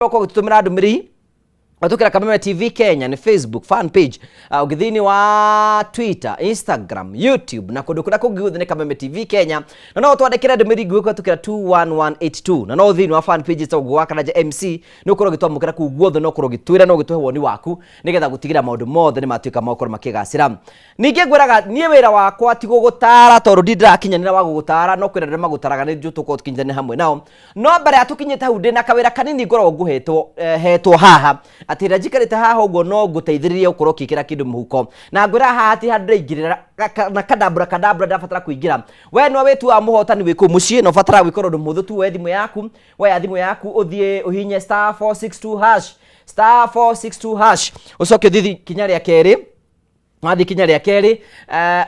Ũkorwo ũgĩtũtũmĩra ndũmĩrĩri Watukira Kameme TV Kenya ni Facebook fan page, ũngĩ thĩinĩ wa Twitter, Instagram, YouTube na kũndũ kũrĩa kũngĩ guothe nĩ Kameme TV Kenya. Na no twandĩkĩre ndũmĩrĩri nguhĩ kũhetũkĩra 21182, na no thĩinĩ wa fan page ĩtagwo Ngũgĩ wa Karanja MC, nĩ ũkorwo ũgĩtwamũkĩra kũu guothe na ũkorwo ũgĩtwĩra na ũgĩtũhe woni waku nĩgetha gũtigĩra maũndũ mothe nĩ matuĩka ma gũkorwo makĩgacĩra. Ningĩ ngwĩraga niĩ wĩra wakwa ti gũgũtara, tondũ ndirĩ ndĩrakinyanĩra wa gũgũtara, no kwĩna arĩa magũtaraga nĩ njũĩ tũkorwo tũkinyanĩre hamwe nao. No mbere ya tũkinyĩte hau, ndĩna kawĩra kanini ngoragwo ngũhetwo, hetwo haha, atĩ rĩrĩa njikarĩte haha ũguo no ngũteithĩrĩrie gũkorwo ũkĩkĩra kĩndũ mũhuko. Na ngwĩra haha hatirĩ handũ ndĩraingĩrĩra na kandambura kandambura ndĩrabatara kũingĩra. We nĩwe wĩtuaga mũhotani wĩ kũu mũciĩ na ũbataraga gwĩka ũndũ mũhũthũ tu, woe thimũ yaku, woya thimũ yaku ũthiĩ ũhihinye *462#, *462#, ũcoke ũthiĩ kinya rĩa kerĩ. Wathiĩ kinya rĩa kerĩ,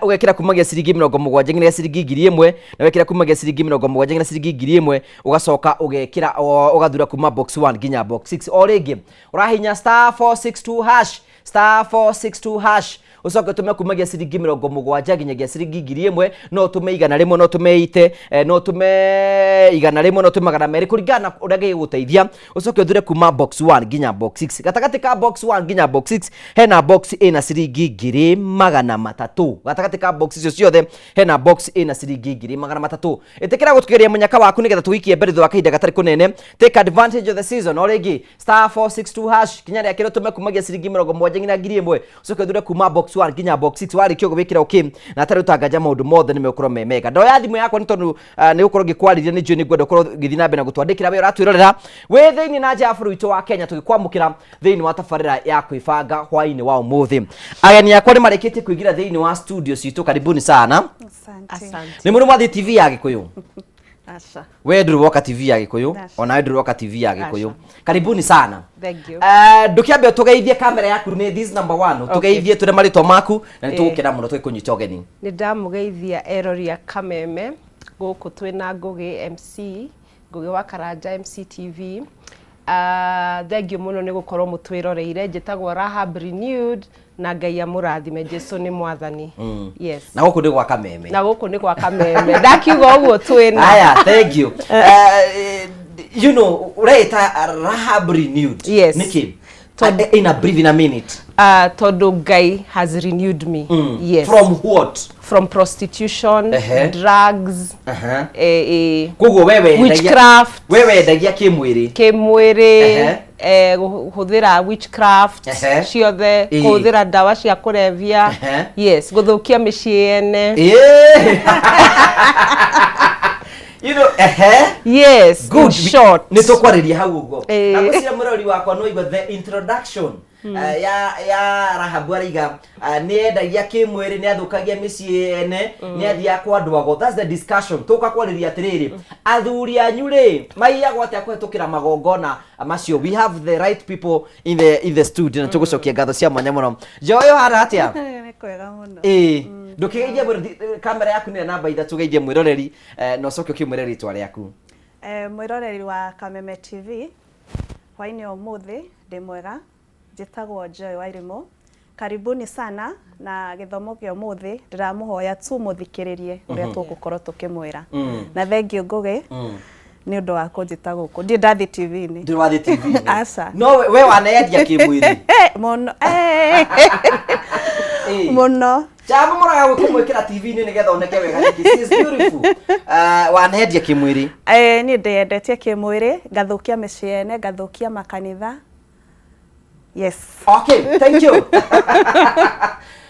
ũgekĩra kumagia ciringi 70 nginya ciringi 1000, na wekĩra kumagia ciringi 70 nginya ciringi 1000, ũgacoka ũgekĩra, ũgathura kuma box 1 nginya box 6. O rĩngĩ ũrahinya *462#, *462#, ũcoke ũtũme kumagia ciringi 70 nginyagia ciringi 1000. No ũtũme 100, no ũtũme ite, no ũtũme 100, no ũtũme 200, kũringana na ũrĩa gĩgũgũteithia. Ũcoke ũthure kuma box 1 nginya box 6. Gatagatĩ ka box 1 nginya box 6 hena box ĩna ciringi 300,000. Gatagatĩ ka box icio ciothe hena box ĩna ciringi 300,000. Ĩtĩkĩra gũtuĩria mũnyaka waku nĩgetha tũgĩikie mbere thutha wa kahinda gatarĩ kũnene. Take advantage of the season. O rĩngĩ, *462#, kinya rĩa kerĩ, ũtũme kumagia ciringi 70 nginya 1000, ũcoke ũthure kuma box 1 nginya box 6. Warĩkia ũguo wĩkĩre okay, na atarĩ ũtangaja maũndũ mothe nĩ megũkorwo me mega. Ndoya thimũ yakwa nĩ tondũ nĩ gũkorwo ngĩkwarĩria, nĩ njũĩ nĩ ngwenda ũkorwo ũgĩthiĩ na mbere na gũtwandĩkĩra we ũratwĩrorera wĩ thĩinĩ na nja ya bũrũri witũ wa Kenya, tũgĩkwamũkĩra thĩinĩ wa tabarĩra ya kwĩbanga hwainĩ wa ũmũthĩ. Ageni akwa nĩ marĩkĩtie kũingĩra thĩinĩ wa studio citũ. Karibuni sana. Asante. Asante. Nĩ mũrĩ mwathiĩ TV ya Gĩkũyũ? Aca. We ndũrĩ woka TV ya Gĩkũyũ? Aca. Ona we ndũrĩ woka TV ya Gĩkũyũ. Karibuni sana. Thank you. Ndũkĩambe ũtũgeithie, kamera yaku nĩ this number one. Ũtũgeithie tũre marĩtwa maku na nĩ tũgũkena mũno tũgĩkũnyita ũgeni. Nĩ ndamũgeithia erori a Kameme. Gũkũ twĩna Ngũgĩ MC, Ngũgĩ wa Karanja MC TV. Thank you mũno nĩ gũkorwo mũtwĩroreire. Njĩtagwo Rahab Renewed, na Ngai amũrathime. Jesu nĩ mwathani. Yes. Na gũkũ nĩ gwa Kameme. Na gũkũ nĩ gwa Kameme. Ndakiuga ũguo twĩna. Aya, thank you. Ũreĩta Rahab Renewed. Yes. Nĩkĩ? In a brief, in a minute. Tondũ Ngai has renewed me. Yes. From what? From prostitution, drugs, Koguo we wendagia witchcraft. We wendagia kĩmwĩrĩ. Kĩmwĩrĩ, kũhũthĩra witchcraft ciothe, kũhũthĩra ndawa cia kũrebia, yes, gũthũkia mĩciĩ yene. Yes, Good. in short. Nĩ tũkwarĩria hau ũguo. Na ngwĩciria mũrori wakwa no igua the introduction ya Rahabu, araiga nĩ endagia kĩmwĩrĩ, nĩ athũkagia mĩciĩ ene, nĩ athiaga kwa andũ ago. That's the discussion. Tũka kwarĩria atĩrĩrĩ, athuri anyu rĩ maiyagwo atĩa kũhetũkĩra magongona macio? We have the right people in the studio na tũgũcokia ngatho cia mwanya mũno. Joyo, hana atĩa? Nĩ kwega mũno. Ĩĩ, ndũkĩgeithie mwĩroreri, kamera yaku nĩ namba 3, geithie mwĩroreri, na ũcoke ũkĩmwĩre rĩtwa rĩaku. Mwĩroreri wa Kameme TV, hwainĩ wa ũmũthĩ ndĩ mwega. Njĩtagwo Joy Wairimu. Karibuni sana na gĩthomo kĩa ũmũthĩ. Ndĩramũhoya tu mũthikĩrĩrie ũrĩa tũgũkorwo tũkĩmwĩra. Na thank you, Ngũgĩ, nĩ ũndũ wa kũnjĩta gũkũ. Ndirĩ ndathiĩ TV-inĩ. Ndũrĩ wathiĩ TV-inĩ? Aca. No we waneyendia kĩmwĩrĩ? Mũno. Mũno. Chama mũraga kũmwĩkĩra TV-inĩ nĩgetha oneke wega nĩkĩ. She is beautiful. Wanendia kĩmwĩrĩ? Niĩ ndĩyendetie kĩmwĩrĩ, ngathũkia mĩciĩ ene, ngathũkia makanitha. Yes. Okay, thank you.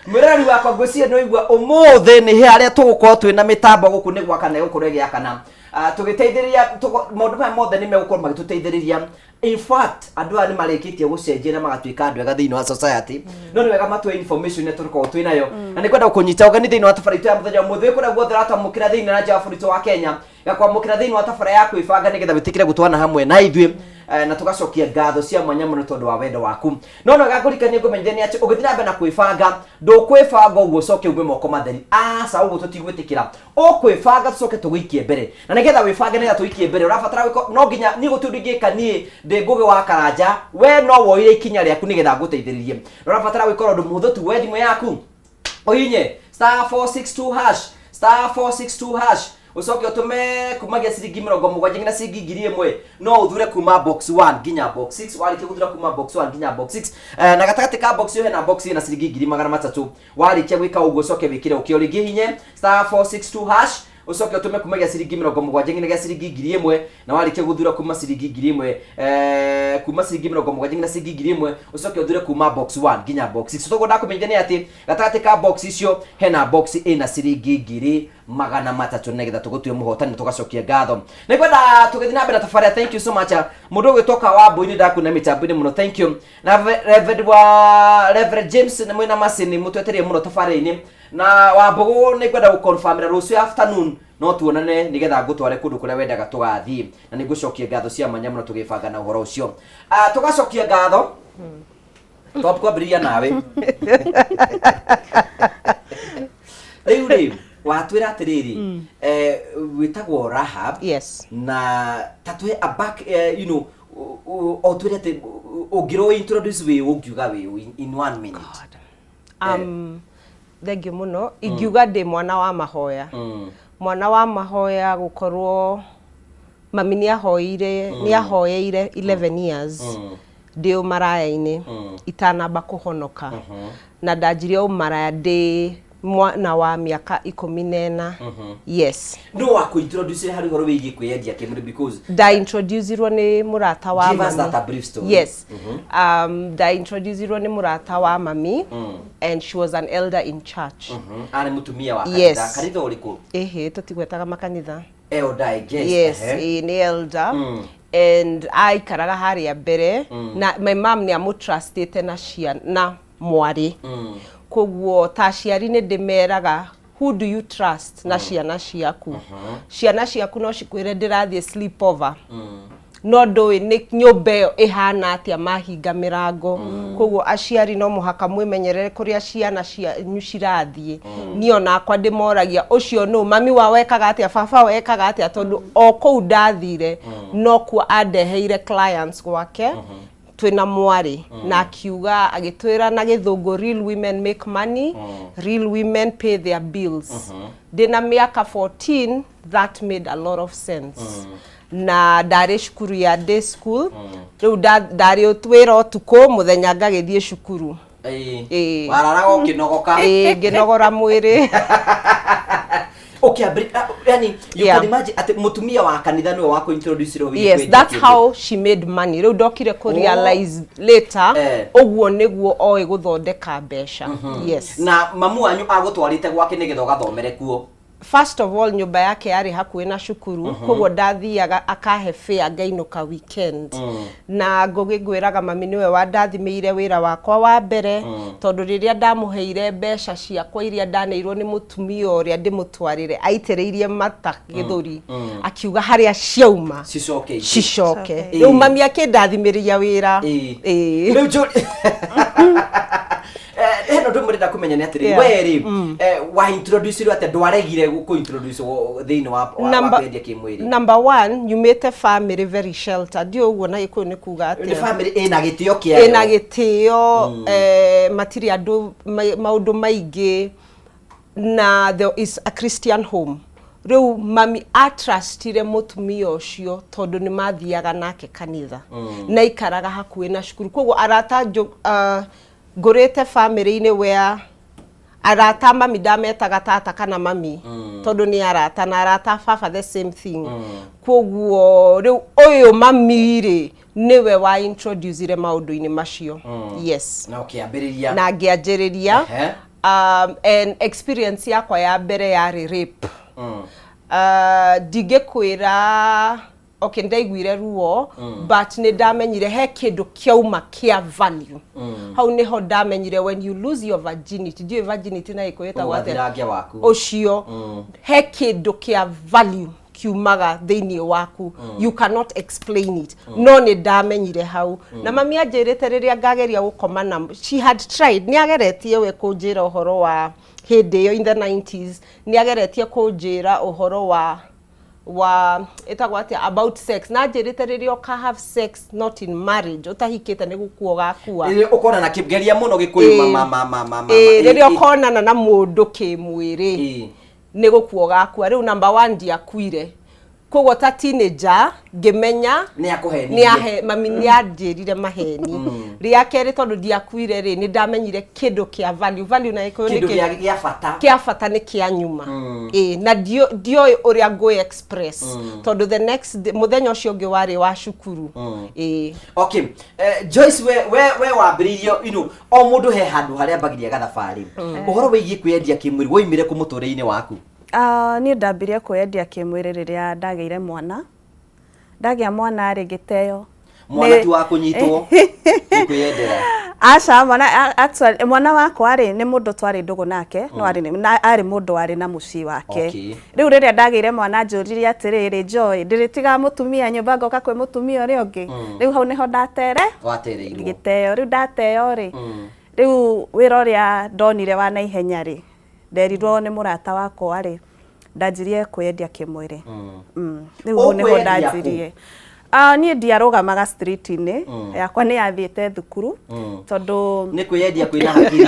Mwĩroreri wakwa, ngwĩciria nĩ waigua ũmũthĩ nĩ harĩa tũgũkorwo twĩna mĩtambo gũkũ nĩ gwakana ĩgũkorwo ĩgĩakana. Tũgĩteithĩrĩria maũndũ maya mothe nĩ megũkorwo magĩtũteithĩrĩria. In fact, andũ aya nĩ marĩkĩtie gũcenjia na magatuĩka andũ ega thĩinĩ wa society, no nĩ wega matue information ĩrĩa tũrĩkorwo twĩ nayo. Na nĩ ngwenda gũkũnyita ũgeni thĩinĩ wa tabarĩra itũ ya mũthenya ũmũthĩ, wĩ kũrĩa guothe ũratwamũkĩra thĩinĩ na nja wa bũrũri witũ wa Kenya, gakwamũkĩra thĩinĩ wa tabarĩra ya kwĩbanga nĩgetha wĩtĩkĩre gũtwana hamwe na ithuĩ, na tũgacokia ngatho cia mwanya mũno tondũ wa wendo waku. No no gakũrikania ngũmenyithania nĩ atĩ ũgĩthiĩ na mbere na kwĩbanga, ndũkwĩbanga ũguo ũcoke ume moko matheri. Aca, ũguo tũtigwĩtĩkĩra. Ũkwĩbanga tũcoke tũgũikie mbere, na nĩgetha wĩbange nĩgetha tũikie mbere ũrabatara gwĩka, no nginya niĩ gũtirĩ ũndũ ingĩka niĩ ndĩ Ngũgĩ wa Karanja. We no woire ikinya rĩaku nĩgetha ngũteithĩrĩrie, na ũrabatara gwĩka ũndũ mũhũthũ tu. We thimũ yaku ũhinye *462#, *462#, Ũcoke ũtũme kumagia ciringi 70 nginya ciringi 1000. No ũthure kuma box 1 nginya box 6. Warĩkia gũthura kuma box 1 nginya box 6, na gatagatĩ ka box ĩyo hena box ĩna ciringi 300,000. Warĩkia gwĩka ũguo, ũcoke wĩkĩre ũkĩo rĩngĩ, hihinye *462#, ũcoke ũtũme kumagia ciringi 70 nginya ciringi 1000. Na warĩkia gũthura kuma ciringi 1000, kuma ciringi 70 nginya ciringi 1000, ũcoke ũthure kuma box 1 nginya box 6. Toguo ndakũmenyithia nĩ atĩ gatagatĩ ka box icio hena box ĩna ciringi 300,000, nĩgetha tũgũtue mũhotani na tũgacokia ngatho. Nĩngwenda tũgĩthiĩ na mbere na tabarĩra. Thank you so much. Mũndũ ũgwĩtwo Kawambui, ndakuona mĩtambo-inĩ mũno, thank you. Na Reverend wa Reverend James nĩ mwĩna macini mũtwetereire mũno tabarĩra-inĩ. Na Wambũgũ, nĩngwenda gũconfirmĩra rũciũ afternoon no tuonane, nĩgetha ngũtware kũndũ kũrĩa wendaga tũgathiĩ, na nĩngũcokia ngatho cia mwanya mũno tũgĩbanga na ũhoro ũcio. Tũgacokia ngatho twambĩrĩria nawe. Rĩu rĩ, watwĩra atĩrĩrĩ, wĩtagwo Rahab? Yes. Na ta tũhe a back, o twĩre atĩ ũngĩrwo introduce wĩ, ũngiuga wĩ in one minute? Thank you mũno. Ingiuga ndĩ mwana wa mahoya. Mwana wa mahoya gũkorwo mami nĩ ahoire, nĩ ahoyeire 11 years ndĩ ũmaraya-inĩ itanamba kũhonoka, na ndanjirie ũmaraya ndĩ mwana wa mĩaka 14. Yes. No wa kũ-introduce harĩ ũhoro wĩgiĩ kwĩyendia kĩmwĩrĩ, because Ndaintroducirwo nĩ mũrata wa Give us mami. that a brief story. Yes. Ndaintroducirwo nĩ mũrata wa mami, and she was an elder in church. Arĩ mũtumia wa Yes. kanitha? Kanitha ũrĩkũ? Ĩhĩ, tũtigwetaga makanitha. Elder, I guess. Yes. Ĩ, nĩ elder and aikaraga harĩa mbere, na my mom nĩ amũtrustĩte na ciana mwarĩ. Koguo ta aciari nĩ ndĩmeraga, who do you trust na ciana ciaku? Ciana ciaku no cikwĩre ndĩrathiĩ sleepover, no ndũĩ nĩ nyũmba ĩyo ĩhana atĩa mahinga mĩrango. Koguo aciari no mũhaka mwĩmenyerere kũrĩa ciana cianyu cirathiĩ. Niĩ onakwa ndĩmoragia, ũcio nũ? Mami wao ekaga atĩa? Baba wao ekaga atĩa? Tondũ o kũu ndathire nokuo andeheire clients gwake twĩna mwarĩ, na akiuga, agĩtwĩra na gĩthũngũ, "Real women make money, real women pay their bills." Ndĩna mĩaka 14, that made a lot of sense. Na ndarĩ cukuru ya day school, rĩu ndarĩ wĩra ũtukũ, mũthenya ngagĩthiĩ cukuru. Ĩĩ. Wararaga ũkĩnogoka? Ĩĩ, ngĩnogora mwĩrĩ. Ũkĩambĩrĩria, yani you can imagine atĩ mũtumia wa kanitha nĩwe wa kũ-introduce rwo. Yes, that's how she made money. Rĩu ndokire kũ realize later ũguo nĩguo oĩ gũthondeka mbeca. Yes. Na mamu wanyu agũtwarĩte gwake nĩgetha ũgathomere kuo? First of all, nyũmba yake yarĩ hakuhĩ na cukuru, koguo ndathiaga akahe fare ngainũka weekend. Na ngũgĩ ngwĩraga mami nĩwe wandathimĩire wĩra wakwa wa mbere, tondũ rĩrĩa ndamũheire mbeca ciakwa iria ndaneirwo nĩ mũtumia ũrĩa ndĩmũtwarĩre, aitĩrĩirie mata gĩthũri, akiuga harĩa ciauma cicoke ingĩ. Cicoke. Cicoke. Rĩu mami akĩndathimĩria wĩra. Ĩĩ. Rĩu hena ũndũ ũmwe ndĩrenda kũmenya, nĩ atĩrĩrĩ, we rĩ, wa introduce atĩa? Ndwaregire kũ introduce thĩinĩ wa kwendia kĩmwĩrĩ? Number one, nyumĩte family very sheltered. Ndiũĩ ũguo na gĩkũyũ nĩ kuga nĩ atĩa. Family ĩna gĩtĩo kĩayo. Ĩna gĩtĩo, matirĩ andũ maũndũ maingĩ, na there is a Christian home. Rĩu mami atrustire mũtumia ũcio tondũ nĩ mathiaga nake kanitha na ikaraga hakuhĩ na cukuru. Koguo arata ngũrĩte family-inĩ where arata mami ndametaga tata kana mami, tondũ nĩ arata, na arata baba the same thing. Koguo rĩu ũyũ mami rĩ, nĩwe wa introducire maũndũ-inĩ macio. Yes. Na ũkĩambĩrĩria. Na ngĩanjĩrĩria. And experience yakwa ya mbere yarĩ rape. Ndingĩkwĩra, okay, ndaiguire ruo, but nĩ ndamenyire he kĩndũ kĩauma kĩa value. Hau nĩho ndamenyire when you lose your virginity, ndiũĩ virginity na gĩkũyũ ĩtagwo atĩa. Ũgathirangia waku. Ũcio he kĩndũ kĩa value kiumaga thĩinĩ waku, you cannot explain it. No nĩ ndamenyire hau, na mami anjĩrĩte rĩrĩa ngageria gũkoma na, she had tried, nĩ ageretie we kũnjĩra ũhoro wa hĩndĩ ĩyo in the 90s, nĩ ageretie kũnjĩra ũhoro wa ĩtagwo atĩa, about sex, na anjĩrĩte rĩrĩa ũka have sex not in marriage, ũtahikĩte, nĩ gũkua ũgakua. Rĩrĩa ũkonana na kĩgeria mũno gĩkũyũ. Ĩĩ. Ma ma ma ma ma. Ĩĩ, rĩrĩa ũkonana na mũndũ kĩmwĩrĩ. Nĩ gũkua ũgakua. Rĩu number one, ndiakuire, koguo ta teenager ngĩmenya Nĩ akũhenirie. Nĩ ahe mami, nĩ anjĩrire maheni. Rĩa kerĩ, tondũ ndiakuire rĩ, nĩ ndamenyire kĩndũ kĩa value, value na Gĩkũyũ nĩ kĩndũ kĩ? Gĩa bata. Kĩa bata nĩ kĩa nyuma. Ĩ na ndioĩ ũrĩa ngũ express, tondũ the next day, mũthenya ũcio ũngĩ warĩ wa cukuru. Ĩ. Okay, Joyce, we wambĩrĩirie, o mũndũ he handũ harĩa ambagĩria gathabarĩ. Ũhoro wĩgiĩ kwĩyendia kĩmwĩrĩ woimire kũ mũtũrĩre-inĩ waku? Ah, niĩ ndambirie kwĩyendia kĩmwĩrĩ rĩrĩa ndagĩire mwana. Ndagĩa mwana rĩ, ngĩteo. Mwana ti wa kũnyitwo nĩ kwĩyendera? Aca, mwana actually, mwana wakwa rĩ, nĩ mũndũ twarĩ ndũgũ nake, no arĩ na arĩ mũndũ warĩ na mũciĩ wake. Rĩu rĩrĩa ndagĩire mwana, njũririe atĩrĩrĩ, Joy, ndĩrĩtigaga mũtumia nyũmba ngoka kwĩ mũtumia ũrĩa ũngĩ? Rĩu hau nĩho ndatere Watereirwo. Ngĩteo. Rĩu ndateo rĩ, rĩu wĩra ũrĩa ndonire wa naihenya rĩ, nderirwo nĩ mũrata wakwa rĩ, ndanjirie kwĩyendia kĩmwĩrĩ. Rĩu hau nĩho Ũkwĩyendia kũ? ndanjirie. Ah, niĩ ndiarũgamaga street-inĩ, yakwa nĩ yathiĩte thukuru, tondũ Nĩ kwĩyendia kwĩna hakiri.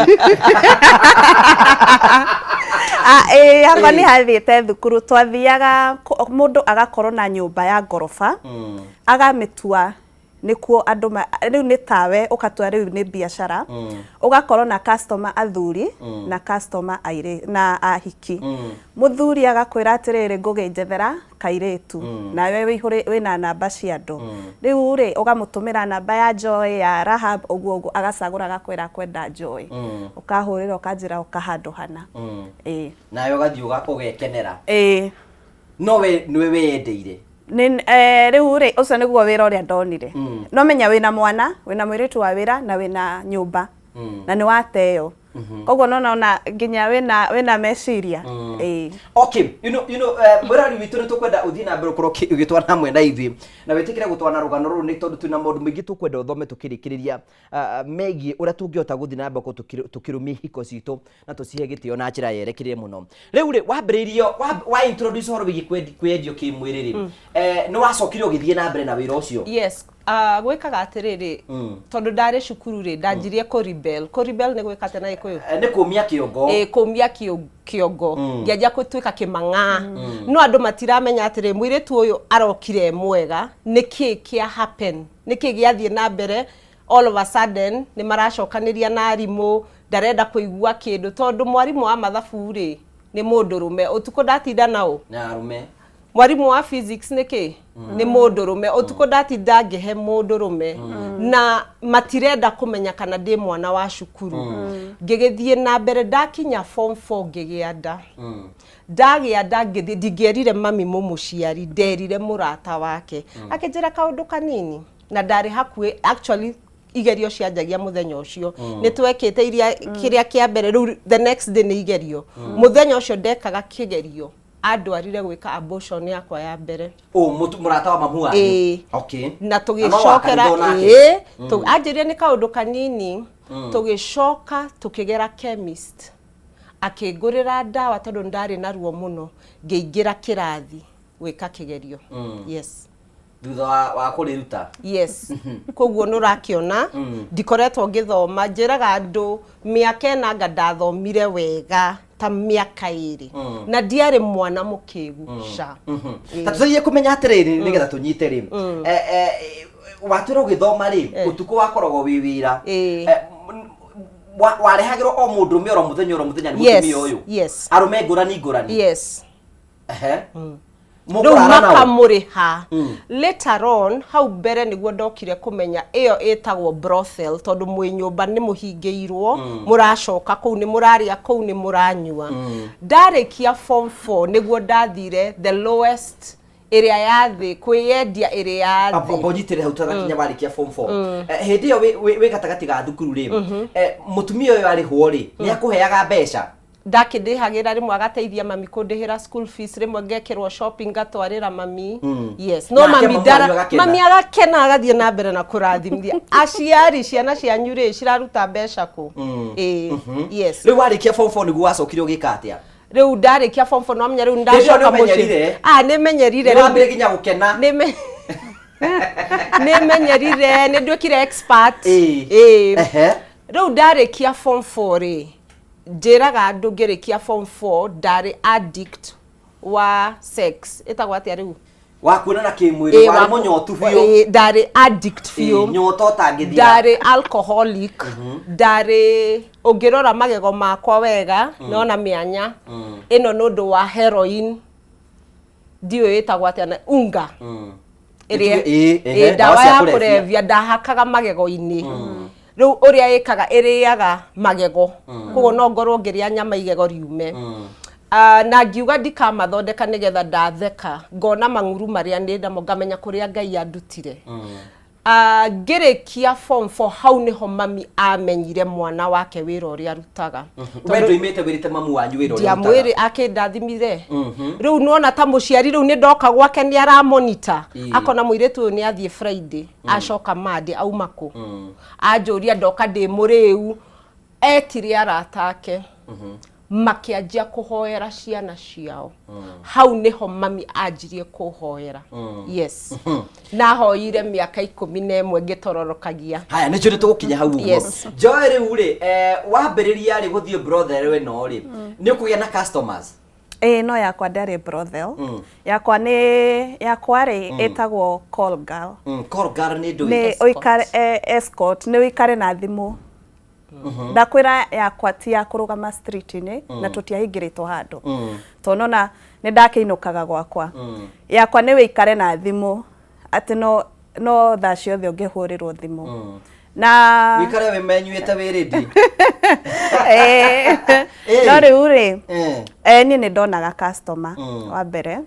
Ah, ĩĩ, yakwa nĩ yathiĩte thukuru. Twathiaga mũndũ agakorwo na nyũmba ya ngoroba, agamĩtua nĩkuo andũ rĩu nĩ tawe ũkatua rĩu nĩ biacara, ũgakorwo na customer athuri na customer airĩ na ahiki. Mũthuri agakwĩra atĩrĩrĩ, "Ngũgĩ, njethera kairĩtu," nawe wĩna namba cia andũ. Rĩu rĩ, ũgamũtũmĩra namba ya Joy, ya Rahab, ũguo ũguo, agacagũra, agakwĩra kwenda Joy, ũkahũrĩra, ũkanjĩra ũka handũ hana. Ĩĩ. Nawe ũgathiĩ ũgekenera. Ĩĩ. No we nĩwe weyendeire? Rĩu rĩ, ũcio nĩguo wĩra ũrĩa ndonire. No menya wĩna mwana, wĩna mũirĩtu wa wĩra na wĩna nyũmba na nĩ wateo, koguo no nona nginya wĩna meciria. Ĩĩ. Okay, mwĩrori witũ, nĩ tũkwenda ũthiĩ na mbere ũkorwo ũgĩtwana hamwe na ithuĩ na wĩtĩkĩre gũtwana rũgano rũrũ, nĩ tondũ twĩna maũndũ maingĩ tũkwenda ũthome tũkĩrĩkĩrĩria, megiĩ ũrĩa tũngĩhota gũthiĩ na mbere gũkorwo tũkĩrũmia ihiko citũ na tũcihe gĩtĩo na njĩra yerekeire mũno. Rĩu rĩ, wambĩrĩirio wa introduce ũhoro wĩgiĩ kwĩyendio kĩmwĩrĩ rĩ, nĩ wacokire ũgĩthiĩ na mbere na wĩra ũcio? Yes, gwĩkaga atĩrĩrĩ, tondũ ndarĩ cukuru rĩ, ndanjirie kũ rebel. Kũ rebel nĩ gwĩka atĩa na Gĩkũyũ? Nĩ kũmia kĩongo. Ĩ, kũmia kĩongo. Ngĩanjia gũtuĩka kĩmang'a, no andũ matiramenya atĩrĩ, mũirĩtu ũyũ arokire e mwega, nĩkĩ kĩa happen, nĩkĩ gĩathiĩ na mbere? All of a sudden nĩ maracokanĩria na arimũ, ndarenda kũigua kĩndũ, tondũ mwarimũ wa mathabu rĩ, nĩ mũndũrũme, ũtukũ ndatinda nao na arũme. Mwarimũ wa physics nĩ kĩ? Nĩ mũndũrũme, ũtukũ ndatinda ngĩhe mũndũrũme, na matirenda kũmenya kana ndĩ mwana wa cukuru. Ngĩgĩthiĩ na mbere, ndakinya form 4 ngĩgĩa nda. Ndagĩa nda, ngĩthiĩ, ndingĩerire mami mũmũciari, nderire mũrata wake, akĩnjĩra kaũndũ kanini, na ndarĩ hakuhĩ, actually igerio cianjagia mũthenya ũcio. Nĩ twekĩte iria kĩrĩa kĩa mbere, rĩu the next day nĩ igerio. Mũthenya ũcio ndekaga kĩgerio, andwarire gwĩka abortion yakwa ya mbere. Ũ mũrata wa mamu wanyu? Ĩĩ. Na Na no tũgĩcokera wakanitha onake? Ĩĩ, anjĩrire nĩ kaũndũ kanini. Tũgĩcoka tũkĩgera chemist, akĩngũrĩra ndawa, tondũ ndarĩ na ruo mũno. Ngĩingĩra kĩrathi gwĩka kĩgerio, yes. Thutha wa kũrĩruta? Yes. Koguo nĩ ũrakĩona ndikoretwo ngĩthoma. Njĩraga andũ mĩaka ĩna anga ndathomire wega ta mĩaka 2, na ndiarĩ mwana mũkĩgu ca. Ta tũcarie kũmenya atĩrĩrĩ, nĩgetha tũnyite rĩ, watwĩra ũgĩthoma rĩ, ũtukũ wakoragwo wĩ wĩra. Ĩĩ. Warehagĩrwo o mũndũrũme oro mũthenya oro mũthenya nĩ Yes, mũtumia ũyũ? Yes. Arũme ngũrani ngũrani? Yes. Ehe. Rĩu Mũkũrara nao? makamũrĩha. Later on, hau mbere nĩguo ndokire kũmenya ĩyo ĩtagwo brothel, tondũ mwĩ nyũmba nĩ mũhingĩirwo, mũracoka kũu, nĩ mũrarĩa kũu, nĩ mũranyua. Ndarĩkia form 4 nĩguo ndathire the lowest ĩrĩa ya thĩ, kwĩyendia ĩrĩa ya thĩ. Amba ũnyitĩre hau tũtanakinya. Warĩkia form 4, hĩndĩ ĩyo wĩ gatagatĩ ga thukuru rĩ, mũtumia ũyũ arĩhwo rĩ, nĩ akũheaga mbeca? Ndakĩndĩhagĩra rĩmwe, agateithia mami kũndĩhĩra school fees, rĩmwe ngekĩrwo shopping ngatwarĩra mami, yes. No Nake mami mamu wanyu ndara agakena? Mami agakena, agathiĩ na mbere na kũrathimithia aciari, ciana cianyu rĩ, ciraruta mbeca kũ? Ĩĩ, yes. Rĩu warĩkia form 4 nĩguo wacokire ũgĩka atĩa? Rĩu ndarĩkia form 4, no menya rĩu Hĩndĩ ĩyo ndacoka nĩ mũciĩ. ũmenyerire? Ah, nĩmenyerire. Nĩ wambire nginya gũkena? Nĩmenyerire, nĩ nduĩkire expert. Ĩĩ. Ĩĩ. Ehe. Rĩu ndarĩkia form 4 rĩ, Njĩraga andũ ngĩrĩkia form 4 ndarĩ addict wa sex, ĩtagwo atĩa rĩu? Wa kuonana kĩmwĩrĩ. Warĩ mũnyotu biũ. Ĩĩ, ndarĩ addict biũ. Ĩĩ, nyota ũtangĩthira. Ndarĩ alcoholic, ndarĩ, ũngĩrora magego makwa wega nona mĩanya ĩno nĩ ũndũ wa heroin, ndiũĩ ĩtagwo atĩa na unga ĩrĩa Ĩĩ, ehe, ĩĩ, ndawa ndawa cia ya kũrebia. Kũrebia ndahakaga magego-inĩ. Rĩu ũrĩa ĩkaga, ĩrĩaga magego, koguo no ngorwo ngĩrĩa nyama igego riume. Ah, na ngiuga ndikamathondeka nĩgetha ndatheka ngona mang'uru marĩa ndĩ namo, ngamenya kũrĩa Ngai andutire. Ah, ngĩrĩkia form 4, hau nĩho mami amenyire mwana wake wĩra ũrĩa arutaga. We ndũimĩte wĩrĩte mamu wanyu wĩra ũrĩa ũrutaga? Ndiamwĩrĩ, akĩndathimire. Rĩu nĩwona ta mũciari, rĩu nĩ ndoka gwake nĩ aramonita, akona mũirĩtu ũyũ nĩ athiĩ Friday, acoka Monday, auma kũ? Anjũria ndoka ndĩ mũrĩu. Etire arata ake, makĩanjia kũhoera ciana ciao. Hau nĩho mami anjirie kũhoera. Yes, nahoire mĩaka 11 ngĩtororokagia. Haya, nĩcio nĩ tũgũkinya hau ũguo. Yes. Joy, rĩu rĩ, wambĩrĩria rĩ gũthiĩ brothel ĩno rĩ, nĩ ũkũgĩa na customers? Ĩĩ, no yakwa ndarĩ brothel. Yakwa nĩ yakwa rĩ, ĩtagwo call girl. Call girl nĩ ndũĩ? Nĩ Escort. ũikare, escort nĩ ũikare na thimũ. Ndakwĩra yakwa ti ya kũrũgama street-inĩ, na tũtiahingĩrĩtwo handũ, tondũ nona nĩ ndakĩinũkaga gwakwa. Yakwa nĩ wĩikare na thimũ atĩ no thaa ciothe ũngĩhũrĩrwo thimũ na Wĩikare wĩmenyuĩte, wĩ ready. Ĩĩ. No rĩu rĩ, niĩ nĩ ndonaga customer wa mbere,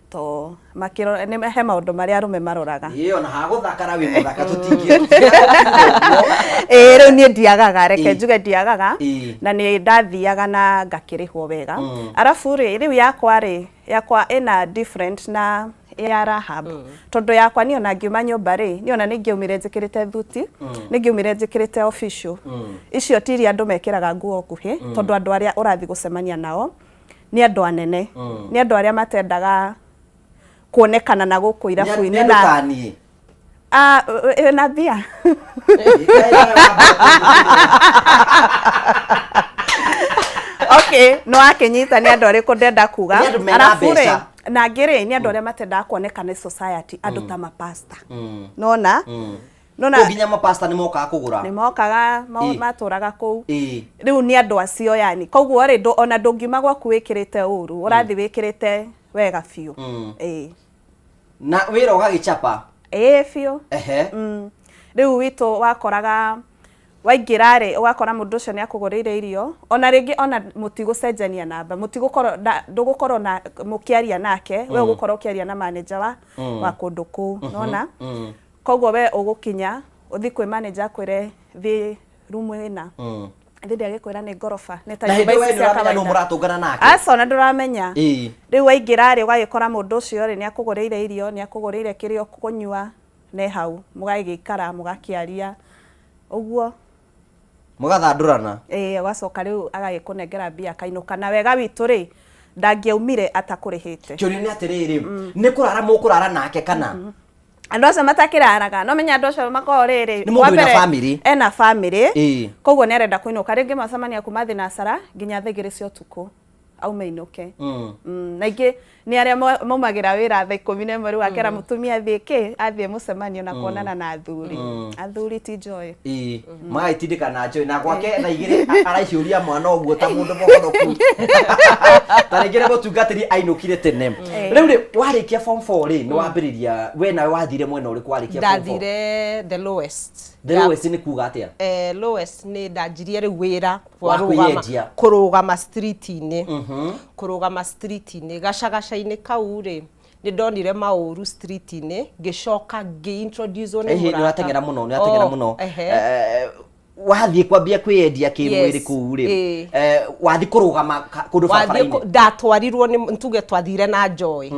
to makĩrora nĩ he maũndũ marĩa arũme maroraga. Ĩĩ, ona hagũthakara wĩ mũthaka, tũtingĩ. Ĩĩ, rĩu niĩ ndiagaga, reke njuge ndiagaga. Na nĩ ndathiaga na ngakĩrĩhwo wega. Arabu rĩ, rĩu yakwa rĩ, yakwa ĩna different na ya Rahab, tondũ yakwa niĩ ona ngiuma nyũmba rĩ, niĩ ona nĩ ingĩaumire njĩkĩrĩte thuti, nĩ ingĩaumire njĩkĩrĩte official icio, ti iria andũ mekĩraga nguo nguhĩ, tondũ andũ arĩa ũrathiĩ gũcemania nao nĩ andũ anene, nĩ andũ arĩa matendaga kuonekana na gũkũ Nĩ irabu-inĩ andũ na ta niĩ? Ah, na mbia. Okay, no akĩnyita nĩ andũ arĩkũ ndenda kuga. Nĩ andũ mena Arabu rĩ, mbeca. Na angĩ rĩ, nĩ andũ arĩa matendaga kuoneka nĩ society, andũ ta mapasta, nona nona. Kũu nginya mapasta nĩ mokaga kũgũra? Nĩ mokaga matũraga kũu. Rĩu nĩ andũ acio, yani koguo rĩ, ona ndũngiuma gwaku wĩkĩrĩte ũru, ũrathiĩ wĩkĩrĩte wega biũ. Ĩĩ. Na wĩra ũgagĩcapa? Ĩĩ, biũ. Rĩu witũ wakoraga waingĩra rĩ, ũgakora mũndũ ũcio nĩ akũgũrĩire irio, ona rĩngĩ ona mũtigũcenjania namba, mũtigũkorwo ndũgũkorwo na mũkĩaria nake, we ũgũkorwo ũkĩaria na manager wa kũndũ kũu, nona koguo we ũgũkinya ũthiĩ kwĩ manager akwĩre thiĩ rumu ĩna, thĩndĩ agĩkwĩra nĩ ngoroba, nĩ ta Na nyũmba hĩndĩ ĩyo ici we cia nĩ ũramenya nũ kawaida. mũratũngana nake? Aca, ona ndũramenya. Rĩu waingĩra rĩ, ũgagĩkora mũndũ ũcio rĩ, nĩ akũgũrĩire irio, nĩ akũgũrĩire kĩrĩa ũkũnyua, ne hau mũgagĩikara mũgakĩaria ũguo. Mũgathandũrana. Ĩĩ, ũgacoka rĩu agagĩkũnengera mbia akainũka, na wega witũ rĩ, ndangĩaumire atakũrĩhĩte. Kĩũria nĩ atĩrĩrĩ, nĩ kũrara mũkũrara nake kana? Andũ acio matakĩraraga, no menya andũ acio makoragwo rĩrĩ, Nĩ mũndũ wa wĩna mbere, family. Ena family. Koguo nĩ arenda kũinũka, rĩngĩ macemania kuma thinacara nginya thaa 2 cia ũtukũ, aume inũke. Na ingĩ nĩ arĩa maumagĩra wĩra thaa 11, rĩu akera mũtumia athiĩ kĩ athiĩ mũcemanio na kuonana na athuri. Athuri ti joy. Ĩĩ, magagĩtindĩka na njoĩ na gwake thaa 2 araiciũria mwana ũguo ta mũndũ mũhonoku, ta rĩngĩ nĩ mũtungatĩri ainũkire tene. Rĩu rĩ, warĩkia form 4 rĩ, nĩ wambĩrĩria, we nawe wathire mwena ũrĩkũ warĩkia form 4? Ndathire the lowest. The lowest nĩ kuga atĩa? Lowest nĩ ndanjirie rĩu wĩra Wa kwĩyendia. Kũrũgama street-inĩ, kũrũgama street-inĩ gacagaca-inĩ kau rĩ, nĩ ndonire maũru street-inĩ, ngĩcoka ngĩ-introduce nĩ Ĩhĩ, nĩ mũrata. ũrateng'era mũno, nĩ ũrateng'era Oh, mũno. Ehe. Wathiĩ kwambia kwĩyendia kĩmwĩrĩ kũu rĩ, wathiĩ kũrũgama kũndũ Wathiĩ barabara-inĩ? Ndatwarirwo nĩ tuge twathire na Joy.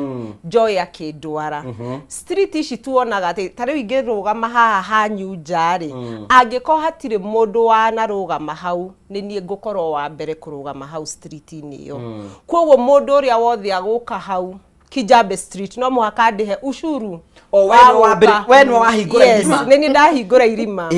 Joy akĩndwara street ici tuonaga atĩ ta rĩu ingĩrũgama haha hanyu nja rĩ, angĩkorwo hatirĩ mũndũ wanarũgama hau, nĩ niĩ ngũkorwo wa mbere kũrũgama hau street-inĩ ĩyo. Koguo mũndũ ũrĩa wothe agũka hau Kijabe Street no mũhaka ndĩhe ucuru O we wa nĩwe gũka. we nĩwe wahingũra Yes, irima. nĩ niĩ ndahingũra irima.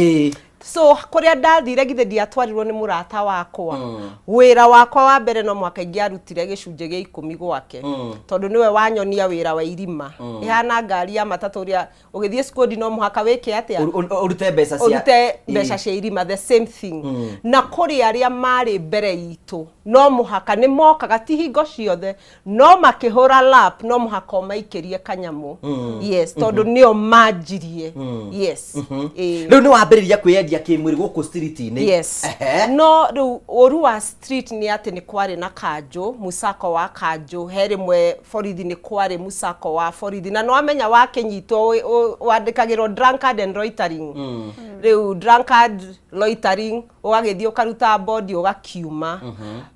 So kũrĩa ndathire githĩ ndiatwarirwo nĩ mũrata wakwa. Wĩra wakwa wa mbere no mũhaka ingĩarutire gĩcunjĩ gĩa 10 gwake, tondũ nĩwe wanyonia wĩra wa irima. Ĩhana ngari ya matatũ ũrĩa ũgĩthiĩ skodi no mũhaka wĩke atĩa? Ũrute mbeca cia Ũrute mbeca cia irima, the same thing. Na kũrĩ arĩa marĩ mbere itũ no mũhaka nĩ mokaga, ti hingo ciothe, no makĩhũra lap no mũhaka ũmaikĩrie kanyamũ. Yes, tondũ nĩo manjirie. Yes. Ĩĩ. Rĩu nĩ wambĩrĩria kwĩyendia kĩmwĩrĩ gũkũ street-inĩ. Yes. No rĩu ũru wa street nĩ atĩ nĩ kwarĩ na kanjũ, musako wa kanjũ. He rĩmwe borithi, nĩ kwarĩ musako wa borithi, na nĩwamenya wakĩnyitwo wandĩkagĩrwo drunkard and loitering. Rĩu drunkard, loitering, ũgagĩthiĩ ũkaruta bodi ũgakiuma.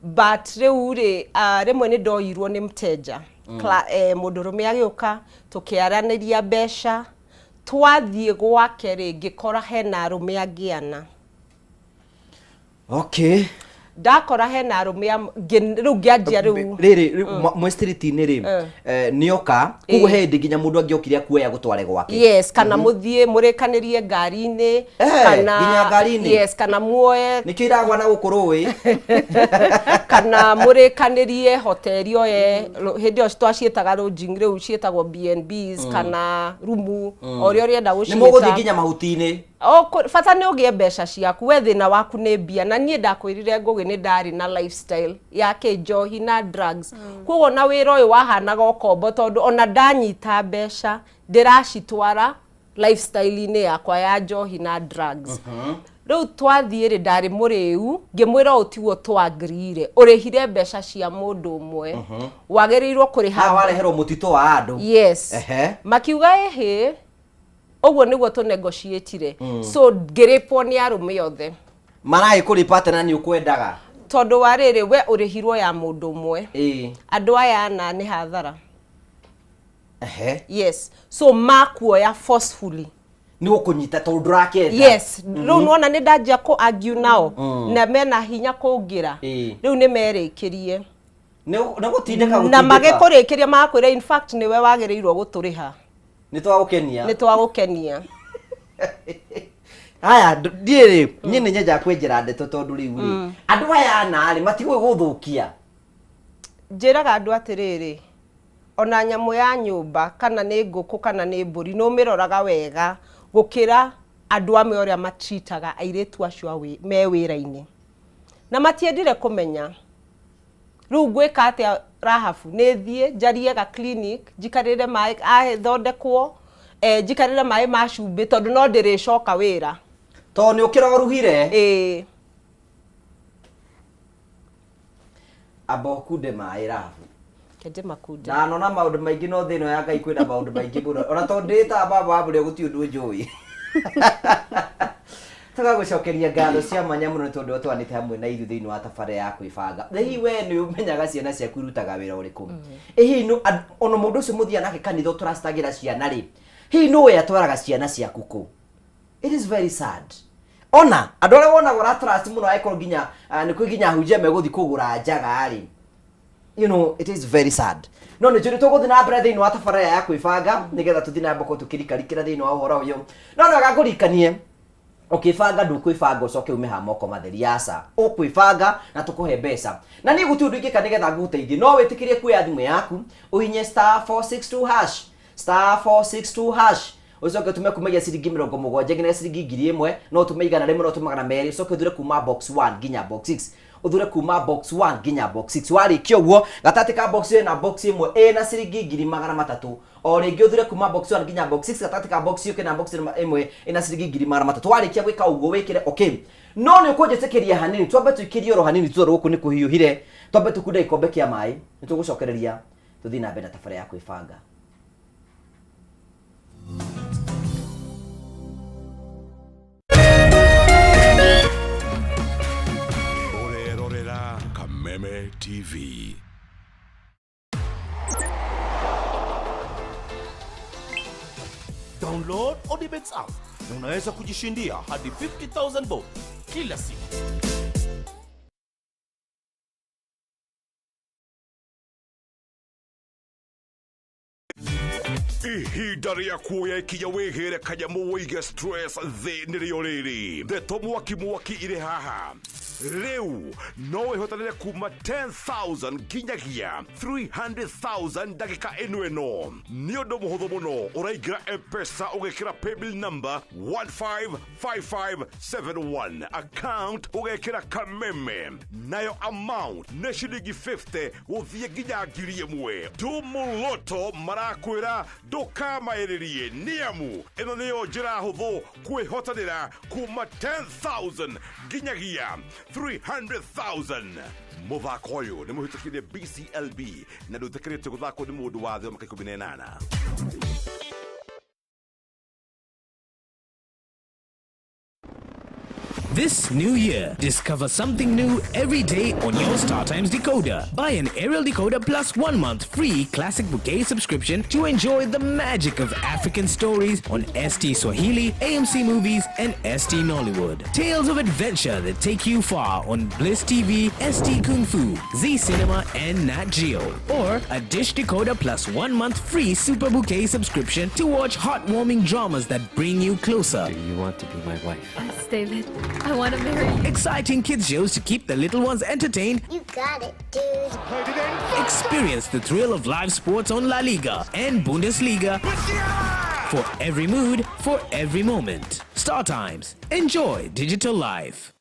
But rĩu rĩ, rĩmwe nĩ ndoirwo nĩ mteja. Mũndũrũme agĩũka, tũkĩaranĩria mbeca, twathiĩ gwake rĩ, ngĩkora hena arũme angĩ ana. Ndakora hena arũme rĩu ngĩanjia rĩu. Rĩrĩ rĩu mwĩ street-inĩ rĩ, nĩoka koguo he hĩndĩ nginya mũndũ angĩokire akuoya gũtware gwake? Yes, kana mũthiĩ mũrĩkanĩrie ngari-inĩ. Kana nginya ngari-inĩ? Yes, kana muoe. Nĩkĩo iragwa na gũkũ rũĩ. Kana mũrĩkanĩrie hoteli oye, hĩndĩ ĩyo twaciĩtaga lodging, rĩu ciĩtagwo B&Bs kana rumu, o ũrĩa ũrenda Nĩ mũgũthiĩ gũciĩta. nginya mahuti-inĩ. Bata nĩ ũgĩe mbeca ciaku, we thĩna waku nĩ mbia. Na niĩ ndakwĩrire Ngũgĩ nĩ ndarĩ na lifestyle ya kĩnjohi na drugs. Koguo na wĩra ũyũ wahanaga ũkombo, tondũ ona ndanyita mbeca ndĩracitwara lifestyle-inĩ yakwa ya njohi na drugs. Rĩu twathiĩ rĩ, ndarĩ mũrĩu, ngĩmwĩra ũũ tiguo twagĩrire, ũrĩhire mbeca cia mũndũ ũmwe, wagĩrĩirwo kũrĩha. Haha wareherwo mũtitũ wa andũ. Yes. Makiuga ĩhĩ, ũguo nĩguo tũnegotiatire. So ngĩrĩpwo nĩ arũme othe. Maragĩkũrĩpa atĩa na nĩ ũkwendaga? Tondũ wa rĩrĩ, we ũrĩhirwo ya mũndũ ũmwe, andũ aya ana nĩ hathara. Yes, so makuoya forcefully. Nĩ gũkũnyita tondũ ndũrakĩenda. Yes. Rĩu nĩwona nĩ ndanjia kũ argue nao na mena hinya kũngĩra. Rĩu nĩ merĩkĩrie. Nĩ gũtindĩka. Na magĩkũrĩkĩria magakwĩra in fact nĩwe wagĩrĩirwo gũtũrĩha. Nĩ twagũkenia. Nĩ twagũkenia. Haya, ndiĩ rĩ, niĩ nĩ nyenjaga kwenjera ndeto, tondũ rĩu rĩ, andũ aya ana rĩ, matigũĩ gũthũkia. Njĩraga andũ atĩrĩrĩ, ona nyamũ ya nyũmba, kana nĩ ngũkũ kana nĩ mbũri, nĩ ũmĩroraga wega gũkĩra andũ amwe ũrĩa matritaga airĩtu acio me wĩra-inĩ, na matiendire kũmenya. Rĩu ngwĩka atĩa Rahabu? Nĩ thiĩ njarie ga clinic, njikarĩre maĩ athondekwo, njikarĩre maĩ ma cumbĩ, tondũ no ndĩrĩcoka wĩra. Tondũ nĩ ũkĩroruhire. Ĩĩ. Amba ũkunde maĩ, Rahabu. Kenje makunde. Ndanona maũndũ maingĩ, no thĩ ĩno ya Ngai kwĩna maũndũ maingĩ mũno. Ona tondũ ndĩĩtaga baba wa mũrĩo, gũtirĩ ũndũ njũĩ. Tũgagũcokeria ngatho cia mwanya mũno nĩ tondũ twanĩte hamwe na ithuĩ thĩinĩ wa tabarĩra ya kwĩbanga. Na hihi we nĩ ũmenyaga ciana ciaku irutaga wĩra ũrĩkũ? Ĩ hihi ona mũndũ ũcio mũthiaga nake kanitha ũtũracitagĩra ciana rĩ, hihi nũĩ atwaraga ciana ciaku kũ? It is very sad. Ona andũ arĩa wonaga ũratrust mũno, angĩkorwo nginya nĩ kwĩ nginya ahunjia megũthiĩ kũgũra njaga rĩ, it is very sad. No nĩ njũĩ tũgũthiĩ na mbere thĩinĩ wa tabarĩra ya kwĩbanga, nĩgetha tũthiĩ na mbere tũkĩrikarikĩra thĩinĩ wa ũhoro ũyũ. No nĩ wega ngũririkanie, ũkĩbanga ndũkwĩbanga ũcoke ume ha moko matheri, aca. Ũkwĩbanga na tũkũhe mbeca. Na niĩ gũtirĩ ũndũ ingĩka nĩgetha ngũteithie, no wĩtĩkĩrie kuoya thimũ yaku, ũhinye *462#, *462#, ũcoke ũtũme kumagia ciringi 70 nginya ciringi 1000. No ũtũme 100, no ũtũme 200. Ũcoke ũthure kuma box 1 nginya box 6, ũthure kuma box 1 nginya box 6. Warĩkia ũguo, gatagatĩ ka box ĩyo na box ĩmwe ĩna ciringi 300,000. O rĩngĩ ũthure kuma box 1 nginya box 6, gatagatĩ ka box ĩyo kena box ĩmwe ĩna ciringi 300,000. Warĩkia gwĩka ũguo, wĩkĩre okay. No nĩ ũkũnjĩtĩkĩria hanini twambe tũikĩrie oro hanini, tondũ gũkũ nĩ kũhiũhire. Twambe tũkunde gĩkombe kĩa maĩ, nĩ tũgũcokereria tũthiĩ na mbere na tabarĩra ya kwĩbanga. Ũrerorera Kameme TV. Download Odibets app na unaweza kujishindia hadi 50,000 bob kila siku. Ihinda Ihinda rĩa kuoya ikinya wĩgĩre kanyamũ wĩige stress thĩ nĩrĩo rĩrĩ. Ndeto mwaki mwaki irĩ haha. Rĩu no wĩhotanĩre kuma 10,000 nginyagia 300,000 ndagĩka ĩno ĩno. Nĩ ũndũ mũhũthũ mũno, ũraingĩra M-Pesa ũgekĩra paybill number 155571, account ũgekĩra Kameme, nayo amount nĩ ciringi 50 gũthiĩ nginya 1,000. Tumuloto marakwĩra ndũkamaĩrĩrie, nĩamu ĩno nĩyo njĩra hũthũ kwĩhotanĩra kuma 10,000 nginyagia 300,000. Mũthako ũyũ nĩ mũhĩtũkire BCLB na ndũĩtĩkĩrĩtio gũthakwo nĩ mũndũ wa thĩ wa mĩaka 18. This new year, discover something new every day on your StarTimes decoder. Buy an aerial decoder plus 1 month free Classic Bouquet subscription to enjoy the magic of African stories on ST Swahili, AMC Movies, and ST Nollywood. Tales of adventure that take you far on Bliss TV, ST Kung Fu, Z Cinema, and Nat Geo. Or a Dish decoder plus 1 month free Super Bouquet subscription to watch heartwarming dramas that bring you closer. Do you want to be my wife? Yes, David. I want to marry you. Exciting kids shows to keep the little ones entertained. You got it, dude. Experience the thrill of live sports on La Liga and Bundesliga. For every mood, for every moment. Star Times. Enjoy digital life.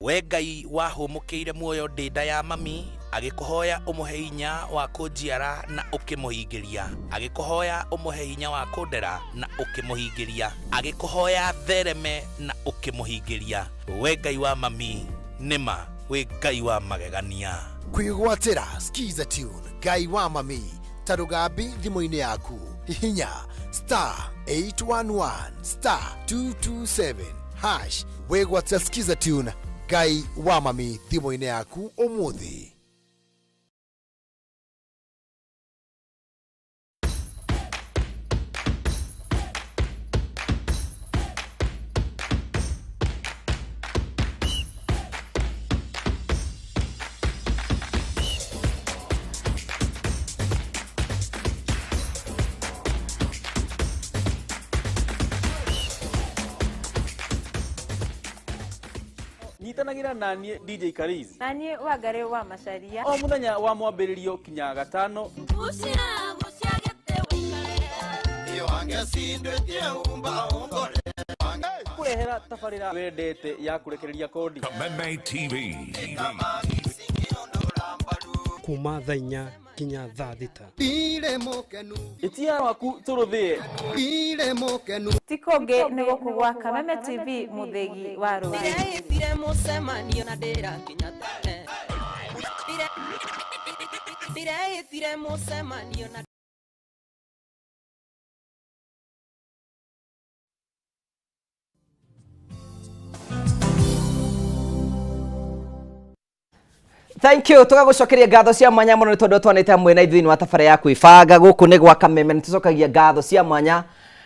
We Ngai wahũmũkĩire muoyo ndĩ nda ya mami, agĩkũhoya ũmũhe hinya wa kũnjiara na ũkĩmũhingĩria, agĩkũhoya ũmũhe hinya wa kũndera na ũkĩmũhingĩria, agĩkũhoya thereme na ũkĩmũhingĩria. We Ngai wa mami, nĩma wĩ Ngai wa magegania. Kwĩgwatĩra Skiza Tune Ngai wa mami ta rũgambi thimũ-inĩ yaku, hihinya star 811 star 227 hash wĩgwatĩra Skiza Tune Ngai wa mami thimũ-inĩ yaku ũmũthĩ. Nyitanagĩra na niĩ DJ Kariz na niĩ Wangari wa Macharia o mũthenya wa mwambĩrĩrio kinya gatano. Kũrehera tabarĩra wendete ya kũrekereria kodi. Kameme TV. Kuma thaa 4 nginya thaa 6. Ĩtia waku tũrũthĩe. Ti kũngĩ nĩ gũkũ gwa Kameme TV, mũthĩgi wa rũrĩrĩ. Thank you. Tũgagũcokeria ngatho cia mwanya mũno nĩ tondũ twanĩte hamwe na ithuĩ wa tabarĩra ya kwĩbanga gũkũ nĩ gwa Kameme. Nĩ tũcokagia ngatho cia mwanya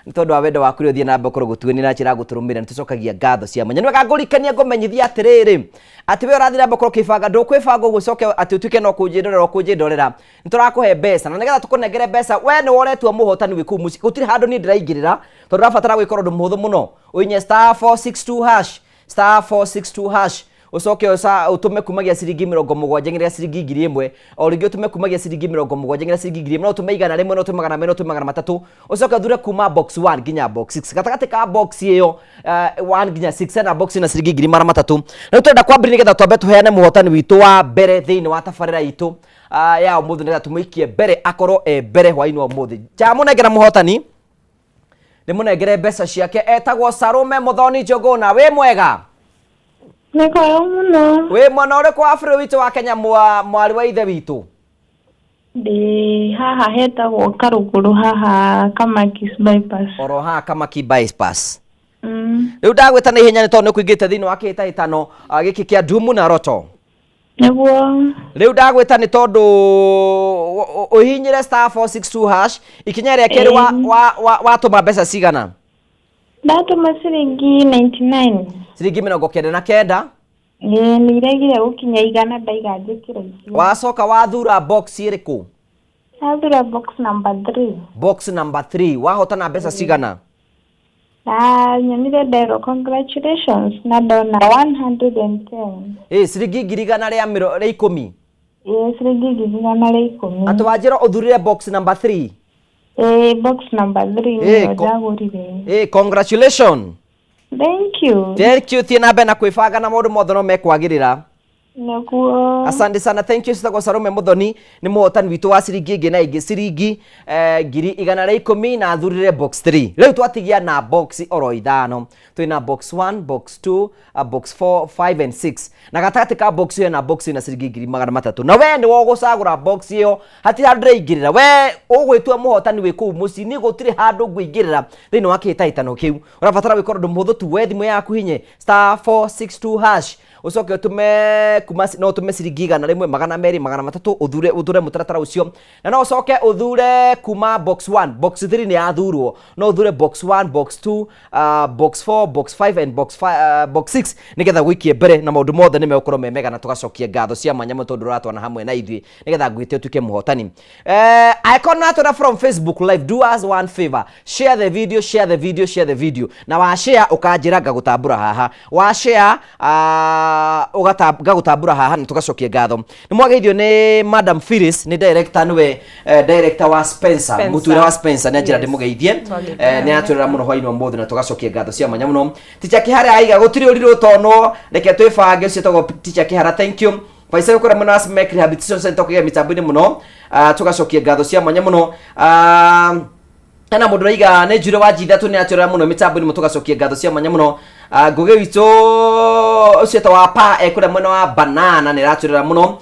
nĩ tondũ wa wendo waku ũrĩa ũthiĩ na mbere gũkorwo gũtuĩnia na njĩra ya gũtũrũmĩrĩra. Nĩ tũcokagia ngatho cia mwanya. Nĩ wega ngũrikanie ngũmenyithia atĩrĩrĩ atĩ we ũrathiĩ na mbere gũkorwo ũkĩbanga, ndũkwĩbanga ũguo ũcoke atĩ ũtuĩke no kũnjĩndorera ũkũnjĩndorera. Nĩ tũrakũhe mbeca na nĩgetha tũkũnengere mbeca we nĩ woretwo mũhotani wĩ kũu mũciĩ. Gũtirĩ handũ niĩ ndĩraingĩrĩra tondũ ũrabatara gwĩka ũndũ mũhũthũ mũno. Ũinye star 462 hash, star 462 hash, ucoke utume kumagia ciringi 70 nginya ciringi 1,000, o ringi utume kumagia ciringi 70 nginya ciringi 1,000, no utume 100, no utume 200, no utume 300, ucoke uthure kuma box 1 nginya box 6. Gatagatĩ ka box ĩyo 1 nginya 6 hena box ĩna ciringi 300,000. Na rĩu tũrenda kwambĩrĩria nĩgetha twambe tũheane mũhotani witũ wa mbere thĩinĩ wa tabarĩra itũ ya ũmũthĩ, nĩgetha tũmũikie mbere akorwo e mbere hwainĩ wa ũmũthĩ. Njamũnengera mũhotani, ndĩmũnengere mbeca ciake, etagwo Salome Muthoni Njuguna. Wĩ mwega? Nĩ kwega mũno. Wĩ mwena ũrĩkũ wa bũrũri witũ wa Kenya, mwarĩ wa ithe witũ? Ndĩ haha hetagwo Karũgũrũ, haha Kamakis bypass. Oro haha Kamaki bypass. Rĩu ndagwĩta na ihenya nĩ tondũ nĩ ũkũingĩte thĩinĩ wa kĩhĩtahĩtano gĩkĩ kĩa Ndumu na Roto. Nĩguo. Rĩu ndagwĩta nĩ tondũ ũhihinyire star 462 hash ikinya rĩa kerĩ watũma mbeca cigana? Ndatũma ciringi 99. Ciringi 99. Ĩĩ, nĩ iregire gũkinya 100 ndaiga njĩkĩre icio. Wacoka wathura box ĩrĩkũ? Ndathura box number 3. Box number 3 wahotana mbeca cigana? Na nyonire nderwo congratulations na ndona 110. Ĩ, ciringi ngiri igana rĩa rĩa ikũmi. Ĩĩ, ciringi 110. Atĩ wanjĩra ũthurire box number 3? Ĩĩ, box number 3 Ĩĩ, nĩyo ndagũrire. Ĩ, congratulations. Thank you. Thank you. Thiĩ na mbere na kwĩbanga na maũndũ mothe no mekwagĩrĩra. Nĩguo. Asante sana, thank you. Citagwo Salome Muthoni, nĩ mũhotani witũ wa ciringi ĩngĩ na ĩngĩ, ciringi 110,000, na athurire box 3. Rĩu twatigia na box oro ithano. Twĩna box 1, box 2, box 4, 5 and 6, na gatagatĩ ka box ĩyo na box ĩna ciringi 300,000, na we nĩwe ũgũcagũra box ĩyo. Hatirĩ handũ ndĩraingĩrĩra. We ũgwĩtua mũhotani wĩ kũu mũciĩ, niĩ gũtirĩ handũ ngũingĩrĩra thĩinĩ wa kĩhĩtahĩtano kĩu. Ũrabatara gwĩka ũndũ mũhũthũ tu, we thimũ yaku hinye *462#, ũcoke ũtũme kuma, no ũtũme ciringi 100, 200, 300, ũthure mũtaratara ũcio, na no ũcoke ũthure kuma box 1. Box 3 nĩ yathurwo. No ũthure box 1, box 2, box 4, box 5 and box 5, box 6, nĩgetha gũikie mbere na maũndũ mothe nĩ megũkorwo me mega, na tũgacokia ngatho cia mwanya mũno tondũ ũratwana hamwe na ithuĩ nĩgetha ngwĩte ũtuĩke mũhotani. Angĩkorwo nĩ from Facebook Live, do us one favor: share the video, share the video, share the video. Na wa share ũkanjĩra ngagũtambũra haha. Wa share ngagũtambũra haha na tũgacokia ngatho. Nĩ mwageithio nĩ Madam Phyllis, nĩ director, nĩwe director wa Spencer, Spencer. Mũtuĩra wa Spencer, nĩ anjĩra ndĩmũgeithie. Twageithia. Nĩ atwĩrĩra mũno hwainĩ wa mũthĩ na tũgacokia ngatho cia mwanya mũno. Ticha Kĩhara aiga gũtirĩ ũrirũ tonwo, reke twĩbange. Ũcio etagwo Ticha Kĩhara, thank you. Faisal kũrĩa mwena wa Smek Rehabilitation Center kũgĩa mĩtambo-inĩ mũno. Tũgacokia ngatho cia mwanya mũno. Hena mũndũ ũraiga nĩ njure wa njithatũ, nĩ atwĩrĩra mũno mĩtambo-inĩ mũno, tũgacokia ngatho cia mwanya mũno. Ngũgĩ witũ ũcio etagwo wa pa ekũrĩa mwena wa banana, nĩ aratwĩrĩra mũno.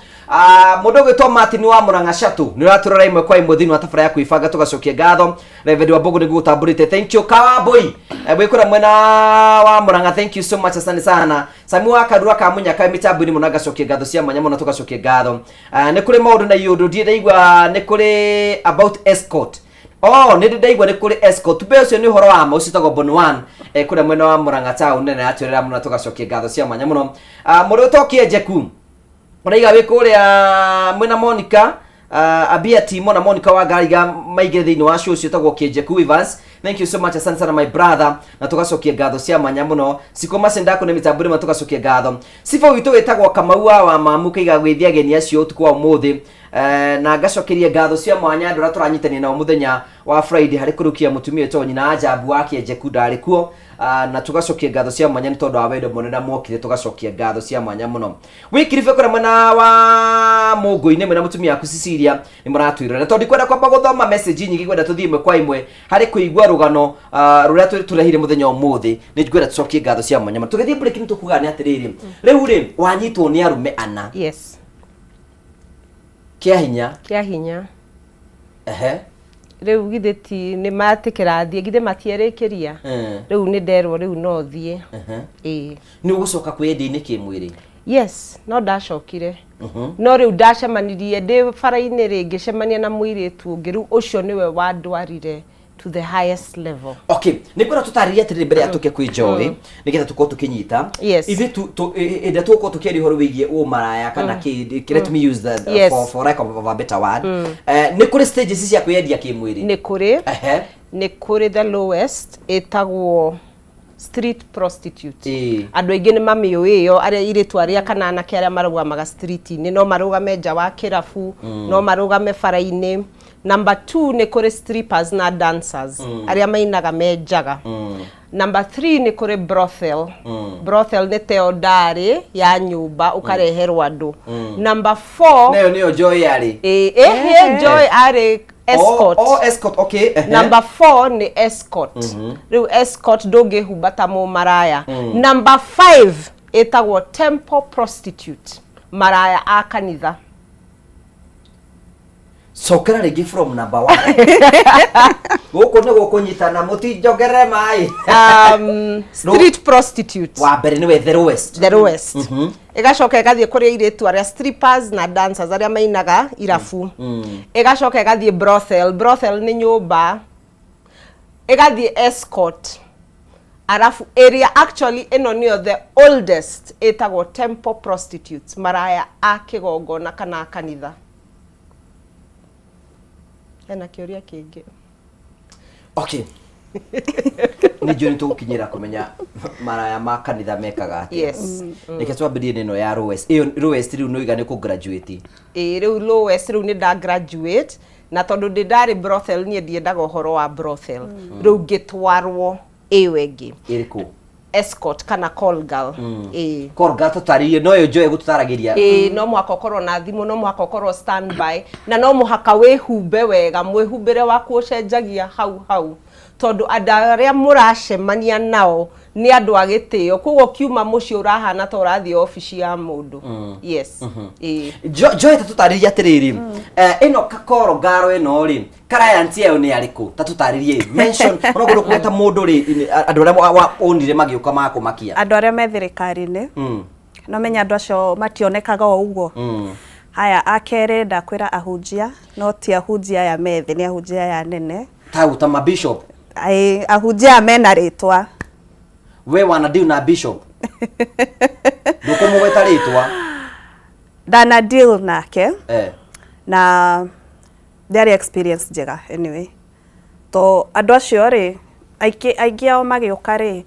Mũndũ ũgwĩtwo Martin wa Mũrang'a Chatũ nĩ ũratwĩrora ĩmwe kwa ĩmwe thĩinĩ wa tabarĩra ya kwĩbanga, tũgacokia ngatho. Reverend wa Mbogo nĩguo ũtambũrĩte, thank you. Kawambui wĩ kũrĩa mwena wa Mũrang'a, thank you so much, asante sana. Sami wa Karura ka Mũnyaka mĩtambo-inĩ mũno, ngacokia ngatho cia mwanya mũno, tũgacokia ngatho. Nĩ kũrĩ maũndũ na iũndũ ndirĩ ndaigua, nĩ kũrĩ about escort. Oh, nĩ ndĩ ndaigua nĩ kũrĩ escort. Mbe ũcio nĩ ũhoro wa ma. Ũcio ũtagwo Bon One kũrĩa mwena wa Mũrang'a town nene atwĩrĩra mũno, tũgacokia ngatho cia mwanya mũno. Mũndũ ũtokie Njeku ũraiga wĩ kũrĩa mwena Monica, ambia Timo na Monica wa Ngariga maingĩre thĩinĩ wa show. Ũcio ũtagwo Kĩnjeku Evans, thank you so much, asante sana my brother, na tũgacokia ngatho cia mwanya mũno. Siko Masendako nĩ mĩtambo rĩmwe, tũgacokia ngatho. Sifa witũ wĩtagwo Kamaua wa Mamu kaiga gwĩthia ageni acio ũtukũ wa ũmũthĩ, na ngacokeria ngatho cia mwanya andũ arĩa tũranyitanĩra nao mũthenya wa Friday harĩ kũrukia mũtumia wĩtagwo nyina Ajabu wa Kĩenjeku, ndarĩ kuo. Na tũgacokia ngatho cia mwanya nĩ tondũ wa wendo mũnene mokire, tũgacokia ngatho cia mwanya mũno. Wikiribe kũrĩa mwena wa Mũngũ-inĩ mwena mũtumia waku Cecilia nĩ mũratwĩrora, na tondũ ndikwenda kwamba gũthoma message nyingĩ, ngwenda tũthiĩ ĩmwe kwa ĩmwe harĩ kũigua rũgano rũrĩa tũrehire mũthenya wa ũmũthĩ. Nĩ ngwenda tũcokie ngatho cia mwanya mũno. Tũgĩthiĩ break nĩ tũkugaga nĩ atĩrĩrĩ, rĩu rĩ wanyitwo nĩ arũme ana kĩa hinya? Kĩa hinya. Ehe. Rĩu githĩ ti nĩ matĩkĩra thiĩ, githĩ matierĩkĩria? Rĩu nĩ nderwo rĩu no thiĩ. Ĩĩ. Nĩ ũgũcoka kwĩyendia-inĩ kĩmwĩrĩ? Yes, no ndacokire, no rĩu ndacemanirie ndĩ bara-inĩ rĩ, ngĩcemania na mũirĩtu ũngĩ. Rĩu ũcio nĩwe wandwarire to the highest level. Okay, nĩ ngwenda tũtarĩrie atĩrĩrĩ mbere ya tũke kwĩ Joy, nĩgetha tũkorwo tũkĩnyita. Ithuĩ hĩndĩ ĩrĩa tũgũkorwo tũkĩaria ũhoro wĩgiĩ ũmaraya kana kĩ, let me use the for lack of a better word, nĩ kũrĩ stages cia kwĩyendia kĩmwĩrĩ? Nĩ kũrĩ. Nĩ kũrĩ the lowest, ĩtagwo street prostitute. Andũ aingĩ nĩ mamĩũĩ ĩyo, arĩa airĩtu arĩa kana anake arĩa marũgamaga street-inĩ, no marũgame nja wa kĩrabu, no marũgame bara-inĩ. Number 2, nĩ kũrĩ strippers na dancers, arĩa mainaga me njaga. Number 3, nĩ kũrĩ brothel. Brothel nĩ teo ndarĩ ya nyũmba ũkareherwo andũ. Number 4, Nayo nĩyo Joy yarĩ? Ĩ, ĩ, Joy arĩ escort. Oh, escort, okay. Number 4 nĩ escort. Rĩu escort ndũngĩhumba ta mũmaraya. Number 5 ĩtagwo temple prostitute, maraya a kanitha. Cokera rĩngĩ from number one. Gũkũ nĩ gũkũnyitana, mũtinjongerere maĩ. Street prostitute. Wa mbere nĩwe the lowest. The lowest. Ĩgacoka ĩgathiĩ kũrĩ airĩtu arĩa strippers na dancers, arĩa mainaga irabu. Ĩgacoka ĩgathiĩ brothel. Brothel nĩ nyũmba. Ĩgathiĩ escort, arabu ĩrĩa actually ĩno nĩyo the oldest, ĩtagwo temple prostitutes, maraya a kĩgongona kana a kanitha. Hena kĩũria kĩngĩ? Okay, nĩ njũĩ nĩ tũgũkinyĩra kũmenya maraya ma kanitha mekaga atĩa. Yes. Reke twambĩrĩrie na ĩno ya lowest. Ĩyo lowest rĩu nĩ ũiga nĩ kũ graduate? Ĩĩ, rĩu lowest rĩu nĩ nda graduate, na tondũ ndĩ ndarĩ brothel, niĩ ndiendaga ũhoro wa brothel. Rĩu ngĩtwarwo ĩyo ĩngĩ. Ĩrĩkũ? Escort kana call girl. Ĩĩ. Call girl, tũtarĩrie, no ĩyo njoe gũtũtaragĩria. Ĩĩ, no mũhaka ũkorwo na thimũ, no mũhaka ũkorwo standby, na no mũhaka wĩhumbe wega. Mwĩhumbĩre waku ũcenjagia hau hau, tondũ andũ arĩa mũracemania nao nĩ andũ a gĩtĩo. Koguo kiuma mũciĩ ũrahana ta ũrathiĩ obici ya mũndũ. Yes, ĩĩ. Joy, ta tũtarĩrie atĩrĩrĩ, ĩno kakoro ngaro ĩno rĩ, client yayo nĩ arĩkũ? Ta tũtarĩrie, mention ona kũndũ kũgweta mũndũ rĩ, andũ arĩa onire magĩũka makũmakia. Andũ arĩa me thirikari-inĩ. No menya andũ acio mationekaga o ũguo. Haya, akerĩ ndakwĩra ahunjia, no ti ahunjia aya methĩ, nĩ ahunjia aya nene. Ta mabishop? Ĩĩ, ahunjia aya mena rĩtwa. We wana deal na bishop? Ndũkũmũgweta rĩtwa. Ndana deal nake na ndĩarĩ experience njega anyway. To andũ acio rĩ, aingĩ ao magĩũka rĩ,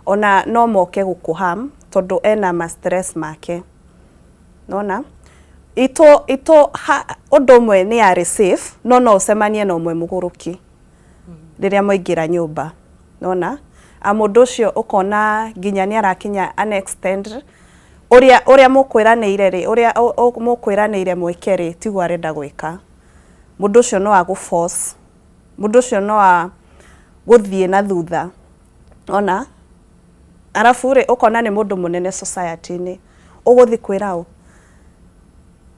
ona no moke gũkũ harm tondũ ena ma stress make. Nona? Itũ ha, ũndũ ũmwe nĩ yarĩ safe, no no ũcemanie na ũmwe mũgũrũki rĩrĩa mwaingĩra nyũmba. Nona? A mũndũ ũcio ũkona nginya nĩ arakinya an extent ũrĩa mũkwĩranĩire rĩ, ũrĩa mũkwĩranĩire mwĩke rĩ, tiguo arenda gwĩka. Mũndũ ũcio no agũ force, mũndũ ũcio no a gũthiĩ na thutha. Ona? Arabu rĩ, ũkona nĩ mũndũ mũnene society-inĩ. Ũgũthiĩ kwĩra ũ?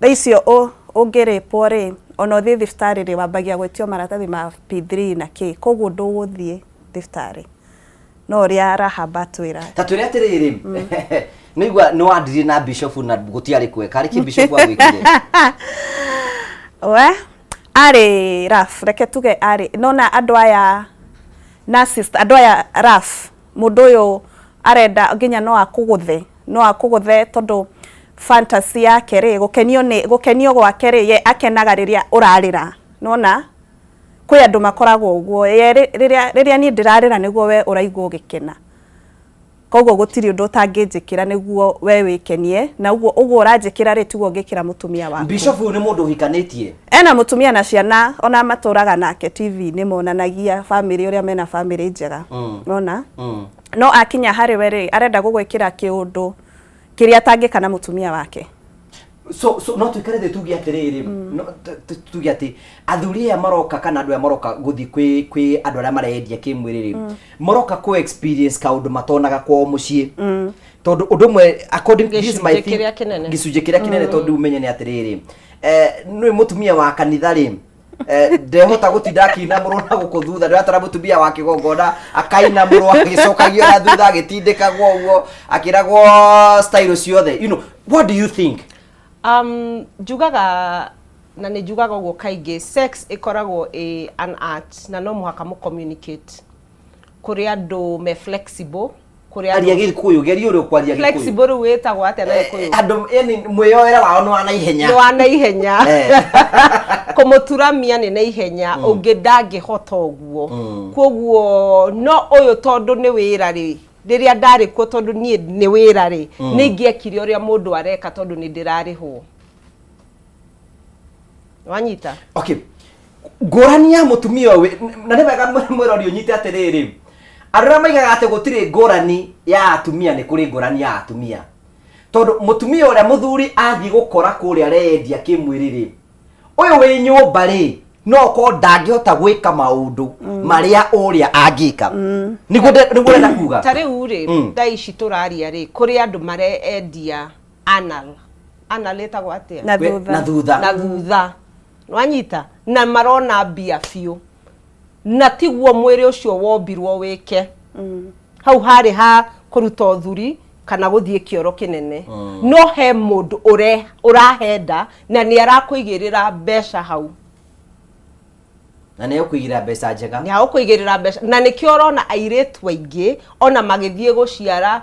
Thaa icio ũngĩrĩpwo rĩ, ona ũthiĩ thibitarĩ rĩ, wambagia gwĩtio maratathi ma P3 na kĩ, koguo ndũgũthiĩ thibitarĩ. No ũrĩa Rahab atwĩra. Ta twĩre atĩrĩrĩ, nĩ igua nĩ wandirie na bishop na gũtiarĩ kwega. Karĩ kĩ bishop agwĩkire? We arĩ rough, reke tuge arĩ nona andũ aya narcissist, andũ aya rough. Mũndũ ũyũ arenda nginya no akũgũthe, no akũgũthe tondũ fantasy yake rĩ, gũkenio nĩ gũkenio gwake rĩ, ye akenaga rĩrĩa ũrarĩra. Nona kwĩ andũ makoragwo ũguo, ye rĩrĩa niĩ ndĩrarĩra nĩguo we ũraigua ũgĩkena. Koguo gũtirĩ ũndũ ũtangĩnjĩkĩra nĩguo we wĩkenie, na ũguo ũranjĩkĩra rĩ, tiguo ũngĩkĩra mũtumia waku. Bishop ũyũ nĩ mũndũ ũhikanĩtie? Ena mũtumia na ciana, ona matũraga nake TV nĩ monanagia family ũrĩa mena family njega. Nona? No akinya harĩ we rĩ, arenda gũgwĩkĩra kĩũndũ kĩrĩa atangĩka na mũtumia wake. So no tuikare thĩ tuge atĩrĩrĩ, no tuge atĩ athuri aya maroka kana andũ aya maroka gũthiĩ kwĩ andũ arĩa marendia kĩmwĩrĩ rĩ, maroka kũ experience kaũndũ matonaga kwao mũciĩ, tondũ ũndũ ũmwe according this is my Gĩcunjĩ kĩrĩa kĩnene. Gĩcunjĩ kĩrĩa kĩnene, tondũ ũmenye nĩ atĩrĩrĩ, nĩ mũtumia wa kanitha rĩ, ndehota gũtinda akĩinamũrwo na gũkũ thutha, ndĩratara mũtumia wa kĩgongona akainamũrwo agĩcokagio na thutha, agĩtindĩkagwo ũguo, akĩragwo style ciothe. What do you think? Njugaga na nĩ njugaga ũguo kaingĩ, sex ĩkoragwo ĩ an art na no mũhaka mũ communicate. Kũrĩ andũ me flexible, kũrĩ Aria andũ Gĩkũyũ, geria ũrĩa ũkwaria Gĩkũyũ. Flexible rĩu wĩtagwo atĩa na Gĩkũyũ? Andũ yani mwĩyoere wao nĩ wa naihenya. Nĩ wa naihenya. Kũmũturamia nĩ naihenya, ũngĩ ndangĩhota ũguo. Koguo no ũyũ tondũ nĩ wĩra rĩ, rĩrĩa ndarĩ kuo, tondũ niĩ nĩ wĩra rĩ, nĩ ingĩekire ũrĩa mũndũ areka tondũ nĩ ndĩrarĩhwo. Wanyita? Okay, ngũrani ya mũtumia ũyũ na nĩ wega mwĩrori ũnyite atĩrĩrĩ, andũ arĩa maigaga atĩ gũtirĩ ngũrani ya atumia, nĩ kũrĩ ngũrani ya atumia, tondũ mũtumia ũrĩa mũthuri athiĩ gũkora kũrĩa arendia kĩmwĩrĩ rĩ, ũyũ wĩ nyũmba rĩ, no korwo ndangĩhota gwĩka maũndũ marĩa ũrĩa angĩka. Nĩguo ndĩrenda kuga. Ta rĩu rĩ, thaa ici tũraria rĩ, kũrĩ andũ marendia anal. Anal ĩtagwo atĩa? Na thutha. Na thutha. Na thutha. Wanyita? Na marona mbia biũ, na tiguo mwĩrĩ ũcio wombirwo wĩke. Hau harĩ ha kũruta ũthuri kana gũthiĩ kĩoro kĩnene. No he mũndũ ũrahenda na nĩ arakũigĩrĩra mbeca hau. Na nĩ ũkũigĩrĩra mbeca njega. Nĩ agũkũigĩrĩra mbeca, na nĩkĩo ũrona airĩtu aingĩ ona magĩthiĩ gũciara,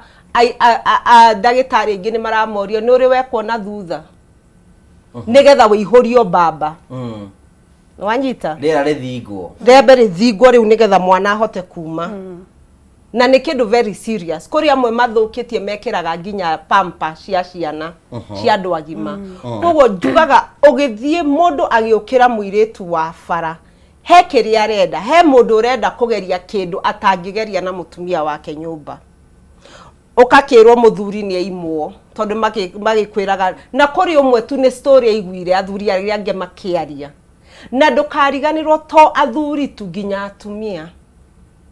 ndagĩtarĩ aingĩ nĩ maramoria nĩ ũrĩ wekwo na thutha, nĩgetha wĩihũrio mbamba. Wanyita? Rĩera rĩthingwo. Rĩambe rĩthingwo rĩu nĩgetha mwana ahote kuma. Na nĩ kĩndũ very serious. Kũrĩ amwe mathũkĩtie mekĩraga nginya pamper cia ciana, cia andũ agima. Koguo njugaga ũgĩthiĩ mũndũ agĩũkĩra mũirĩtu wa bara, he kĩrĩa arenda, he mũndũ ũrenda kũgeria kĩndũ atangĩgeria na mũtumia wake nyũmba. Ũgakĩrwo mũthuri nĩ aimwo tondũ magĩkwĩraga, na kũrĩ ũmwe tu nĩ story aiguire athuri arĩa angĩ makĩaria. Na ndũkariganĩrwo to athuri tu, nginya atumia,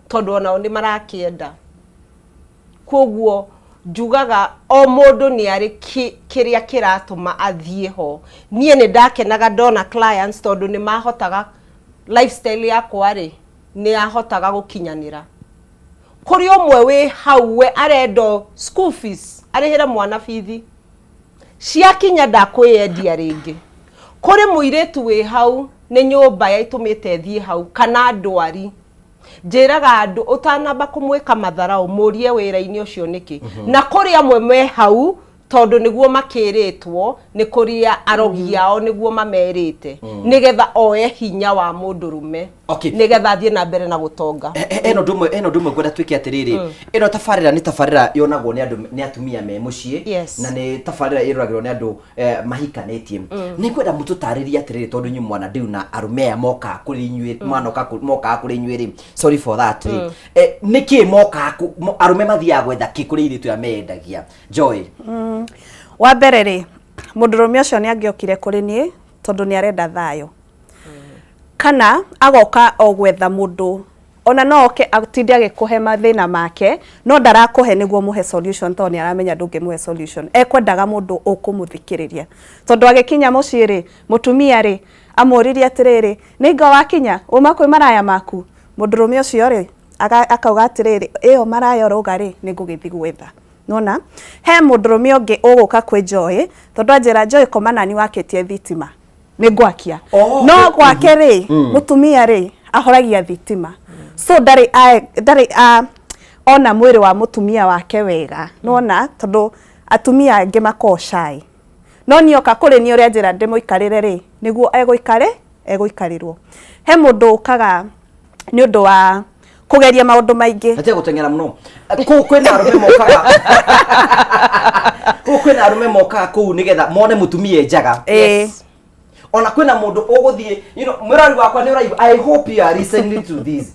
tondũ onao nĩ marakĩenda. Koguo njugaga o mũndũ nĩ arĩ kĩrĩa kĩratũma athiĩ ho. Niĩ nĩ ndakenaga ndona clients tondũ nĩ mahotaga, lifestyle yakwa rĩ, nĩ yahotaga gũkinyanĩra. Kũrĩ ũmwe wĩ hau we arenda school fees, arĩhĩre mwana bithi, ciakinya ndakwĩyendia rĩngĩ. Kũrĩ mũirĩtu wĩ hau nĩ nyũmba yaitũmĩte thiĩ hau kana ndwari. Njĩraga andũ ũtanamba kũmwĩka matharau mũrie wĩra-inĩ ũcio nĩkĩ. Na kũrĩ amwe me hau tondũ nĩguo makĩrĩtwo nĩ kũrĩa arogi ao nĩguo mamerĩte, nĩgetha oe hinya wa mũndũrũme, nĩgetha athiĩ na mbere na gũtonga. Ĩno ndũmwe, ĩno ndũmwe ngwenda twĩke atĩrĩrĩ, ĩno tabarĩra nĩ tabarĩra yonagwo nĩ andũ, nĩ atumia me mũciĩ, na nĩ tabarĩra ĩroragĩrwo nĩ andũ mahikanĩtie. Nĩ ngwenda mũtũtarĩrie atĩrĩrĩ, tondũ inyuĩ mwana ndĩu na arũme aya mokaga kũrĩ inyuĩ, mwanoka mokaga kũrĩ inyuĩ rĩ, sorry for that rĩ, nĩkĩ mokaga arũme mathiaga gwetha kĩ kũrĩ airĩtu aya meyendagia? Joy. Wa mbere rĩ, mũndũrũme ũcio nĩ angĩokire kũrĩ niĩ tondũ nĩ arenda thayũ, kana agoka o gwetha mũndũ, ona no oke atinde agĩkũhe mathĩna make, no ndarakũhe nĩguo mũhe solution, tondũ nĩ aramenya ndũngĩmũhe solution. Ekwendaga mũndũ ũkũmũthikĩrĩria, tondũ agĩkinya mũciĩ rĩ, mũtumia rĩ amũririe atĩrĩrĩ, nĩ ingo wakinya uma kwĩ maraya maku? Mũndũrũme ũcio rĩ akauga atĩrĩrĩ, ĩyo maraya ũrauga rĩ, nĩ ngũgĩthiĩ gwetha. Nona he mũndũrũme ũngĩ ũgũka kwĩ Joy, tondũ anjĩra, Joy, koma nani wakĩtie thitima nĩ ngwakia. No gwake rĩ, mũtumia rĩ ahoragia thitima, so ndarĩ ona mwĩrĩ wa mũtumia wake wega. Nona tondũ atumia angĩ makoragwo shy, no niĩ oka kũrĩ niĩ ũrĩa njĩra ndĩmũikarĩre rĩ, nĩguo egũikare egũikarĩrwo. He mũndũ ũkaga nĩ ũndũ wa kũgeria maũndũ maingĩ. Atia gũteng'era mũno kũu kwĩna arũme mokaga kũu, kwĩna arũme mokaga kũu nĩgetha mone mũtumia e njaga. Ona kwĩna mũndũ ũgũthiĩ, mwĩrori wakwa nĩ ũraigua, I hope you are listening to this,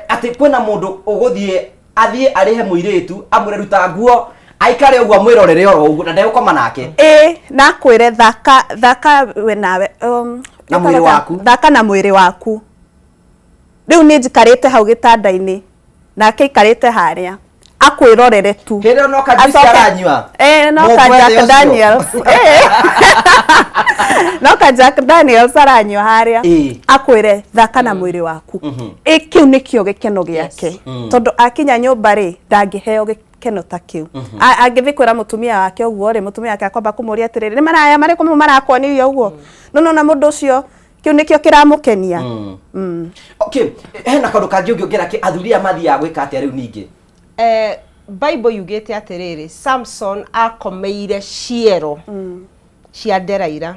atĩ kwĩna mũndũ ũgũthiĩ athiĩ arĩhe mũirĩtu amwĩre ruta nguo aikare ũguo amwĩrorere oro ũguo na ndegũkoma nake. Ĩ, na akwĩre thaka thaka we nawe Na mwĩrĩ waku. Thaka na mwĩrĩ waku. Rĩu niĩ njikarĩte hau gĩtanda-inĩ nake aikarĩte harĩa akwĩrorere tu. Hĩndĩ ĩyo no ka juice aranyua. No ka Mũgwethe Jack ũcio. Daniels. No ka Jack Daniels aranyua harĩa, akwĩre thaka na mwĩrĩ waku. Ĩ, kĩu nĩkĩo gĩkeno gĩake, tondũ akinya nyũmba rĩ, ndangĩheo gĩkeno ta kĩu. Angĩthiĩ kwĩra mũtumia wake ũguo rĩ, mũtumia wake akwamba kũmũria atĩrĩrĩ, nĩ maraya marĩkũ marakuonirie ũguo? No nona mũndũ ũcio kĩu nĩkĩo kĩramũkenia. Okay, hena kaũndũ kangĩ ũngĩongera kĩ athuri aya mathiaga gwĩka atĩa rĩu ningĩ? Bible yugĩte atĩrĩrĩ, Samson akomeire ciero cia Delaila.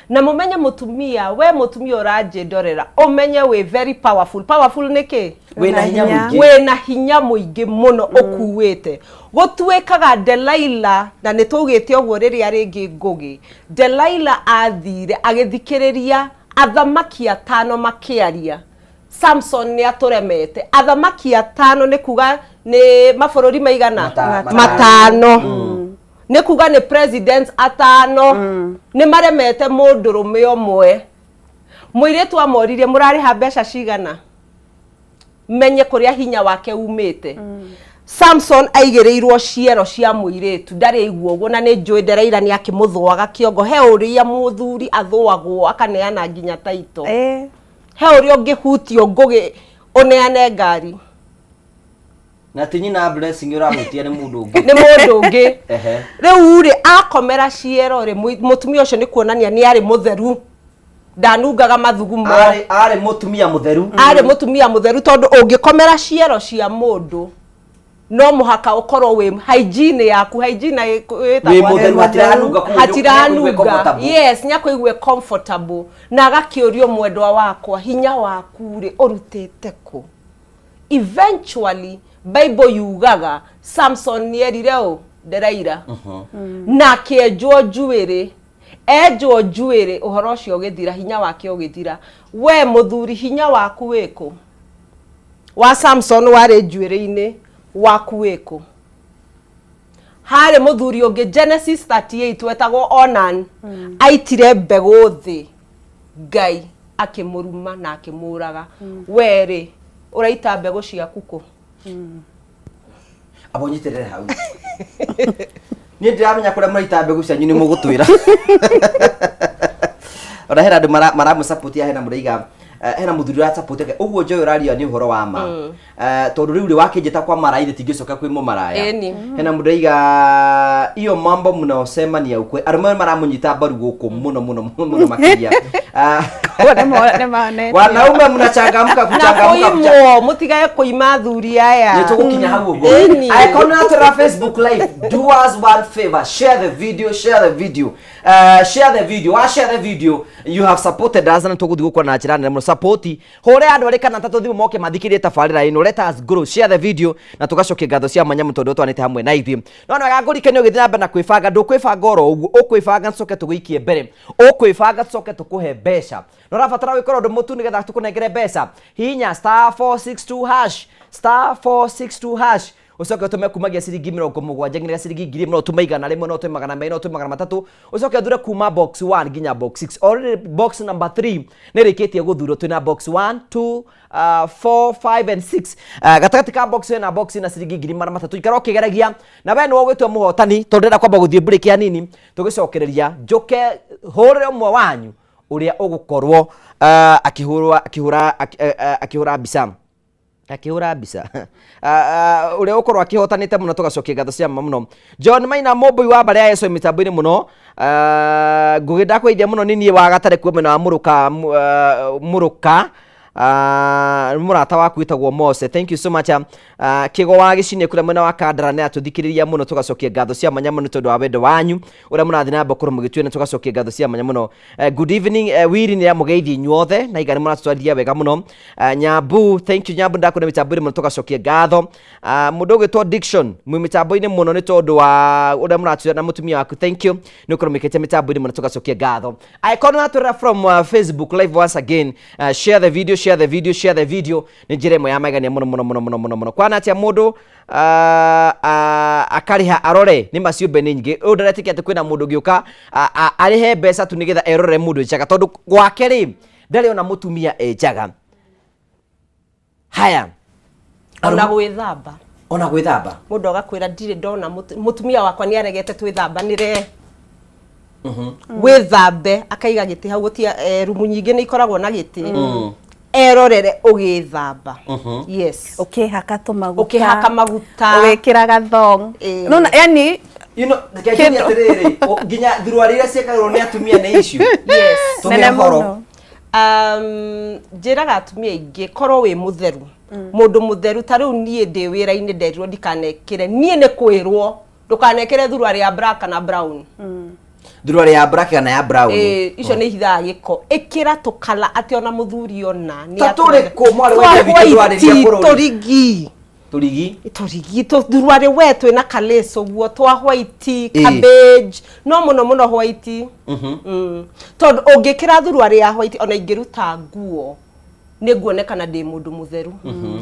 Na mũmenye mũtumia, we mũtumia ũranjĩndorera, ũmenye wĩ very powerful. Powerful nĩ kĩ? Wĩna hinya mũingĩ. Wĩna hinya mũingĩ mũno ũkuĩte. Gũtuĩkaga Delaila, na nĩ twaugĩte ũguo rĩrĩa rĩngĩ Ngũgĩ, Delaila athire agĩthikĩrĩria athamaki atano makĩaria. Samson nĩ atũremete. Athamaki atano nĩ kuga nĩ mabũrũri maigana? Matano. Nĩ kuga nĩ presidents atano nĩ maremete mũndũrũme ũmwe. Mũirĩtu amoririe, mũrarĩha mbeca cigana? Menye kũrĩa hinya wake umĩte. Samson aigĩrĩirwo ciero cia mũirĩtu, ndarĩ aigua ũguo, na nĩ njũĩ Delaila nĩ akĩmũthũaga kĩongo. He ũrĩa mũthuri athũagwo akaneana nginya taito. He ũrĩa ũngĩhutio Ngũgĩ ũneane ngari. Na ti nyina Blessing ũrahutia, nĩ mũndũ ũngĩ. Nĩ mũndũ ũngĩ. Rĩu rĩ, akomera ciero rĩ, mũtumia ũcio nĩ kuonania nĩ arĩ mũtheru, ndanungaga mathugumo. Arĩ mũtumia mũtheru. Arĩ mũtumia mũtheru, tondũ ũngĩkomera ciero cia mũndũ No mũhaka ũkorwo wĩ hygiene yaku, hygiene Wĩ ĩtagwo mũtheru, atĩa? hatiranunga, koguo nĩakũigue Hatiranunga. comfortable. Yes, nĩakũigue comfortable na agakĩũrio, mwendwa wakwa, hinya waku rĩ, ũrutĩte kũ? Eventually Bible yugaga Samson nĩerire ũ Delaila na akĩenjwo njuĩrĩ. Enjwo njuĩrĩ, ũhoro ũcio ũgĩthira, hinya wake ũgĩthira. We mũthuri, hinya waku wĩkũ? Wa Samson warĩ njuĩrĩ-inĩ, waku wĩkũ? Harĩ mũthuri ũngĩ, Genesis 38, wetagwo Onan. Aitire mbegũ thĩ, Ngai akĩmũruma na akĩmũraga. We rĩ, ũraita mbegũ ciaku kũ? Abo nyitĩrĩre hau, niĩ ndiramenya kũrĩa mũraita mbegũ cianyu, nĩ mũgũtwĩra. Ona hena andũ maramũsupport, hena mũraiga hena mũthuri ũrasupport ake ũguo. Joy ũraria nĩ ũhoro wa ma. Tondũ rĩu rĩ wakĩnjĩta kwa maraya, ithe tingĩcoka kwĩ mũmaraya. Ĩni. Hena mũndũ aiga hiyo mambo mnaosema ni ya ukweli. Arũme maramũnyita mbaru gũkũ mũno mũno mũno mũno makĩria. Wanaume mnachangamka Na kuchangamka. Kũimwo, mũtigage kũima athuri aya. Nĩ tũgũkinya hau ũguo. Ĩni. Angĩkorwo nĩ ũratũrora Facebook live, do us one favor, share the video, share the video, share the video. Wa share the video, you have supported us, na tũgũthiĩ gũkũra na njĩra nene mũno. Support hũre andũ arĩ kana tatũ thimũ moke mathikĩrĩrie tabarĩra ĩno. Let us grow, share the video, na tũgacokia ngatho cia mwanya mũno tondũ twanĩte hamwe na ithuĩ. No nĩ wega ngũrikanie ũgĩthiĩ na mbere na kwĩbanga. Ndũkwĩbanga oro ũguo, ũkwĩbanga tũcoke tũgũikie mbere, ũkwĩbanga tũcoke tũkũhe mbeca. Na ũrabatara gwĩkora ũndũ mũtu nĩgetha tũkũnengere mbeca, hihinya *462 hash, *462 hash, ũcoke ũtũme kumagia ciringi 70 nginya ciringi 1000. No ũtũme 100, no ũtũme 200, no ũtũme 300. Ũcoke ũthure kuma box 1 nginya box 6. Already box number 3 nĩ ĩrĩkĩtie gũthurwo. Twĩna box 1, 2, 4, 5 and 6. Gatagatĩ ka box ĩyo na box ĩna ciringi 300,000. Ikara ũkĩgeragia na we nĩwe ũgwĩtua mũhotani, tondũ ndĩrenda kwamba gũthiĩ break ya nini, tũgĩcokereria njũke hũrĩre ũmwe wanyu ũrĩa ũgũkorwo akĩhũrwa akĩhũra akĩhũra mbica ũrĩa ũkorwo akĩhotanĩte mũno. Tũgacokia ngatho cia ma mũno. John Maina Mũmbui wa mbarĩ ya Yesu mĩtambo-inĩ mũno. Ngũgĩ ndakũgeithia mũno, nĩ niĩ wa Gatare kuo mwena wa Mũrũka, Mũrũka. Mũrata waku wĩtagwo Mose, thank you so much. Kĩgo wa gĩcinĩ kũrĩa mwena wa Kandara nĩ atũthikĩrĩria mũno. Tũgacokia ngatho cia mwanya mũno tondũ wa wendo wanyu ũrĩa mũrathiĩ na mbere gũkorwo mũgĩtuĩra. Tũgacokia ngatho cia mwanya mũno. Good evening, Wiri nĩ amũgeithia inyuothe na iga nĩ mũratũtwarithia wega mũno. Nyambu, thank you Nyambu, ndakuona mĩtambo-inĩ mũno, tũgacokia ngatho. Mũndũ ũgwĩtwo Diction mwĩ mĩtambo-inĩ mũno nĩ tondũ wa ũrĩa mũratwĩra na mũtumia waku, thank you nĩ ũkorwo mwĩkĩte mĩtambo-inĩ mũno, tũgacokia ngatho. Angĩkorwo nĩ ũratwĩrora from Facebook live, once again, share the video, share the video, share the video. Nĩ njĩra ĩmwe ya magegania mũno mũno mũno mũno mũno mũno. Kwana atĩa mũndũ akarĩha arore nĩ maciũmbe nĩ nyingĩ. Ũyũ ndaretĩkia atĩ kwĩna mũndũ ũngĩũka arĩhe mbeca tu nĩgetha erorere mũndũ njaga, tondũ gwake rĩ ndarĩ ona mũtumia e njaga. Haya. Ona gwĩthamba. Ona gwĩthamba. Mũndũ agakwĩra, ndirĩ ndona mũtumia wakwa nĩ aregete twĩthambanĩre. Wĩthambe, akaiga gĩtĩ hau gũtia, rumu nyingĩ nĩ ikoragwo na gĩtĩ, erorere ũgĩthamba. Yes. Ũkĩhaka tũmaguta. Ũkĩhaka maguta. Ũgĩkĩra gathong. Nona yani Reke njuge atĩrĩrĩ, nginya thuruarĩ iria ciĩkagĩrwo nĩ atumia nĩ issue. Yes. Tũhe Nene ũhoro. mũno. Njĩraga atumia aingĩ, korwo wĩ mũtheru, mũndũ mũtheru, ta rĩu niĩ ndĩ wĩra-inĩ, nderirwo ndikanekĩre, niĩ nĩ kwĩrwo ndũkanekĩre thuruarĩ ya black kana brown. Thuruarĩ ya black kana ya brown? Ĩĩ, icio nĩ ihithaga gĩko. Ĩkĩra tũkala atĩ ona mũthuri ona nĩ Ta tũrĩkũ, mwarĩ wa Twa ithe witũ, twarĩria white, bũrũri? Tũrigi. Tũrigi. Tũrigi, tũthuruarĩ we twĩna kalĩco ũguo twa white, cabbage, no mũno mũno white. Tondũ ũngĩkĩra thuruarĩ ya white, ona ingĩruta nguo nĩ nguonekana ndĩ mũndũ mũtheru.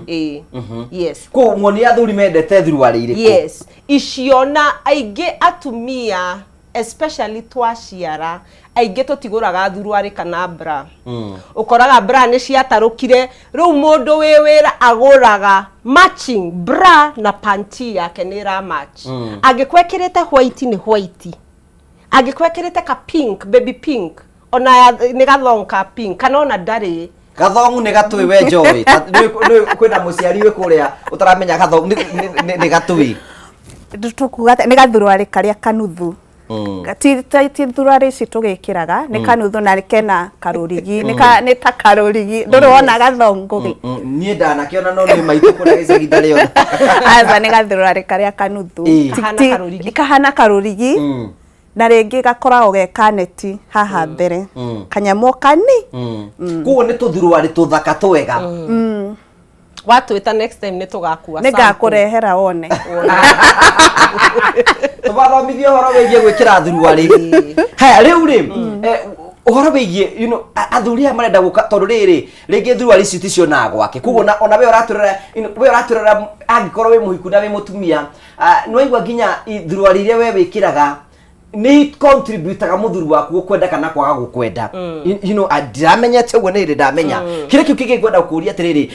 Ĩĩ, yes. Koguo muoni athuri mendete thuruarĩ irĩkũ? Yes, icio. Na aingĩ atumia, especially twaciara, aingĩ tũtigũraga thuruarĩ kana bra. Ũkoraga bra nĩ ciatarũkire, rĩu mũndũ wĩ wĩra agũraga matching bra na panty yake nĩ ĩra match. Angĩkorwo ĩkĩrĩte white nĩ white, angĩkorwo ĩkĩrĩte ka pink, baby pink, ona nĩ gathong ka pink kana ona ndarĩ. Gathongu nĩ gatũĩ we Joy. Kwĩna mũciari wĩ kũrĩa ũtaramenya gathongu nĩ gatũĩ. Tũkuga atĩ nĩ gathuruarĩ karĩa kanuthu. Ti thurarĩ ici tũgĩkĩraga, nĩ kanuthu na kena karũrigi, nĩ ta karũrigi, ndũrĩ wona gathongũgĩ? Niĩ ndanakiona, no nĩ maitũ kũrĩa gĩcagi ndarĩ ona. Aca, nĩ gathurarĩ karĩa kanuthu. Kahana karũrigi. Kahana karũrigi, na rĩngĩ gakoragwo ge kaneti haha mbere, kanyamũ kani. Koguo nĩ tũthuruarĩ tũthaka twega. Watwĩta next time nĩ tũgakua. Nĩ ngakũrehera wone. Tũbathomithie ũhoro wĩgiĩ gwĩkĩra thuruarĩ. Haya, rĩu rĩ, ũhoro wĩgiĩ athuri aya marenda gũka, tondũ rĩrĩ rĩngĩ thuruarĩ ici ticionaga gwake, koguo ona we ũratũrora, we ũratũrora, angĩkorwo wĩ mũhiku na wĩ mũtumia, nĩwaigua nginya thuruarĩ iria we wĩkĩraga nĩ contributaga mũthuri waku gũkwenda kana kwaga gũkwenda. Ndiramenyete ũguo, nĩ rĩ ndamenya. Kĩrĩa kĩu kĩngĩ ngwenda gũkũria atĩrĩrĩ,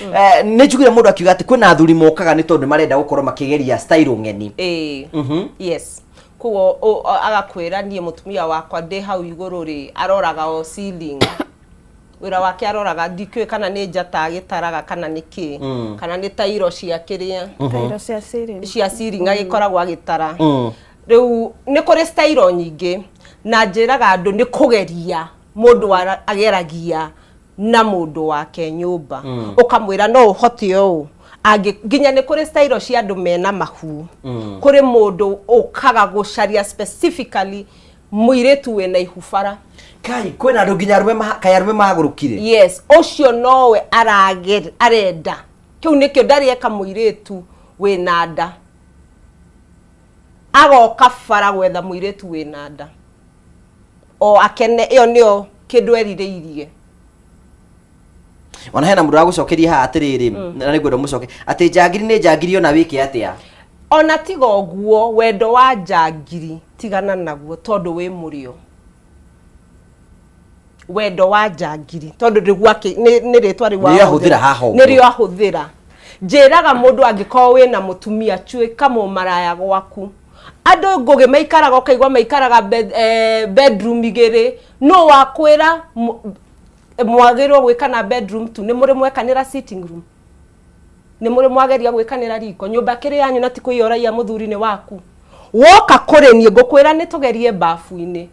nĩ njugire mũndũ akiuga atĩ kwĩna athuri mokaga nĩ tondũ marenda gũkorwo makĩgeria style ng'eni. Ĩĩ. Yes, koguo agakwĩra, niĩ mũtumia wakwa ndĩ hau igũrũ rĩ, aroraga o ceiling, wĩra wake aroraga, ndikĩũĩ kana nĩ njata agĩtaraga kana nĩ kĩ, kana nĩ tairo cia kĩrĩa. Tairo cia ceiling. Cia ceiling agĩkoragwo agĩtara. Rĩu nĩ kũrĩ style nyingĩ, na njĩraga andũ nĩ kũgeria mũndũ ageragia na mũndũ wake nyũmba, ũkamwĩra no ũhote ũũ. Angĩ nginya nĩ kũrĩ style cia andũ mena mahu. Kũrĩ mũndũ ũkaga gũcaria specifically mũirĩtu wĩna ihu bara. Kai, kwĩna andũ nginya arũme kaĩ arũme magũrũkire? Yes, ũcio nowe arenda, kĩu nĩkĩo ndarĩ eka mũirĩtu wĩna nda, agoka bara gwetha mũirĩtu wĩna nda o akene, ĩyo nĩyo kĩndũ erirĩirie. Ona hena mũndũ wagũcokeria haha atĩrĩrĩ, na nĩ ngwenda mũcoke atĩ njangiri nĩ njangiri ona wĩke atĩa. Ona tiga ũguo, wendo wa njangiri tigana naguo, tondũ wĩ mũrĩo wendo wa njangiri, tondũ nĩguo nĩ rĩtwa rĩu. Nĩrĩo ahũthĩra haha ũguo. Nĩrĩo ahũthĩra. Njĩraga mũndũ, angĩkorwo wĩna mũtumia, tuĩka mũmaraya gwaku. Andũ ngũgĩ maikaraga, ũkaigua maikaraga bedroom igĩrĩ, no wakwĩra mwagĩrĩirwo gwĩka na bedroom tu. Nĩ mũrĩ mwekanĩra sitting room? Nĩ mũrĩ mwageria gwĩkanĩra riko? Nyũmba kĩrĩ yanyu na ti kũiya ũraiya, mũthuri nĩ waku. Woka kũrĩ niĩ, ngũkwĩra nĩ tũgerie bafu-inĩ,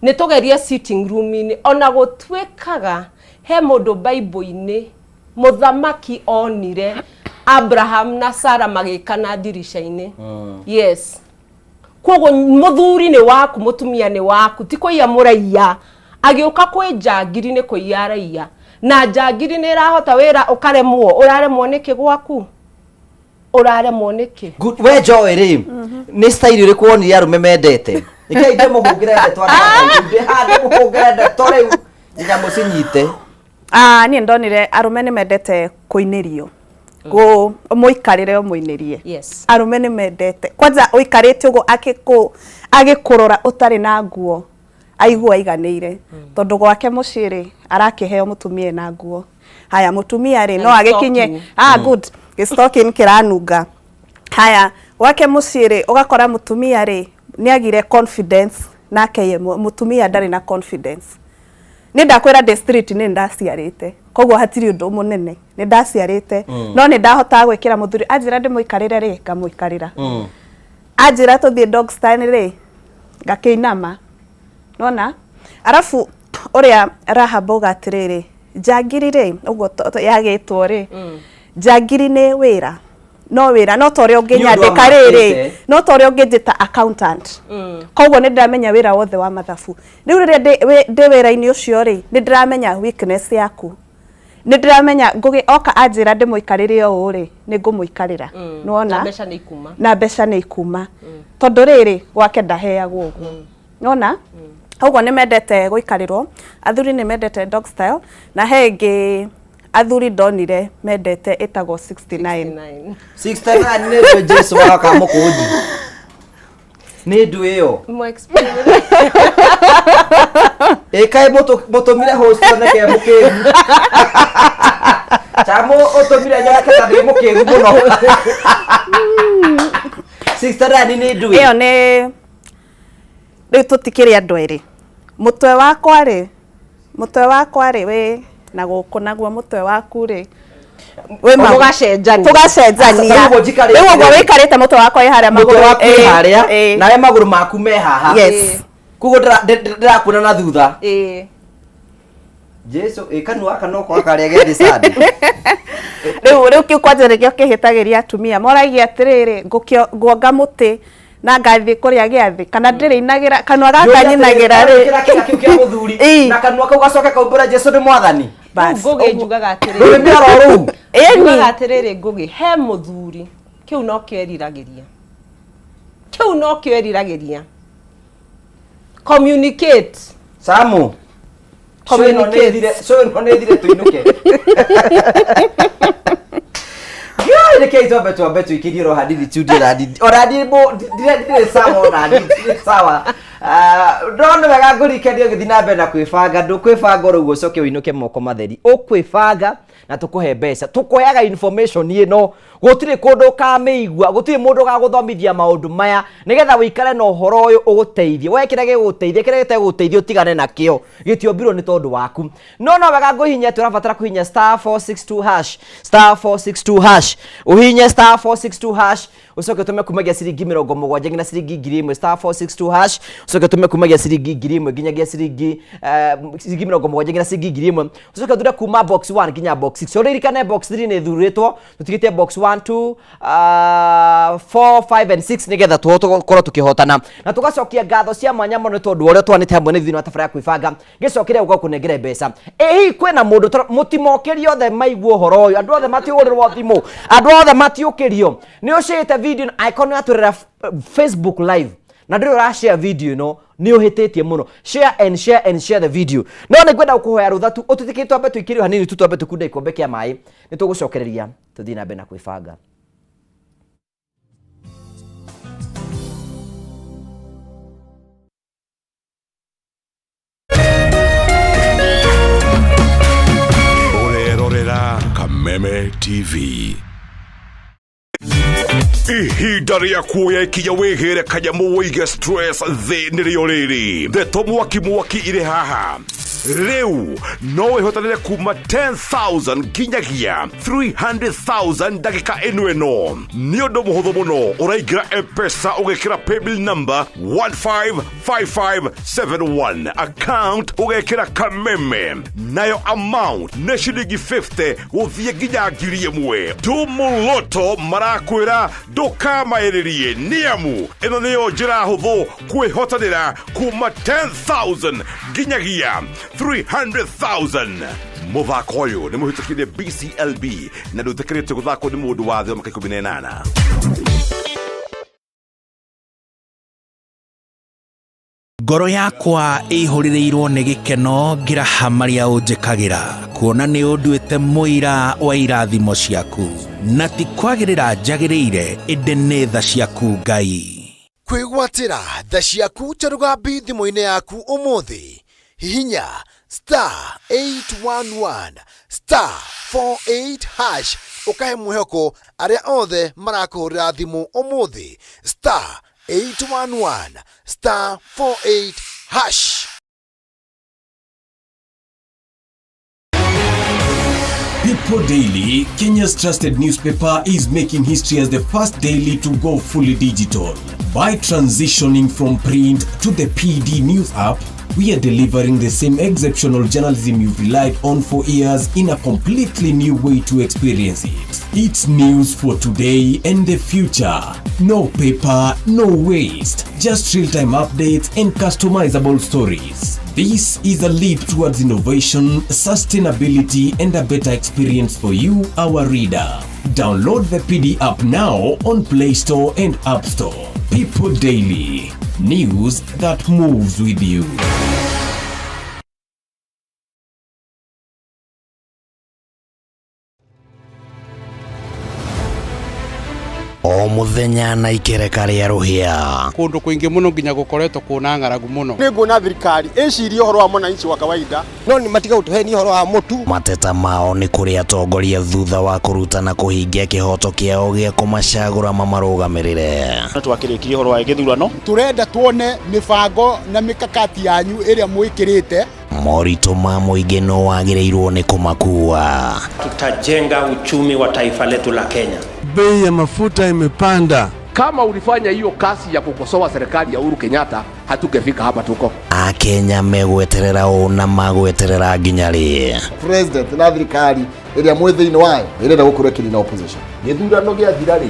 nĩ tũgerie sitting room-inĩ. Ona gũtuĩkaga he mũndũ Bible-inĩ, mũthamaki onire Abraham na Sara magĩkana ndirica-inĩ. Yes, koguo mũthuri nĩ waku, mũtumia nĩ waku, ti kũiya mũraiya. Agĩũka kwĩ njangiri nĩ kũiya araiya, na njangiri nĩ ĩrahota wĩra, ũkaremwo. Ũraremwo nĩkĩ gwaku? Ũraremwo nĩkĩ? Good. We Joy rĩ, nĩ style ĩrĩkũ wonire arũme mendete? Nĩkĩo ndĩmũhũngĩre ndeto, andũ ndĩ haha ndĩmũhũngĩre ndeto rĩu nginya mũcinyite. Ah, niĩ ndonire arũme nĩ mendete kũinĩrio, kũ mũikarĩre ũmũinĩrie. Arũme nĩ mendete kwanza ũikarĩte ũguo agĩkũrora ũtarĩ na nguo, aigua aiganĩire, tondũ gwake mũciĩ rĩ, arakĩheo mũtumia ena nguo. Haya, mũtumia rĩ, no Na agĩkinye stocking. Ah, good, gĩstocking kĩranunga. Haya, gwake mũciĩ rĩ, ũgakora mũtumia rĩ, nĩ agire confidence nake ye mũtumia ndarĩ na confidence. Nĩ ndakwĩra ndĩ street nĩ ndaciarĩte, koguo hatirĩ ũndũ mũnene, nĩ ndaciarĩte, no nĩ ndahotaga gwĩkĩra mũthuri. Anjĩra ndĩmũikarĩre rĩ, ngamũikarĩra. Anjĩra tũthiĩ dog style rĩ, ngakĩinama nona. Arabu ũrĩa Rahab auga atĩrĩrĩ, njangiri rĩ, ũguo yagĩtwo rĩ, njangiri nĩ wĩra, no wĩra no ta ũrĩa ũngĩnyandĩka rĩrĩ, amakĩte. No ta ũrĩa ũngĩnjĩta accountant. Koguo nĩ ndĩramenya wĩra wothe wa mathabu. Rĩu rĩrĩa ndĩ wĩra-inĩ ũcio rĩ, nĩ ndĩramenya weakness yaku, nĩ ndĩramenya ngũgĩ oka anjĩra ndĩmũikarĩre ũũ rĩ, nĩ ngũmũikarĩra. Nĩwona? Na mbeca nĩ ikuma. Na mbeca nĩ ikuma, tondũ rĩrĩ gwake ndaheagwo ũguo. Nona ũguo nĩ mendete gũikarĩrwo. Athuri nĩ mendete dog style, na he ĩngĩ athuri ndonire mendete ĩtagwo 69. 69. 69 nĩ ndũ Jesu waroka mũkũnji, nĩ ndũ ĩyo. Mo explain. Ĩkaĩ mũtũmire host oneke mũkĩgu, chamo ũtũmire nyoneke ta ndĩ mũkĩgu mũno. 69 nĩ ndũ? Ĩyo nĩ rĩu tũtikĩrĩ andũ erĩ. Mũtwe wakwa rĩ wĩ na gũkũ, naguo mũtwe waku rĩ. Mũgacenjania. Tũgacenjania. Rĩu ũguo njikarĩte Rĩu ũguo rĩ. wĩikarĩte mũtwe wakwa wĩ harĩa Mũtwe magũrũ waku wĩ Ĩĩ, harĩa ĩĩ. nawe magũrũ maku me haha. Yes. Koguo ndĩrakuona na thutha. Ĩĩ. Jesu ĩ kanua gaka no kwaga karĩa gethĩ sandi. Rĩu kĩu kwanja nĩkĩo kĩhĩtagĩria atumia moragia atĩrĩrĩ, nguonga mũtĩ na ngathiĩ kũrĩa gĩathĩ kana ndĩrĩinagĩra kanua gaka nyinagĩra rĩ. Kĩra kĩra kĩu kĩa mũthuri Ĩĩ. na kanua kau gacoke kaumbũre Jesu nĩ mwathani. Rĩu Ngũgĩ njugaga atĩrĩrĩ. Rũrĩmĩ oro rũu. Ĩni. Njugaga atĩrĩrĩ Ngũgĩ, he mũthuri kĩu nokĩo eriragĩria, kĩu nokĩo eriragĩria. Communicate. Samu. Communicate. Cũĩ ĩno nĩ ĩthire tũinũke. Ngai, rekei twambe tũikĩrie oro hanini tu ndirĩ sawa ona ndirĩ sawa. Ah, no nĩ wega ngũririkanie ũgĩthiĩ na mbere na kwĩbanga, ndũkwĩbanga oro ũguo ũcoke ũinũke moko matheri, ũkwĩbanga na tũkũhe mbeca, tũkũheaga information ĩno, gũtirĩ kũndũ ũkamĩigua, gũtirĩ mũndũ ũgagũthomithia maũndũ maya, nĩgetha ũikare na ũhoro ũyũ ũgũteithie, we kĩrĩa gĩgũgũteithia, kĩrĩa gĩtegũgũteithia ũtigane nakĩo, gĩtiombirwo nĩ tondũ waku. No wega ngũhihinya atĩ ũrabatara kũhihinya star 462 hash, star 462 hash, ũhihinye star 462 hash, ũcoke ũtũme kumagia ciringi 70 nginya ciringi 1000, star 462 hash, ũcoke ũtũme kumagia ciringi 1000 nginyagia ciringi 70 nginya ciringi 1000, ũcoke ũthure kuma box 1 nginya box 6. Ũririkane box 3 nĩ ĩthurĩtwo, tũtigĩte box 1 2 4 5 and 6 nĩgetha tũhote gũkorwo tũkĩhotana na tũgacokia ngatho cia mwanya mũno nĩ tondũ wa ũrĩa twanĩte hamwe nĩ thĩinĩ wa tabarĩra ya kwĩbanga gĩcokere gũka kũnengere mbeca. Ĩ hihi kwĩna mũndũ mũtimokĩrio othe maigua ũhoro ũyũ, andũ othe matiũrĩrwo thimũ, andũ othe matiũkĩrio. Nĩ ũcĩte video angĩkorwo nĩ ũratũrĩra Facebook live na ndũrĩ ũrashare video ĩno, nĩ ũhĩtĩtie mũno. Share and share and share the video. No nĩ ngwenda gũkũhoya rũtha tu ũtũtĩkĩrie twambe tũikĩrio hanini tu, twambe tũkunde gĩkombe kĩa maĩ, nĩ tũgũcokereria tũthiĩ na mbere na kwĩbanga. Ũrerorera Kameme TV. Ihinda rĩa kuoya ikinya wĩgĩre kanyamũ wĩige stress thĩ nĩrĩo rĩrĩ. Ndeto mwaki mwaki irĩ haha. Rĩu no wĩhotanĩre kuma 10,000 nginyagia 300,000 ndagĩka ĩno ĩno. Nĩ ũndũ mũhũthũ mũno, ũraingĩra M-Pesa ũgekĩra paybill number 155571, account ũgekĩra Kameme, nayo amount nĩ ciringi 50 gũthiĩ nginya 1000. Tumuloto marakwĩra ndũkamaĩrĩrie, nĩamu ĩno nĩyo njĩra hũthũ kwĩhotanĩra kuma 10,000 nginyagia 300,000. Mũthako ũyũ nĩ mũhĩtũkire BCLB na ndũĩtĩkĩrĩtio gũthakwo nĩ mũndũ wa thĩ wa mĩaka 18. Ngoro yakwa ĩihũrĩrĩirwo nĩ gĩkeno ngĩraha marĩa ũnjĩkagĩra, kuona nĩ ũnduĩte mũira wa irathimo ciaku, na ti kwagĩrĩra njagĩrĩire, ĩndĩ nĩ tha ciaku Ngai. Kwĩgwatĩra tha ciaku ta rũgambi thimũ-inĩ yaku ũmũthĩ, hihinya star 811 star 48 hash ũkahe mwĩhoko arĩa othe marakũhũrĩra thimũ ũmũthĩ, star 811 star 48 hash. People Daily, Kenya's trusted newspaper, is making history as the first daily to go fully digital. By transitioning from print to the PD News app, we are delivering the same exceptional journalism you've relied on for years in a completely new way to experience it. It's news for today and the future. No paper, no waste. Just real-time updates and customizable stories. This is a leap towards innovation, sustainability, and a better experience for you, our reader. Download the PD app now on Play Store and App Store. People Daily. News that moves with you. O mũthenya na ikereka rĩa rũhĩa. Kũndũ kũingĩ mũno nginya gũkoretwo kũna ng'aragu mũno. Nĩ nguona thirikari ĩcirie ũhoro wa mwananchi wa kawaida, no nĩ matiga gũtũhenia ũhoro wa mũtu. Mateta mao nĩ kũrĩ atongoria thutha wa kũruta na kũhingia kĩhoto kĩao gĩa kũmacagũra mamarũgamĩrĩre. Twakĩrĩkirie ũhoro wa gĩthurano. Tũrenda tuone mĩbango na mĩkakati yanyu ĩrĩa mwĩkĩrĩte. Moritũ ma mũingĩ no wagĩrĩirwo nĩ kũmakua. Tutajenga uchumi wa taifa letu la Kenya. Bei ya mafuta imepanda. Kama ulifanya hiyo kazi ya kukosoa serikali ya Uhuru Kenyatta, hatungefika hapa tuko. Akenya megweterera ũ na magweterera nginya rĩ? President na thirikari ĩrĩa mwĩ thĩinĩ wayo ĩrenda gũkorwo ĩkĩnina opposition. Gĩthurano gĩathira rĩ,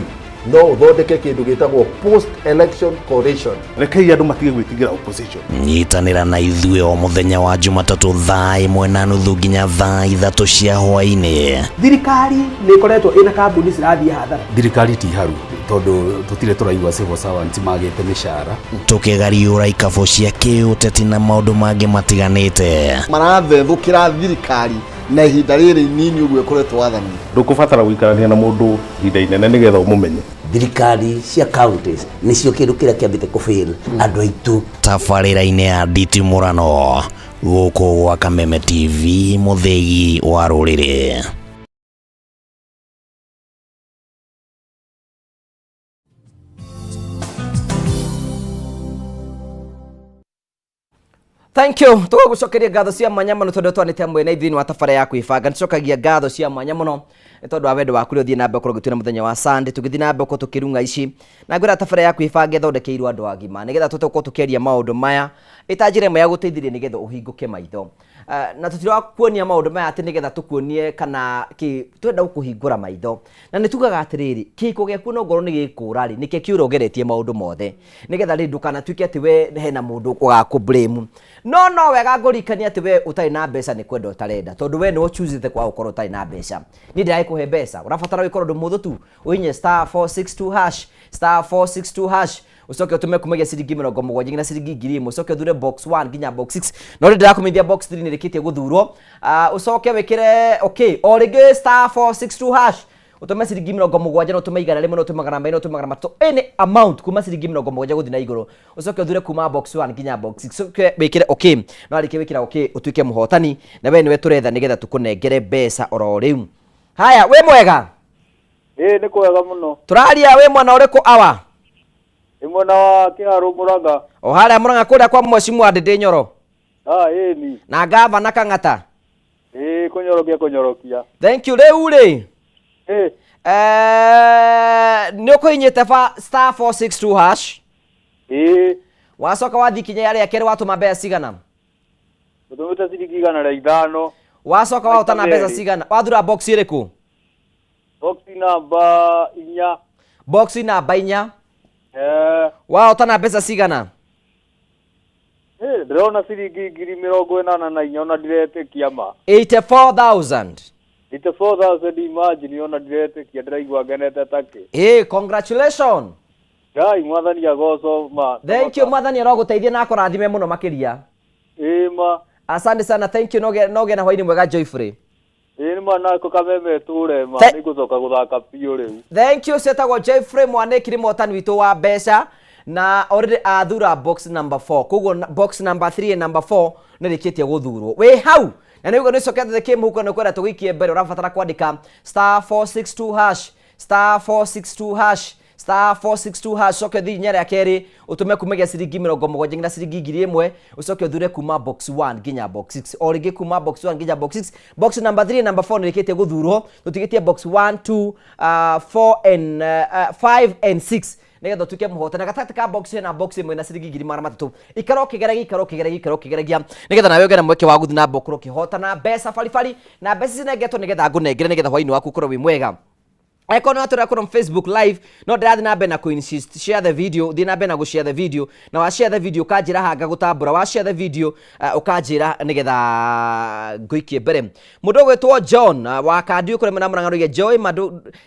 no ũthondeke kĩndũ gĩtagwo post election coalition. Rekei andũ matige gwĩtigĩra opposition. Nyitanĩra na ithuĩ o mũthenya wa Jumatatũ thaa 1:30 nginya thaa 3 cia hwaĩ-inĩ. Thirikari nĩ ĩkoretwo ĩna kambuni cirathiĩ hathara. Thirikari ti haru tondũ tũtirĩ tũraigua civil servants magĩte mĩcara. Tũkĩgariũra ikabũ cia kĩũteti na maũndũ mangĩ matiganĩte. Marathethũkĩra thirikari na ihinda rĩrĩ inini ũguo ĩkoretwo wathani. Ndũkũbatara gũikarania na mũndũ ihinda inene nĩgetha ũmũmenye. Thirikari cia counties nĩcio kĩndũ kĩrĩa kĩambĩte kũfail andũ aitũ. Tabarĩra-inĩ ya nditimũrano gũkũ gwa Kameme TV, mũthĩgi wa rũrĩrĩ. Thank you. Tũgũgũcokeria ngatho cia mwanya mũno tondũ twanĩte hamwe na ithuĩ wa tabara ya kwĩbanga. Nĩtũcokagia ngatho cia mwanya mũno nĩ tondũ wa wendo waku ũrĩa ũthiĩ na mbere gũkorwo ũgĩtwĩra mũthenya wa Sunday, tũgĩthiĩ na mbere gũkorwo tũkĩrung'a ici. Na ngwĩra tabara ya kwĩbanga ĩthondekeirwo andũ agima nĩgetha tũhote gũkorwo tũkĩaria maũndũ maya ĩta njĩra ĩmwe ya gũteithĩrĩria nĩgetha ũhingũke maitho. Na tũtirakuonia maũndũ maya atĩ nĩgetha tũkuonie kana kĩ, twenda gũkũhingũra maitho. Na nĩ tugaga atĩrĩrĩ, kĩhiko gĩaku no ngorwo nĩ gĩkũra rĩ, nĩkĩo kĩũra ũgeretie maũndũ mothe. Nĩgetha rĩ ndũkanatuĩke atĩ we hena mũndũ ũgakũ blame. No no wega ngũririkanie atĩ we ũtarĩ na mbeca nĩ kwenda ũtarenda, tondũ we nĩwe ũchoosete kwaga gũkorwo ũtarĩ na mbeca. Niĩ ndĩragĩkũhe mbeca, ũrabatara wĩkore ũndũ mũhũthũ tu, ũhihinye *462 hash, *462 hash, ucoke utume kumagia ciringi 70 nginya ciringi 1000, ucoke uthure box 1 nginya box 6. No rĩ ndĩrakũmenyithia box 3 nĩ ĩrĩkĩtie gũthurwo. Ucoke wĩkĩre okay, o rĩngĩ *462 hash, utume ciringi 70 na utume 100 na utume 200 na utume 300, any amount kuma ciringi 70 gũthiĩ na igũrũ, ucoke uthure kuma box 1 nginya box 6, ucoke wĩkĩre okay. Na warĩkia gwĩkĩra okay ũtuĩke mũhotani, na we nĩwe tũretha nĩgetha tũkũnengere mbeca oro rĩu. Haya, wĩ mwega? Ĩĩ nĩ kwega mũno. Tũraria wĩ mwena ũrĩkũ awa? Nĩ mwena wa Kĩharũ Mũrang'a. O harĩa Mũrang'a kũrĩa kwa Mheshimiwa Ndĩndĩ Nyoro. Ah, ĩni. Na gavana Kang'ata. Ĩĩ kũnyorokia kũnyorokia. Thank you. Rĩu rĩ. Ĩĩ. Nĩ ũkũhinyĩte ba *462 hash. Ĩĩ. Wacoka wathiĩ ikinya rĩa kerĩ watũma mbeca cigana? Ũtũmĩte ciringi 105. Wacoka wahotana Maita mbeca merĩ. cigana? Wathura box ĩrĩkũ? Box namba 4. Box namba 4. Wahotana mbeca cigana? Ndĩrona ciringi 84,000 ona ndiretĩkia ma. 84,000. 84,000 imagine, ona ndiretĩkia, ndĩraigua ngenete takĩ. Hey, congratulations. Ngai mwathani agocwo ma. Thank you, mwathani arogũteithia na akũrathime mũno makĩria. Ĩĩ ma. Asante sana, thank you. Noge na hwaini mwega Joyfrey. Ĩĩ nĩ ma, nako kameme tũre ma, nĩngũcoka gũthaka biũ rĩu. Thank you. Cietagwo Joyfrey Mwanĩki, nĩ mũhotani witũ wa mbeca na already athura box number 4. Koguo box number 3 and number 4 nĩ rĩkĩtie gũthurwo. Wĩ hau na nĩguo nĩ cokete kĩmũhuko nĩ kwenda tũgũikie mbere, ũrabatara kwandĩka *462 hash, *462 hash, *462 hash, ucoke ũthiĩ ikinya rĩa kerĩ ũtũme kumagia ciringi 70 nginya ciringi 1000, ucoke ũthure kuma box 1 nginya box 6. O rĩngĩ kuma box 1 nginya box 6. Box number 3 number 4 nĩrĩkĩtie gũthurwo, tũtigĩtie box 1, 2, 4 and 5 and 6 nĩgetha ũtuĩke mũhotani. Na gatagatĩ ka box ĩyo na box ĩmwe na ciringi 300,000. Ikara ũkĩgeragia, ikara ũkĩgeragia, ikara ũkĩgeragia nĩgetha nawe ũgĩe na mweke wa gũthiĩ na mbere ũkorwo ũkĩhotana mbeca baribari, na mbeca ici nengetwo nĩgetha ngũnengere nĩgetha hwainĩ waku ũkorwo wĩ mwega. Eko no atwĩra kũrĩa Facebook live, no ndĩrathiĩ na mbere na kũ insist share the video, thiĩ na mbere na gũ share the video, na wa share the video ũkanjĩra hanga gũtambũra, wa share the video ũkanjĩra nĩgetha ngũikie mbere. Mũndũ ũgwĩtwo John wa Kandiũ kũrĩa mwena wa Mũrang'a aroiga, Joy ma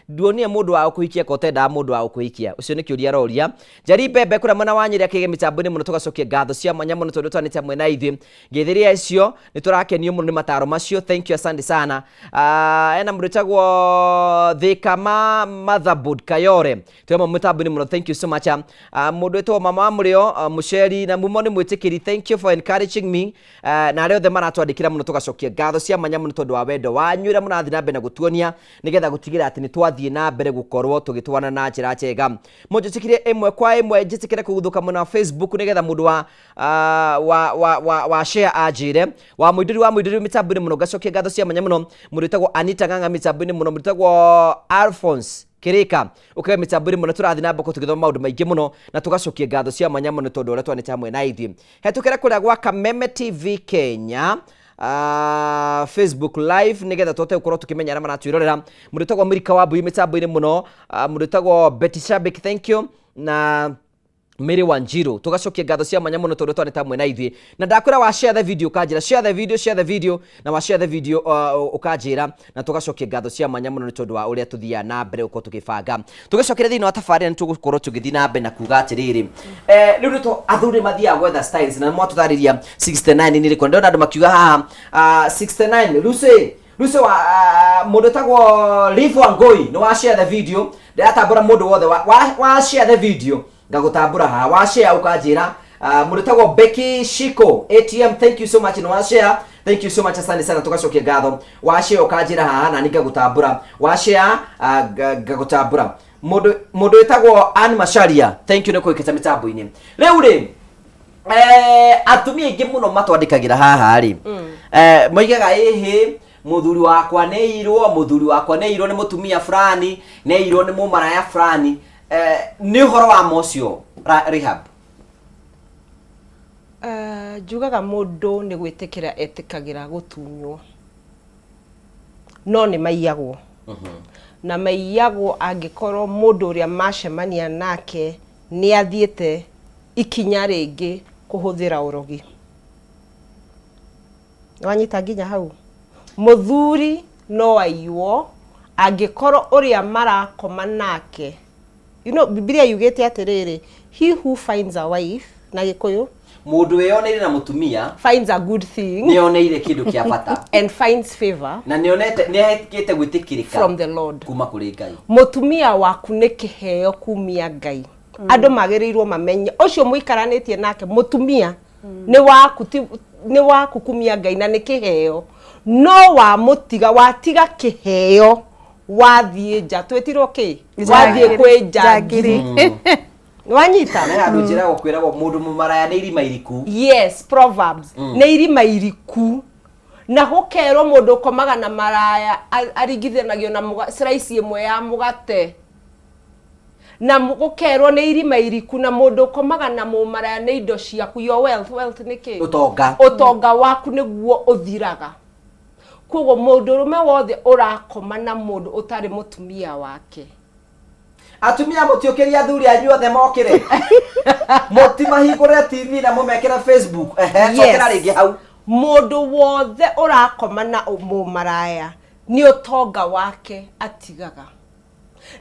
nduonie mũndũ wa gũkũhikia ka ũtendaga mũndũ wa gũkũhikia. Ũcio nĩ kĩũria aroria. Njeri Mbembe kũrĩa mwena wa Nyĩrĩ akĩiga mĩtambo-inĩ mũno, tũgacokia ngatho cia mwanya mũno tondũ twanĩte hamwe na ithuĩ. Ngĩthĩria icio nĩ tũrakenio mũno nĩ mataro macio. Thank you, asante sana. Ena mũndũ wĩtagwo Thika ma motherboard Kayore twĩ hamwe mũtambo-inĩ mũno, thank you so much. Mũndũ wĩtagwo mama wa mũrĩo, mũceri na mumo nĩ mwĩtĩkĩri, thank you for encouraging me. Na arĩa othe maratwandĩkĩra mũno, tũgacokia ngatho cia mwanya mũno tondũ wa wendo wanyu ũrĩa mũrathiĩ na mbere na gũtuonia, nĩgetha gũtigĩrĩra atĩ nĩ twathiĩ na mbere gũkorwo tũgĩtwarana na njĩra njega. Mũnjĩtĩkĩrie ĩmwe kwa ĩmwe njĩtĩkĩre kũguthũka mwena wa Facebook, nĩgetha mũndũ wa wa wa wa wa share anjĩre. Wa mũindũri, wa mũindũri mĩtambo-inĩ mũno, ngacokia ngatho cia mwanya mũno. Mũndũ wĩtagwo Anita Ng'ang'a mĩtambo-inĩ mũno, mũndũ wĩtagwo Alphonse Kirika ũkage mĩtambo-inĩ mũno. Tũrathiĩ na mbere tũgĩthoma maũndũ maingĩ mũno na tũgacokia ngatho cia mwanya mũno tondũ ũrĩa twanĩte hamwe na ithuĩ. Hetũkĩra kũrĩa gwa Kameme TV Kenya Facebook live, nĩgetha tũhote gũkorwo tũkĩmenya arĩa maratwĩrorera. Mũndũ wĩtagwo Mirika wa Mbui mĩtambo-inĩ mũno, mũndũ wĩtagwo Betty Shabik, thank you, na Mary Wanjiru, tugacokia ngatho cia mwanya mũno tondũ twanĩte hamwe na ithuĩ. Na ndakwĩra wa share the video ũkanjĩra, share the video, share the video, na wa share the video ũkanjĩra, na tũgacokia ngatho cia mwanya mũno nĩ tondũ wa ũrĩa tũthiaga na mbere gũkorwo tũgĩbanga. Tũgĩcokera thĩinĩ wa tabarĩra, nĩ tũgũkorwo tũgĩthiĩ na mbere na kuga atĩrĩrĩ, rĩu nĩ athuri mathiaga gwetha styles, na mwatũtarĩria 69 nĩ rĩkũ. Ndĩrona andũ makiuga haha 69 Lucy, Lucy wa mũndũ wĩtagwo Liv Wangui nĩ wa share the video. Ndĩratambũra mũndũ wothe wa share the video, ngagũtambũra haha. Wa share ũkanjĩra. Mũndũ wĩtagwo Becky Shiko ATM, thank you so much, nĩ wa share, thank you so much, asante sana, tũgacokia ngatho. Wa share ũkanjĩra haha na niĩ ngagũtambũra. Wa share ngagũtambũra. Mũndũ wĩtagwo Ann Macharia, thank you nĩ kũĩkĩta mĩtambo-inĩ. Rĩu rĩ, atumia aingĩ mũno matwandĩkagĩra haha rĩ, moigaga ĩhĩ, mũthuri wakwa nĩ irwo, mũthuri wakwa nĩ irwo nĩ mũtumia fulani, nĩ irwo nĩ mũmaraya fulani. Nĩ ũhoro wa ma ũcio, Rehab? Njugaga mũndũ nĩ gwĩtĩkĩra etĩkagĩra gũtunywo, no nĩ maiyagwo, na maiyagwo angĩkorwo mũndũ ũrĩa macemania nake nĩ athiĩte ikinya rĩngĩ kũhũthĩra ũrogi. Wanyita nginya hau? Mũthuri no aiywo angĩkorwo ũrĩa marakoma nake, Bibilia yugĩte atĩrĩrĩ, "He who finds a wife," na Gĩkũyũ? Mũndũ wĩyoneire na mũtumia finds a good thing nĩoneire kĩndũ kĩa bata and finds favor na nĩonete nĩahĩkĩte gwĩtĩkĩrĩka from the Lord. Kuma kũrĩ Ngai. Mũtumia waku nĩ kĩheo kumia Ngai. Andũ magĩrĩirwo mamenye ũcio mũikaranĩtie nake, mũtumia nĩ waku, nĩ waku kumia Ngai na nĩ kĩheo. No wamũtiga, watiga kĩheo, wathiĩ nja, twĩtirwo kĩ, wathiĩ kwĩ njangiri. Nĩwanyita? Na handũ njĩragwo, kwĩragwo mũndũ mũmaraya nĩ irima iriku. Yes, Proverbs. Nĩ irima iriku, na gũkerwo mũndũ ũkomaga na maraya aringithanagio na slice ĩmwe ya mũgate, na gũkerwo nĩ irima iriku, na mũndũ ũkomaga na mũmaraya nĩ indo ciaku, your wealth. Wealth nĩ kĩ? Ũtonga. Ũtonga waku nĩguo ũthiraga. Koguo mũndũrũme wothe ũrakoma na mũndũ ũtarĩ mũtumia wake. Atumia, mũtiũkĩrie athuri anyu othe mokĩre, mũtimahingũrĩre TV na mũmekĩre Facebook. Ehe, cokera rĩngĩ hau. Mũndũ wothe ũrakoma na mũmaraya nĩ ũtonga wake atigaga,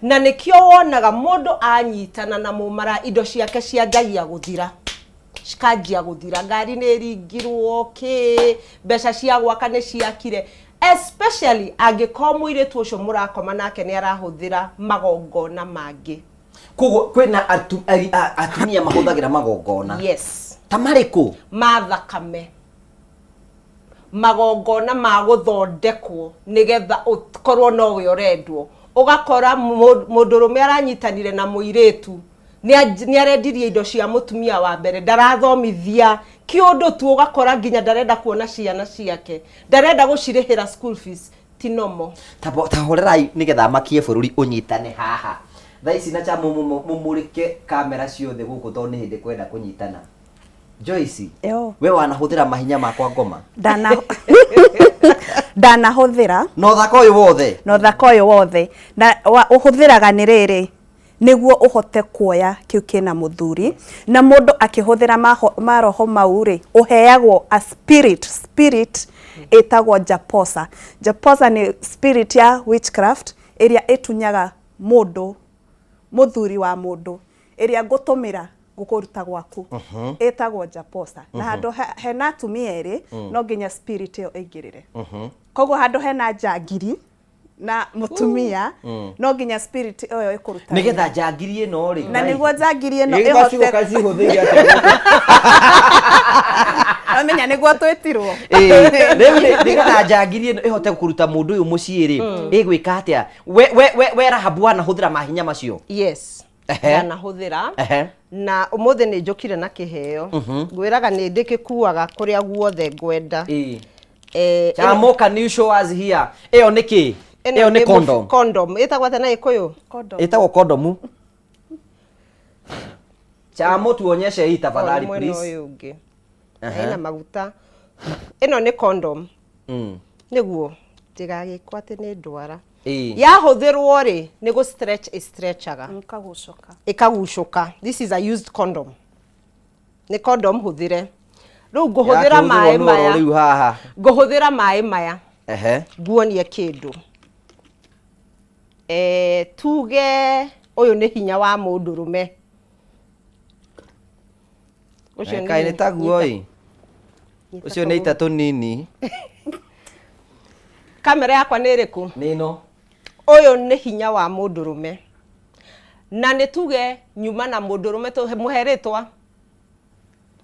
na nĩkĩo wonaga mũndũ anyitana na mũmaraya, indo ciake cianjagia gũthira, cikanjia gũthira. Ngari nĩ ĩringirwo kĩ, mbeca cia gwaka nĩ ciakire, especially angĩkorwo mũirĩtu ũcio mũrakoma nake nĩ arahũthĩra magongona mangĩ. Koguo kwĩna atumia mahũthagĩra magongona? Yes. Ta marĩkũ? Ma thakame, magongona ma gũthondekwo nĩgetha ũkorwo nowe ũrendwo. Ũgakora mũndũrũme aranyitanire na mũirĩtu, nĩ arendirie indo cia mũtumia wa mbere, ndarathomithia kĩũndũ tu, ũgakora nginya ndarenda kuona ciana ciake, ndarenda gũcirĩhĩra school fees. Ti normal. Ta horerai nĩgetha makie bũrũri ũnyitane haha thaa ici na cha mũmũrĩke kamera ciothe gũkũ, tondũ nĩ hĩndĩ kwenda kũnyitana. Joyce, Yo. we wanahũthĩra mahinya makwa ngoma? Ndanahũthĩra. Na ũthaka ũyũ wothe? Na ũthaka ũyũ wothe. Na ũhũthĩraga nĩ rĩrĩ, nĩguo ũhote kuoya kĩu kĩna mũthuri. Na mũndũ akĩhũthĩra maroho mau rĩ, ũheagwo a spirit, spirit ĩtagwo japosa. Japosa nĩ spirit ya witchcraft ĩrĩa ĩtunyaga mũndũ, mũthuri wa mũndũ, ĩrĩa ngũtũmĩra gũkũruta gwaku, ĩtagwo japosa. Na handũ hena atumia erĩ, no nginya spirit ĩyo ĩingĩrĩre. Koguo handũ hena njangiri Na mũtumia no nginya spirit ĩyo ĩkũruta Nĩgetha njangiri ĩno rĩ. Na nĩguo njangiri ĩno Ĩ, ĩhote waciũka cihũthĩire atĩa? Amenya nĩguo twĩtirwo. Ĩ, rĩu rĩ, nĩgetha njangiri ĩno ĩhote kũruta mũndũ ũyũ mũciĩ rĩ, ĩgwĩka atĩa? We Rahabu wanahũthĩra mahinya macio? Yes. Ndanahũthĩra. Na ũmũthĩ nĩ njũkire na kĩheo. Ngwĩraga nĩ ndĩkĩkuaga kũrĩa guothe ngwenda. Chamo, can you show us here? Ĩyo nĩ kĩ? Ĩno Ĩyo nĩ condom. Condom. Ĩtagwo atĩa na Gĩkũyũ? Ĩtagwo kondomu. Chamo, tuonyeshe hii tafadhali, Oh, nĩ mwena please. ũyũ ũngĩ. Na ĩna maguta. Ĩno nĩ condom. Nĩguo ndĩgagĩkwo atĩ nĩ ndwara. Yahũthĩrwo rĩ, nĩ gũ stretch ĩ stretchaga. Ĩkagucũka. Ĩkagucũka. This is a used condom. Nĩ condom hũthĩre. Rĩu ngũhũthĩra Yakĩhũthĩrwo maĩ nũ oro maya. rĩu haha? Ngũhũthĩra maĩ maya. Nguonie kĩndũ. Tuge ũyũ nĩ hinya wa mũndũrũme. Ũcio nĩ Kaĩ nĩ taguo ĩ. Nyita Ũcio nĩ kagũrũ. ita tũnini. Kamera yakwa nĩ ĩrĩkũ? Nĩ ĩno. Ũyũ nĩ hinya wa mũndũrũme. Na nĩ tuge nyuma na mũndũrũme tũmũhe rĩtwa.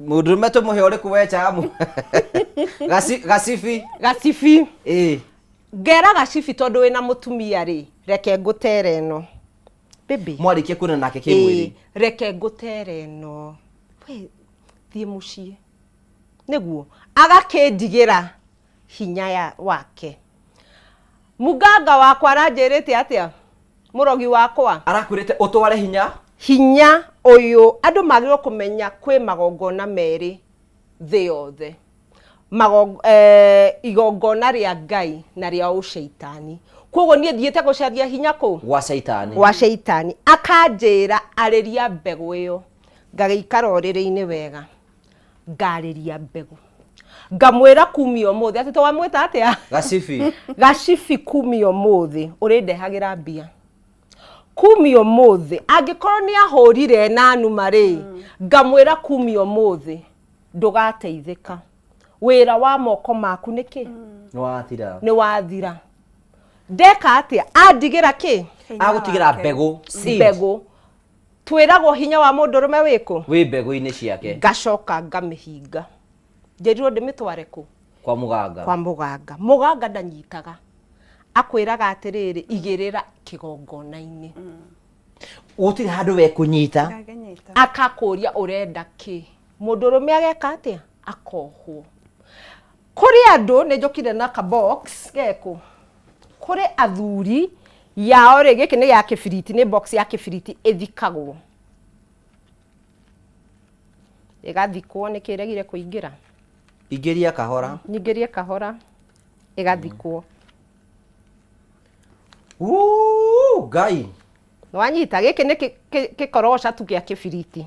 Mũndũrũme tũmũhe ũrĩkũ we Chamu? Gacibi. Gacibi. Ĩ. Ngera gacibi tondũ wĩna mũtumia rĩ, reke ngũtere ĩno. Baby. Mwarĩkia kuona nake kĩmwĩrĩ. Ĩ, reke ngũtere ĩno. We, thiĩ mũciĩ. Nĩguo agakĩndigĩra hinya ya wake. Muganga wakwa aranjĩrĩte atĩa? Mũrogi wakwa. Arakwĩrĩte ũtware hinya? Hinya ũyũ andũ magĩrĩirwo kũmenya kwĩ magongona merĩ thĩ yothe. Igongona rĩa Ngai na rĩa ũcaitani. Koguo niĩ thiĩte gũcaria hinya kũ? Gwa caitani. Gwa caitani. Akanjĩra arĩria mbegũ ĩyo. Ngagĩikara ũrĩrĩ-inĩ wega. Ngarĩria mbegũ. Ngamwĩra kumia ũmũthĩ. Atĩ twamwĩta atĩa? Gacibi. Gacibi kumia ũmũthĩ ũrĩndehagĩra mbia. Kumia ũmũthĩ angĩkorwo nĩ ahũrire na numa rĩ, ngamwĩra kumia ũmũthĩ ndũgateithĩka. Wĩra wa moko maku nĩ kĩ? Nĩ wathira. Nĩ wathira. Ndeka atĩa? Andigĩra kĩ? Agũtigĩra mbegũ. Seed. Mbegũ. Twĩragwo hinya wa mũndũrũme wĩkũ? Wĩ mbegũ-inĩ ciake. Ngacoka ngamĩhinga. Njĩrirwo ndĩmĩtware kũ? Kwa mũganga. Kwa mũganga. Mũganga ndanyitaga. Akwĩraga atĩrĩrĩ, igĩrĩra kĩgongona-inĩ. Gũtirĩ handũ we kũnyita. Akakũria ũrenda kĩ? Mũndũrũme ageka atĩa? Akohwo. Kũrĩ andũ, nĩ njũkire na ka box gekũ. Kũrĩ athuri yao rĩ, gĩkĩ nĩ gĩa kĩbiriti, nĩ box ya kĩbiriti ĩthikagwo. Ĩgathikwo, nĩkĩ ĩregire kũingĩra? Ingĩria kahora. Nyingĩrie kahora. Ĩgathikwo. Uu, Ngai. Nĩwanyita, gĩkĩ nĩ kĩkorogoca tu gĩa kĩbiriti.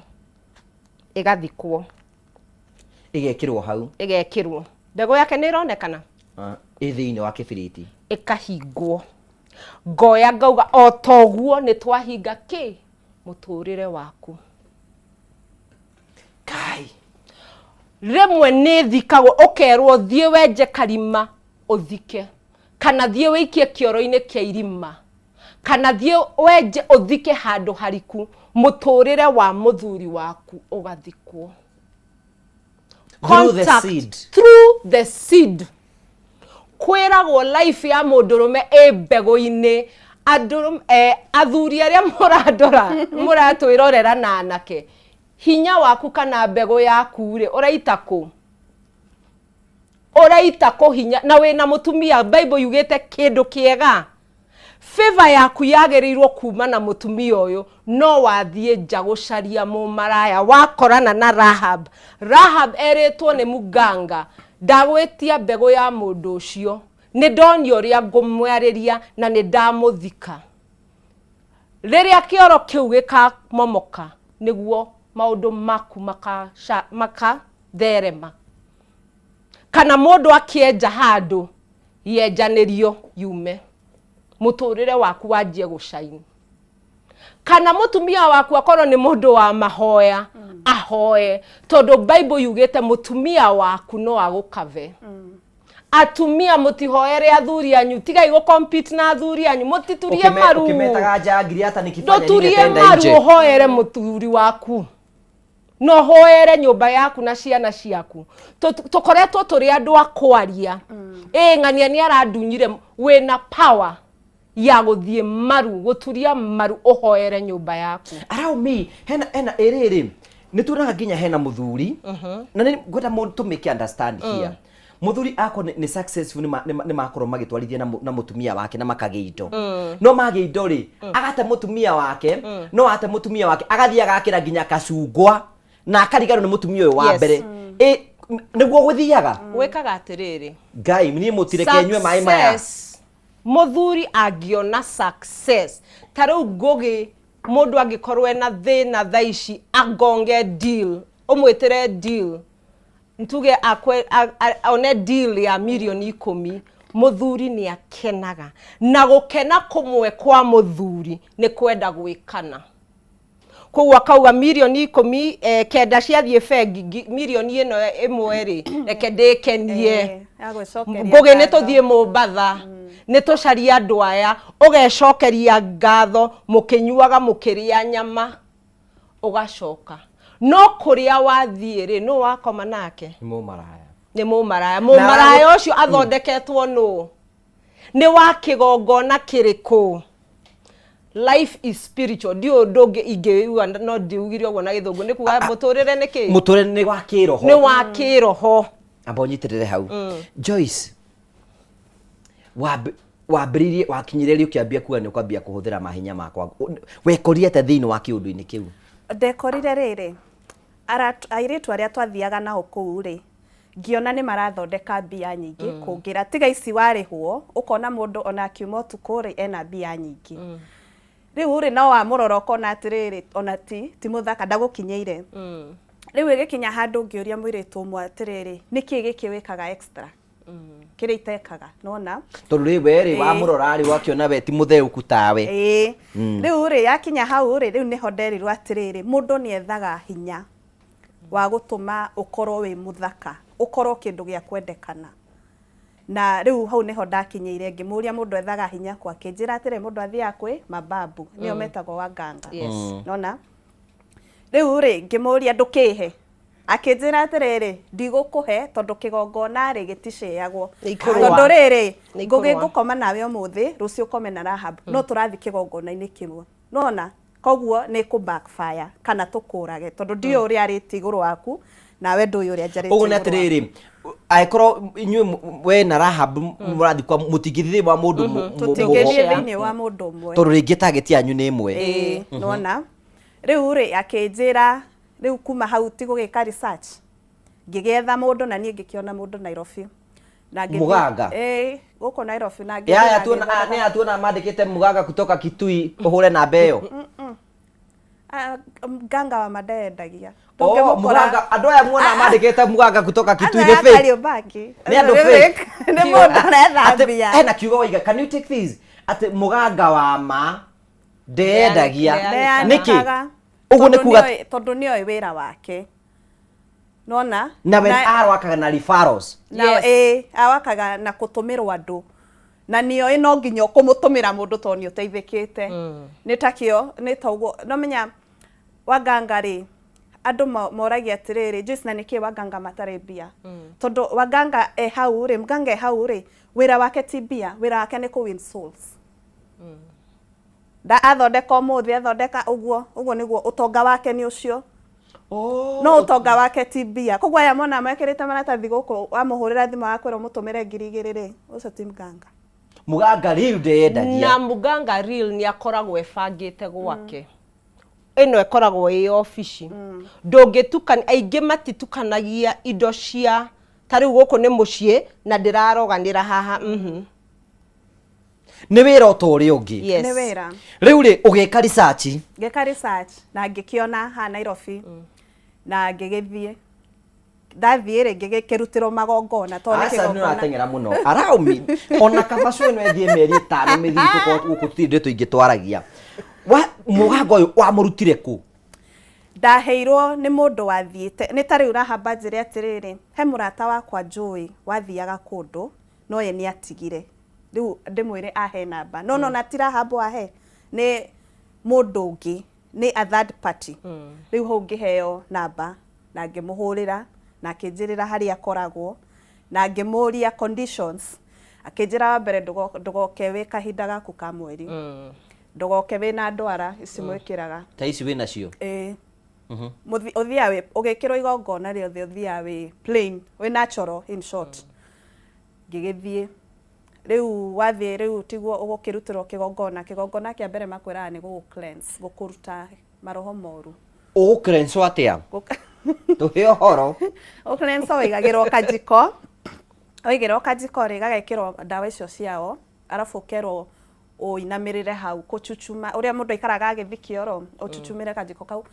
Ĩgathikwo. Ĩgekĩrwo hau. Ĩgekĩrwo. Mbegũ yake nĩ ĩronekana? Ĩ thĩinĩ wa kĩbiriti. Ĩkahingwo. Ngoya ngauga o toguo nĩ twahinga kĩ mũtũrĩre waku. Kai. Rĩmwe nĩ thikagwo ũkerwo thiĩ wenje karima ũthike, kana thiĩ wĩikie kĩoro-inĩ kĩa irima, kana thiĩ wenje ũthike handũ hariku, mũtũrĩre wa mũthuri waku ũgathikwo. Through the Contact seed. Through the seed. Kwĩragwo life ya mũndũrũme ĩ mbegũ-inĩ. Athuri arĩa mũrandora, mũratwĩrorera na anake, hinya waku kana mbegũ yaku rĩ, ũraita kũ? Ũraita kũ hinya? Na wĩna mũtumia, Bible yugĩte kĩndũ kĩega. Favor yaku yagĩrĩirwo kuma na mũtumia ũyũ, no wathiĩ nja gũcaria mũmaraya, wakorana na Rahab. Rahab erĩtwo nĩ muganga, ndagwĩtia mbegũ ya mũndũ ũcio, nĩ ndonio ũrĩa ngũmwarĩria na nĩ ndamũthika. Rĩrĩa kĩoro kĩu gĩkamomoka, nĩguo maũndũ maku makatherema. Kana mũndũ akĩenja handũ, yenjanĩrio yume, mũtũrĩre waku wanjie gũcaini. Kana mũtumia waku akorwo nĩ mũndũ wa mahoya, ahoe, tondũ Bible yugĩte mũtumia waku no agũkave. Atumia mũtihoere athuri anyu, tigai gũ compete na athuri anyu, mũtiturie maru. Ũkĩmetaga njangiri hata nikifanya nini Ndũturie nitaenda maru nje. ũhoere mũthuri waku na ũhoere nyũmba yaku na ciana ciaku. Tũkoretwo tũrĩ andũ a kwaria, ĩ ng'ania nĩ arandunyire. Wĩna power ya gũthiĩ maru, gũturia maru ũhoere nyũmba yaku. Allow me, hena ĩrĩrĩ nĩ tuonaga nginya hena mũthuri na nĩ ngwenda mũndũ tũ make understand here. Mũthuri akorwo nĩ successful, nĩ makorwo magĩtwarithia na mũtumia wake na makagĩa indo. No magĩa indo rĩ, agate mũtumia wake. No ate mũtumia wake, agathiĩ agakĩra nginya kacungwa na akariganĩrwo nĩ mũtumia ũyũ wa mbere. Ĩ, nĩguo gũthiaga. Wĩkaga atĩrĩrĩ. Ngai, niĩ mũtireke nyue maĩ maya. Success. Mũthuri angĩona success ta rĩu Ngũgĩ, mũndũ angĩkorwo ena thĩna thaa ici, agonge deal, ũmwĩtĩre deal, ntuge akwe, one deal ya mirioni 10, mũthuri nĩ akenaga. Na gũkena kũmwe kwa mũthuri nĩ kwenda gwĩkana. Koguo akauga mirioni 10, 9 ciathiĩ bengi, mirioni ĩno 1 rĩ, reke ndĩkenie. Agwĩcokeria Ngũgĩ, nĩ ngatho. Tũthiĩ Mombatha, nĩ tũcarie andũ aya, ũgecokeria ngatho mũkĩnyuaga, mũkĩrĩa nyama, ũgacoka no kũrĩa wathiĩ rĩ, nũ wakoma nake? Nĩ mũmaraya. Nĩ mũmaraya. Mũmaraya ũcio athondeketwo nũ? Nĩ wa kĩgongona kĩrĩkũ? Life is spiritual. Ndiũ ũndũ ũngĩ ingĩuga, no ndiugire ũguo na Gĩthũngũ, nĩ kuga mũtũrĩre nĩ kĩ? Mũtũrĩre nĩ wa kĩroho. Nĩ wa kĩroho. Amba ũnyitĩrĩre hau. Joyce, wambĩrĩirie, wakinyire rĩ ũkĩambia kuga nĩ ũkwambia kũhũthĩra mahinya makwa? Wekorire atĩa thĩinĩ wa kĩũndũ-inĩ kĩu? Ndekorire rĩrĩ, airĩtu arĩa twathiaga nao kũu rĩ, ngĩona nĩ marathondeka mbia nyingĩ kũngĩra tiga ici warĩhwo. Ũkona mũndũ ona akiuma ũtukũ rĩ, ena mbia nyingĩ. Rĩu rĩ, no wamũrora ũkona atĩrĩrĩ, ona ti mũthaka, ndagũkinyĩire. Rĩu ĩgĩkinya handũ ngĩũria mũirĩtu ũmwe atĩrĩrĩ, nĩkĩ gĩkĩ wĩkaga extra kĩrĩa itekaga nona? Tondũ rĩ, we rĩ, wamũrora rĩ, wakĩona we ti mũtheũku tawe. Ĩĩ. Rĩu rĩ, yakinya hau rĩ, rĩu nĩho nderirwo atĩrĩrĩ, mũndũ nĩ ethaga hinya wa gũtũma ũkorwo wĩ mũthaka, ũkorwo kĩndũ gĩa kwendekana. Na rĩu hau nĩho ndakinyĩire, ngĩmũria mũndũ ethaga hinya kwa, akĩnjĩra atĩrĩ, mũndũ athiaga kwĩ mababu, nĩo metagwo waganga. Nona rĩu rĩ, ngĩmũria, ndũkĩhe? Akĩnjĩra atĩrĩrĩ, ndigũkũhe tondũ kĩgongona rĩ, gĩticeagwo. Nĩ ikũrũa. Tondũ rĩrĩ, Nĩ Ngũgĩ, ikũrũa. ngũkoma nawe ũmũthĩ, rũciũ ũkome na Rahab, no tũrathiĩ kĩgongona-inĩ kĩmwe, nona koguo nĩ kũ backfire kana tũkũrage, tondũ ndiũĩ ũrĩa arĩtie igũrũ waku, nawe ndũĩ ũrĩa njarĩtie Ũguo nĩ igũrũ waku. Atĩrĩrĩ, angĩkorwo inyuĩ we na Rahab mũrathiĩ kwa, mũtingĩthiĩ thĩinĩ wa mũndũ Tũtingĩthiĩ thĩinĩ wa mũndũ ũmwe. Tondũ rĩngĩ target yanyu nĩ ĩmwe. Ĩĩ, nona rĩu rĩ, akĩnjĩra rĩu kuma hau ti gũgĩka research, ngĩgĩetha mũndũ na niĩ ngĩkĩona mũndũ Nairobi na Mũganga? Ĩĩ, gũkũ Nairobi, na ngĩthiĩ Yaya na tuona ngĩthondeka. Nĩ atuona mandĩkĩte mũganga kutoka Kitui, ũhũre namba ĩyo. Ah, mganga wa mandendagia. Oh, mũganga, andũ aya muona mandĩkĩte mũganga kutoka Kitui nĩ fake. Kariobangi. Nĩ andũ fake. Nĩ mũndũ aretha Atĩ mbia. Hena kiugo waiga, can you take this, atĩ mũganga wa ma ndeyendagia nĩkĩ? Ndeyanĩkaga. Ũguo nĩ Tondũ kuga tondũ nĩoĩ wĩra wake, nona. Na we arwakaga na referrals. Na ĩĩ, awakaga na kũtũmĩrwo andũ, na nĩoĩ no nginya ũkũmũtũmĩra mũndũ tondũ nĩ ũteithĩkĩte. Nĩ takĩo nĩ ta ũguo nomenya waganga rĩ, andũ moragia atĩrĩrĩ, Joyce, na nĩkĩ waganga matarĩ mbia? Tondũ waganga e hau rĩ, mganga e hau rĩ, wĩra wake ti mbia, wĩra wake nĩ kũ win souls. Nda athondeka ũmũthĩ, athondeka ũguo ũguo, nĩguo ũtonga wake nĩ ũcio, no ũtonga wake ti mbia. Koguo aya mona mekĩrĩte maratathi gũkũ, wamũhũrĩra thimũ akwĩra ũmũtũmĩre 2000 rĩ, ũcio ti mganga. Mũganga rĩu ndeyendagia. Na muganga real nĩ akoragwo ebangĩte gwake, ĩno ĩkoragwo ĩ obici, ndũngĩtukania. Aingĩ matitukanagia indo cia ta rĩu gũkũ nĩ mũciĩ na ndĩraroganĩra haha. Nĩ wĩra o ta ũrĩa ũngĩ. Yes. Nĩ wĩra. Rĩu rĩ, ũgĩka research? Ngĩka research na ngĩkĩona haha Nairobi na ngĩgĩthiĩ. Ndathiĩ rĩ, ngĩgĩkĩrutĩrwo magongona tondũ nĩ Aca, nĩ kĩgongona. ũrateng'era mũno. Allow me, ona kaba cũ ĩno ĩthiĩ mĩeri 5 mĩthiru, tũkorwo gũkũ tũtirĩ ndeto ingĩ twaragia. Wa mũganga ũyũ wamũrutire kũ? Ndaheirwo nĩ mũndũ wathiĩte. Nĩ ta rĩu rahamba njĩre atĩrĩrĩ, he mũrata wakwa njũĩ wathiaga kũndũ. No ye nĩ atigire. Rĩu ndĩmwĩre ahe namba. No nona ti Rahab ahe, nĩ mũndũ ũngĩ, nĩ a third party. Rĩu hau ngĩheo namba na ngĩmũhũrĩra na akĩnjĩrĩra harĩa akoragwo na ngĩmũria conditions. Akĩnjĩra wa mbere ndũgoke wĩ kahinda gaku ka mweri. Ndũgoke wĩna ndwara ici mwĩkĩraga. Ta ici wĩ nacio? Ĩĩ. Ũthiaga wĩ ũgĩkĩrwo igongona rĩothe ũthiaga wĩ plain, wĩ natural in short. Ngĩgĩthiĩ. Rĩu wathiĩ rĩu tiguo ũgũkĩrutĩrwo kĩgongona. Kĩgongona kĩa mbere makwĩraga nĩ gũgũ cleanse, gũkũruta maroho moru. Ũgũ cleanse atĩa? Tũhe ũhoro. Gũ cleanse ũigagĩrwo kajiko, waigĩrĩrwo kajiko rĩ, gagekĩrwo ndawa icio ciao, arabu ũkerwo ũinamĩrĩre hau kũchuchuma, ũrĩa mũndũ aikaraga agĩthiĩ kĩoro, ũchuchumĩre kajiko kau,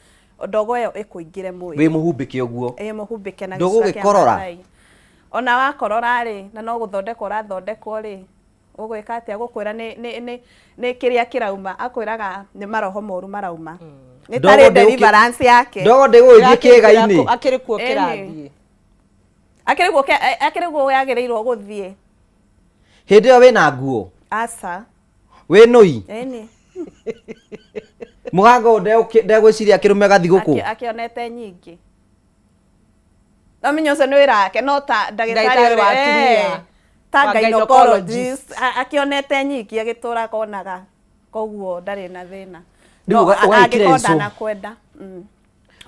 ndogo ĩyo ĩkũingĩre mwĩrĩ. Wĩ mũhumbĩke ũguo. Ĩ mũhumbĩke na gĩcũa kĩa Ndũgũgĩkorora? Maathai. Ona wakorora rĩ, na no gũthondekwo ũrathondekwo rĩ, ũgwĩka atĩa? Agũkwĩra nĩ nĩ nĩ nĩ kĩrĩa kĩrauma, akwĩraga nĩ maroho moru marauma. Nĩ Ndogo tarĩ ndĩgũkĩ- deliverance yake. Ndogo ndĩgũgĩthiĩ kĩĩga-inĩ. Akĩrĩ kuo Ĩni. kĩrathiĩ. Akĩrĩ guo akĩrĩ guo yagĩrĩirwo gũthiĩ. Hĩndĩ ĩyo wĩna nguo? Aca. Wĩ nũi? Ĩni. Mũgango ũyũ ndegwĩciria kĩrũme gathi gũkũ. Akĩonete nyingĩ. No menya ũcio nĩ wĩra wake no ta ndagĩtarĩ Ndagĩtarĩ wa ũrĩa- atumia. ta Wa gynecologist akĩonete nyingĩ agĩtũra konaga koguo ndarĩ na thĩna. Rĩu No, ũgagĩkĩra angĩkorwo icũ. ndanakwenda.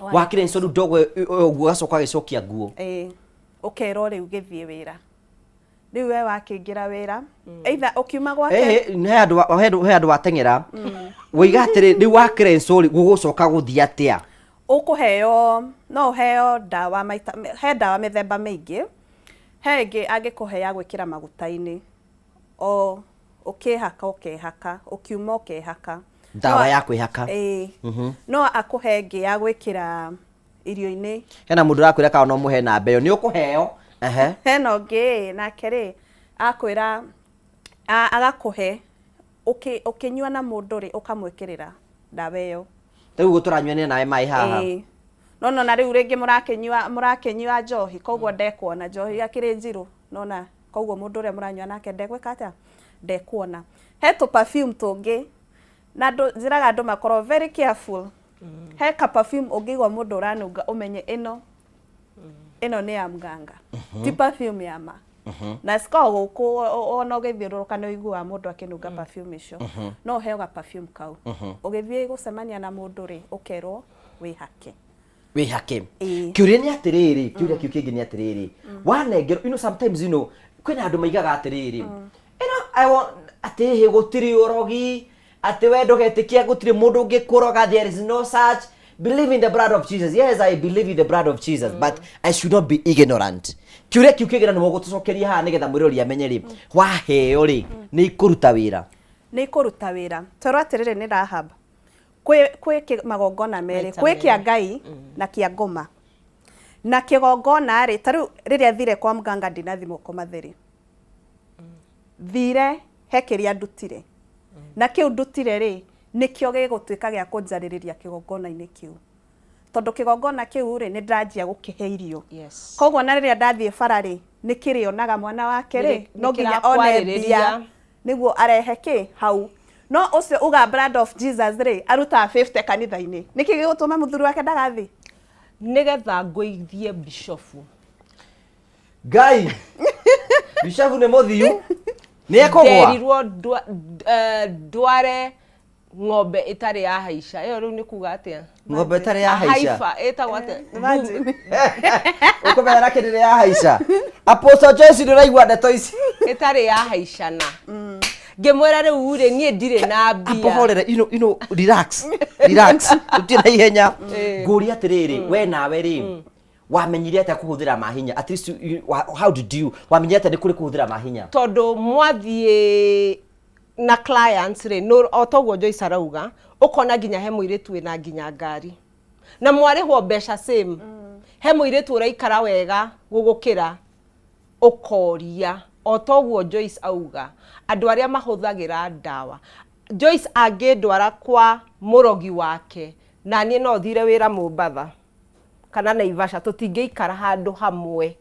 Wakĩra icũ rĩu ndogo ĩyo ũguo ũgacoka ũgagĩcokia nguo. Ĩĩ. Ũkerwo rĩu gĩthiĩ wĩra. Rĩu we wakĩingĩra wĩra, either ũkiuma gwake. He handũ he handũ wateng'era. Woiga atĩrĩ rĩu wakĩra icũ rĩ gũgũcoka gũthiĩ atĩa? Ũkũheo, no ũheo ndawa maita, he ndawa mĩthemba mĩingĩ. He ĩngĩ angĩkũhe ya gwĩkĩra maguta-inĩ. O ũkĩhaka ũkehaka, ũkiuma ũkehaka. Ndawa ya kwĩhaka. Ĩĩ. No akũhe ĩngĩ ya gwĩkĩra irio-inĩ. Hena mũndũ ũrakwĩra kana no mũhe namba ĩyo, nĩ ũkũheo. Ehe. Hena ũngĩ nake rĩ, akwĩra agakũhe ũkĩnyua na mũndũ rĩ, ũkamwĩkĩrĩra ndawa ĩyo. Rĩu ũguo tũranyuanĩra nawe maĩ haha. Ĩĩ. No nona rĩu rĩngĩ mũrakĩnyua mũrakĩnyua njohi, koguo ndekuona njohi akĩrĩ njirũ, nona koguo mũndũ ũrĩa mũranyua nake ndegwĩka atĩa? Ndekuona. He tũ perfume tũngĩ na andũ njĩraga andũ makorwo very careful. He ka perfume ũngĩigua mũndũ ũranunga ũmenye ĩno ĩno nĩ ya mganga. Ti perfume ya ma. Na cikoragwo gũkũ ona ũgĩthiũrũrũka nĩ ũiguaga mũndũ akĩnunga perfume icio. No ũheo ga perfume kau. Ũgĩthiĩ gũcemania na mũndũ rĩ, ũkerwo wĩhake. Wĩhake. Ĩĩ. Kĩũria nĩ atĩrĩrĩ, kĩũria kĩu kĩngĩ nĩ atĩrĩrĩ. Wanengerwo, you know sometimes you know, kwĩna andũ maigaga atĩrĩrĩ, you know, I want, atĩ hĩ gũtirĩ ũrogi, atĩ we ndũgetĩkia gũtirĩ mũndũ ũngĩkũroga, there is no such. Believe in the blood of Jesus. Yes, I believe in the blood of Jesus, but I should not be ignorant. Kĩũria kĩu kĩngĩ na nĩwe ũgũtũcokeria haha nĩgetha mwĩrori amenye rĩ, waheo rĩ, nĩ ikũruta wĩra. Nĩ ikũruta wĩra. Twerwo atĩrĩrĩ nĩ Rahab. Kwĩ kwĩ magongona merĩ, Maita kwĩ kĩa merĩ. Ngai na kĩa ngoma. Na kĩgongona rĩ, ta rĩu rĩrĩa thire kwa mganga ndinathi moko matheri. Thire he kĩrĩa ndutire. Na kĩu ndutire rĩ, nĩkĩo gĩgũtuĩka gĩa kũnjarĩrĩria kĩgongona-inĩ kĩu. Tondũ kĩgongona kĩu rĩ, nĩ ndĩranjia gũkĩhe irio. Yes. Koguo na rĩrĩa ndathiĩ bara rĩ, nĩ kĩrĩonaga mwana wake rĩ, no nginya one mbia nĩguo arehe kĩ hau. No ũcio uga blood of Jesus rĩ, arutaga 50 kanitha-inĩ. Nĩkĩ gĩgũtũma mũthuri wake ndagathiĩ? Nĩgetha ngũithie bishofu. Ngai! Bishofu nĩ mũthiu. Nĩ ekũgwa. Nderirwo ndware ng'ombe ĩtarĩ ya haica. Ĩyo rĩu nĩ kuga atĩa? Ng'ombe ĩtarĩ ya haica. Haifa ĩtagwo atĩa? Imagine. Ũkũmenya na kĩndĩ ya haica. Apostle Joyce nĩ ũraigua ndeto ici. Ĩtarĩ ya haicana. Ngĩmwĩra rĩu rĩ niĩ ndirĩ na mbia. Apohorere, you know, you know, relax. Relax. Tũtirĩ na ihenya. Ngũria atĩrĩrĩ, we nawe rĩ, wamenyire atĩa kũhũthĩra mahinya? At least you, how did you wamenyire atĩa nĩ kũrĩ kũhũthĩra mahinya? Tondũ mwathiĩ na clients rĩ, no o toguo Joyce arauga, ũkona nginya he mũirĩtu wĩna nginya ngari na mwarĩhwo mbeca same, he mũirĩtu ũraikara wega gũgũkĩra, ũkoria o toguo Joyce auga, andũ arĩa mahũthagĩra ndawa. Joyce angĩndwara kwa mũrogi wake, na niĩ no thire wĩra Mombatha kana Naivasha, tũtingĩikara handũ hamwe.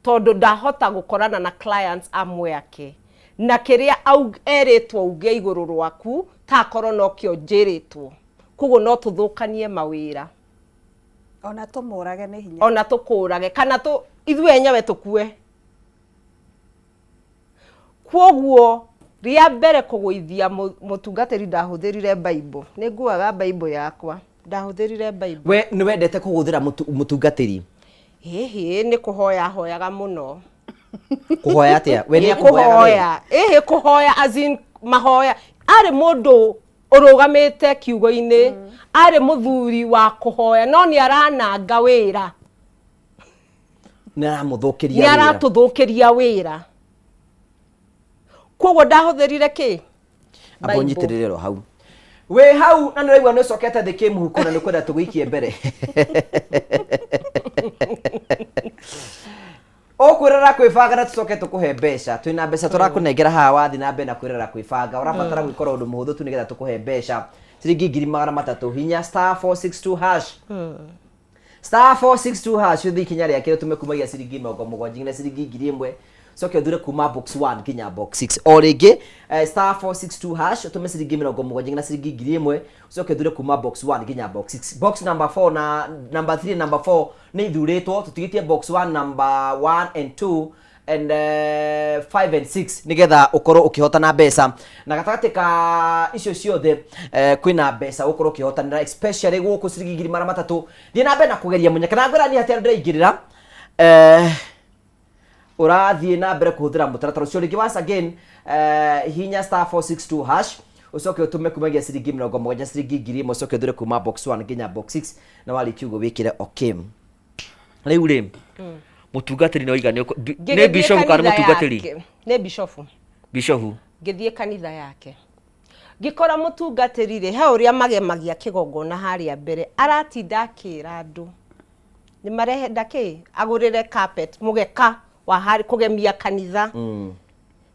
Tondũ ndahota gũkorana na clients amwe ake na kĩrĩa erĩtwo auge igũrũ rwaku takorwo nokĩo njĩrĩtwo. Koguo no tũthũkanie mawĩra. Ona tũmũrage nĩ hinya. Ona tũkũrage kana tũ ithuĩ enyewe tũkue. Kwoguo rĩa mbere kũgũithia mũtungatĩri ndahũthĩrire Bible. Nĩ nguaga Bible yakwa. Ndahũthĩrire Bible. We nĩ wendete kũgũthĩra mũtungatĩri? Ĩhĩ, nĩ kũhoya hoyaga mũno. Kũhoya atĩa? We nĩ akũhoyaga we? Kũhoya. Ĩhĩ, kũhoya as in mahoya. Arĩ mũndũ ũrũgamĩte kiugo-inĩ, arĩ mũthuri wa kũhoya, no nĩ arananga wĩra. Nĩ aramũthũkĩria Nĩ wĩra. aratũthũkĩria wĩra. Kwoguo ndahũthĩrire kĩ? Amba Bible. ũnyitĩrĩre ro hau. Wĩ hau na nĩ ũraigua nĩ ũcokete thĩ kĩmũhuko na nĩ ũkwenda tũgũikie mbere. Ũkwĩrora kwĩbanga na tũcoke tũkũhe mbeca. Twĩna mbeca tũrakũnengera haha wathiĩ na mbere na kwĩrora kwĩbanga. Ũrabatara gwĩkora ũndũ mũhũthũ tu nĩgetha tũkũhe mbeca. Ciringi 300,000 hinya star 462 hash. Star 462 hash ũthiĩ ikinya rĩa kerĩ ũtũme kumagia ciringi 70 nginya ciringi 1000 coke ũthure kuma box 1 nginya box 6 o rĩngĩ star 462 hash ũtũme ciringi 70 nginya ciringi 1000 ũcoke ũthure kuma box 1 nginya box 6. Box number 4 na number 3 number 4 nĩ ithurĩtwo, tũtigĩtie box 1 number 1 and 2 and 5 and 6 nigetha ukorwo ukihotana mbeca. Na gatagatĩ ka icio ciothe kwĩna mbeca ũkorwo ũkĩhotanĩra, especially gũkũ ciringi 300,000. Thiĩ na mbere na kũgeria mũnyaka na ngwĩra niĩ hatirĩ ndĩraingĩrĩra, ũrathiĩ na mbere kũhũthĩra mũtaratara ũcio rĩngĩ. Once again, hihinya star 462 hash, ũcoke ũtũme kumagia ciringi 70 ciringi 1000, ũcoke ũthure kuma box 1 nginya box 6, na warĩkia ũguo wĩkĩre okay. Rĩu rĩ, mũtungatĩri nĩ waiga nĩ Ngĩgĩthiĩ bishop kana nĩ kanitha mũtungatĩri? yake. Nĩ bishofu. Bishofu. Ngĩthiĩ kanitha yake ngĩkora mũtungatĩri rĩ, he ũrĩa magemagia kĩgongona harĩa mbere, aratinda akĩra andũ nĩ marenda kĩ agũrĩre carpet, mũgeka wa harĩ kũgemia kanitha.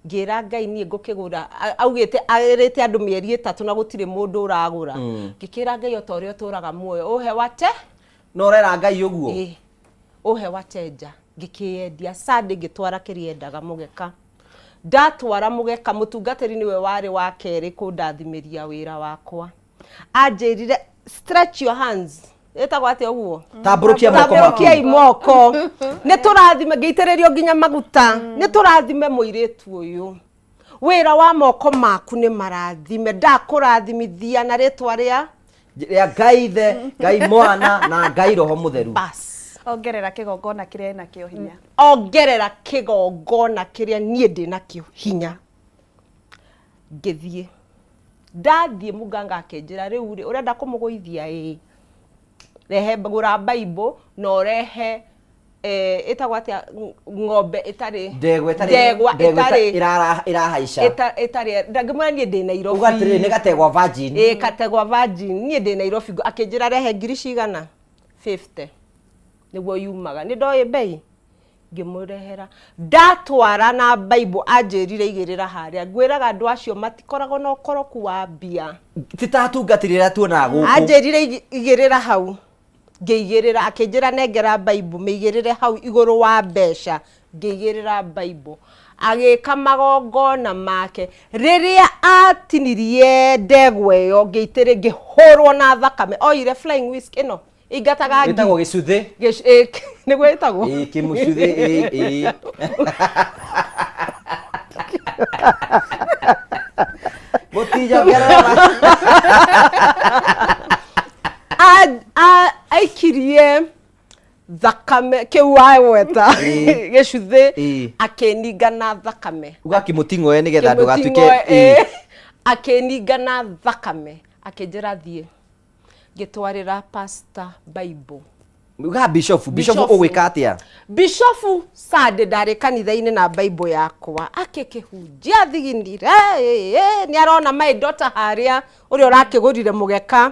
Ngĩra Ngai niĩ ngũkĩgũra, augĩte arĩte andũ mĩeri 3 na gũtirĩ mũndũ ũragũra. Ngĩkĩra Ngai o ta ũrĩa ũtũraga muoyo ũhe wate. No ũrera Ngai ũguo? Ĩĩ, ũhe watenja. Ngĩkĩendia Sunday, ngĩtwara kĩrĩa endaga mũgeka. Ndatwara mũgeka, mũtungatĩri nĩwe warĩ wa kerĩ kũndathimĩria wĩra wakwa. Anjĩrire stretch your hands, ĩtagwo atĩa ũguo? Tambũrũkia moko maku. Tambũrũkiai moko. Nĩ tũrathime, ngĩitĩrĩrio nginya maguta. Nĩ tũrathime mũirĩtu ũyũ. Wĩra wa moko maku nĩ marathime, ndakũrathimithia na rĩtwa rĩa rĩa Ngai Ithe, Ngai Mwana na Ngai Roho Mũtheru. Bas. Ongerera kĩgongona kĩrĩa ena kĩo hinya. Ongerera kĩgongona kĩrĩa niĩ ndĩ nakĩo hinya. Ngĩthiĩ, ndathiĩ mũganga akĩnjĩra rĩu rĩ, ũrenda kũmũgũithia? Ĩĩ. Rehe, gũra Bible na ũrehe ĩtagwo atĩa, ng'ombe ĩtarĩ Ndegwa ĩtarĩ ndegwa ndegwa ĩtarĩ ĩrahaica. Ĩtarĩ ndangĩmwĩra niĩ ndĩ Nairobi. Uga atĩrĩrĩ, nĩ gategwa virgin. Ĩĩ, kategwa virgin. Niĩ ndĩ Nairobi. Akĩnjĩra rehe ngiri cigana? 50 nĩguo yumaga. Nĩ ndoĩ mbei, ngĩmũrehera, ndatwara na Bible. Anjĩrire igĩrĩra harĩa. Ngwĩraga andũ acio matikoragwo na ũkoroku wa mbia. Ti ta atungatĩri arĩa tuonaga gũkũ. Anjĩrire igĩrĩra hau, ngĩigĩrĩra. Akĩnjĩra nengera Bible, mĩigĩrĩre hau igũrũ wa mbeca. Ngĩigĩrĩra Bible, agĩka magongona make. Rĩrĩa atinirie ndegwa ĩyo, ngĩitĩrĩ, ngĩhũrwo na thakame. Oire flying whisk ĩno ingataga ngi. Ĩtagwo gĩcuthĩ. Nĩguo ĩtagwo. Ĩĩ, kĩmũcuthĩ, ĩĩ, ĩĩ. Mũtinjongerera. Aikirie thakame kĩu wagweta gĩcuthĩ, akĩninga na thakame. Uga kĩmũting'oe nĩgetha ndũgatuĩke. Kĩmũting'oe, ĩĩ. Akĩninga na thakame, akĩnjĩra thiĩ. Ngĩtwarĩra pastor Bible. Uga bishofu, bishofu. Bishofu. Ũgwĩka atĩa? Bishofu Sunday ndarĩ kanitha-inĩ na Bible yakwa, akĩkĩhunjia thiginire, nĩ arona my daughter harĩa ũrĩa ũrakĩgũrire mũgeka.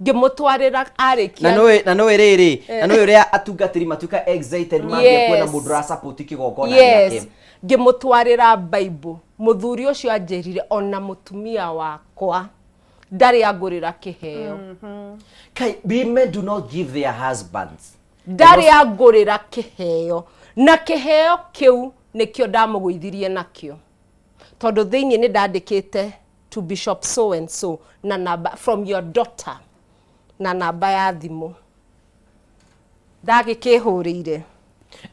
Ngĩmũtwarĩra arĩkia. Na nĩũĩ rĩrĩ, na nĩũĩ ũrĩa atungatĩri matuĩka excited mambia kuona mũndũ ũrasupport kĩgongona gĩake. Ngĩmũtwarĩra Bible, mũthuri ũcio anjĩrire ona mũtumia wakwa ndarĩ angũrĩra kĩheo. Kai, women do not give their husbands. Ndarĩ angũrĩra kĩheo, na kĩheo kĩu nĩkĩo ndamũgũithirie nakĩo, tondũ thĩinĩ nĩ ndandĩkĩte "To Bishop so and so" na namba, "From your daughter" na namba ya thimũ. Ndagĩkĩhũrĩire.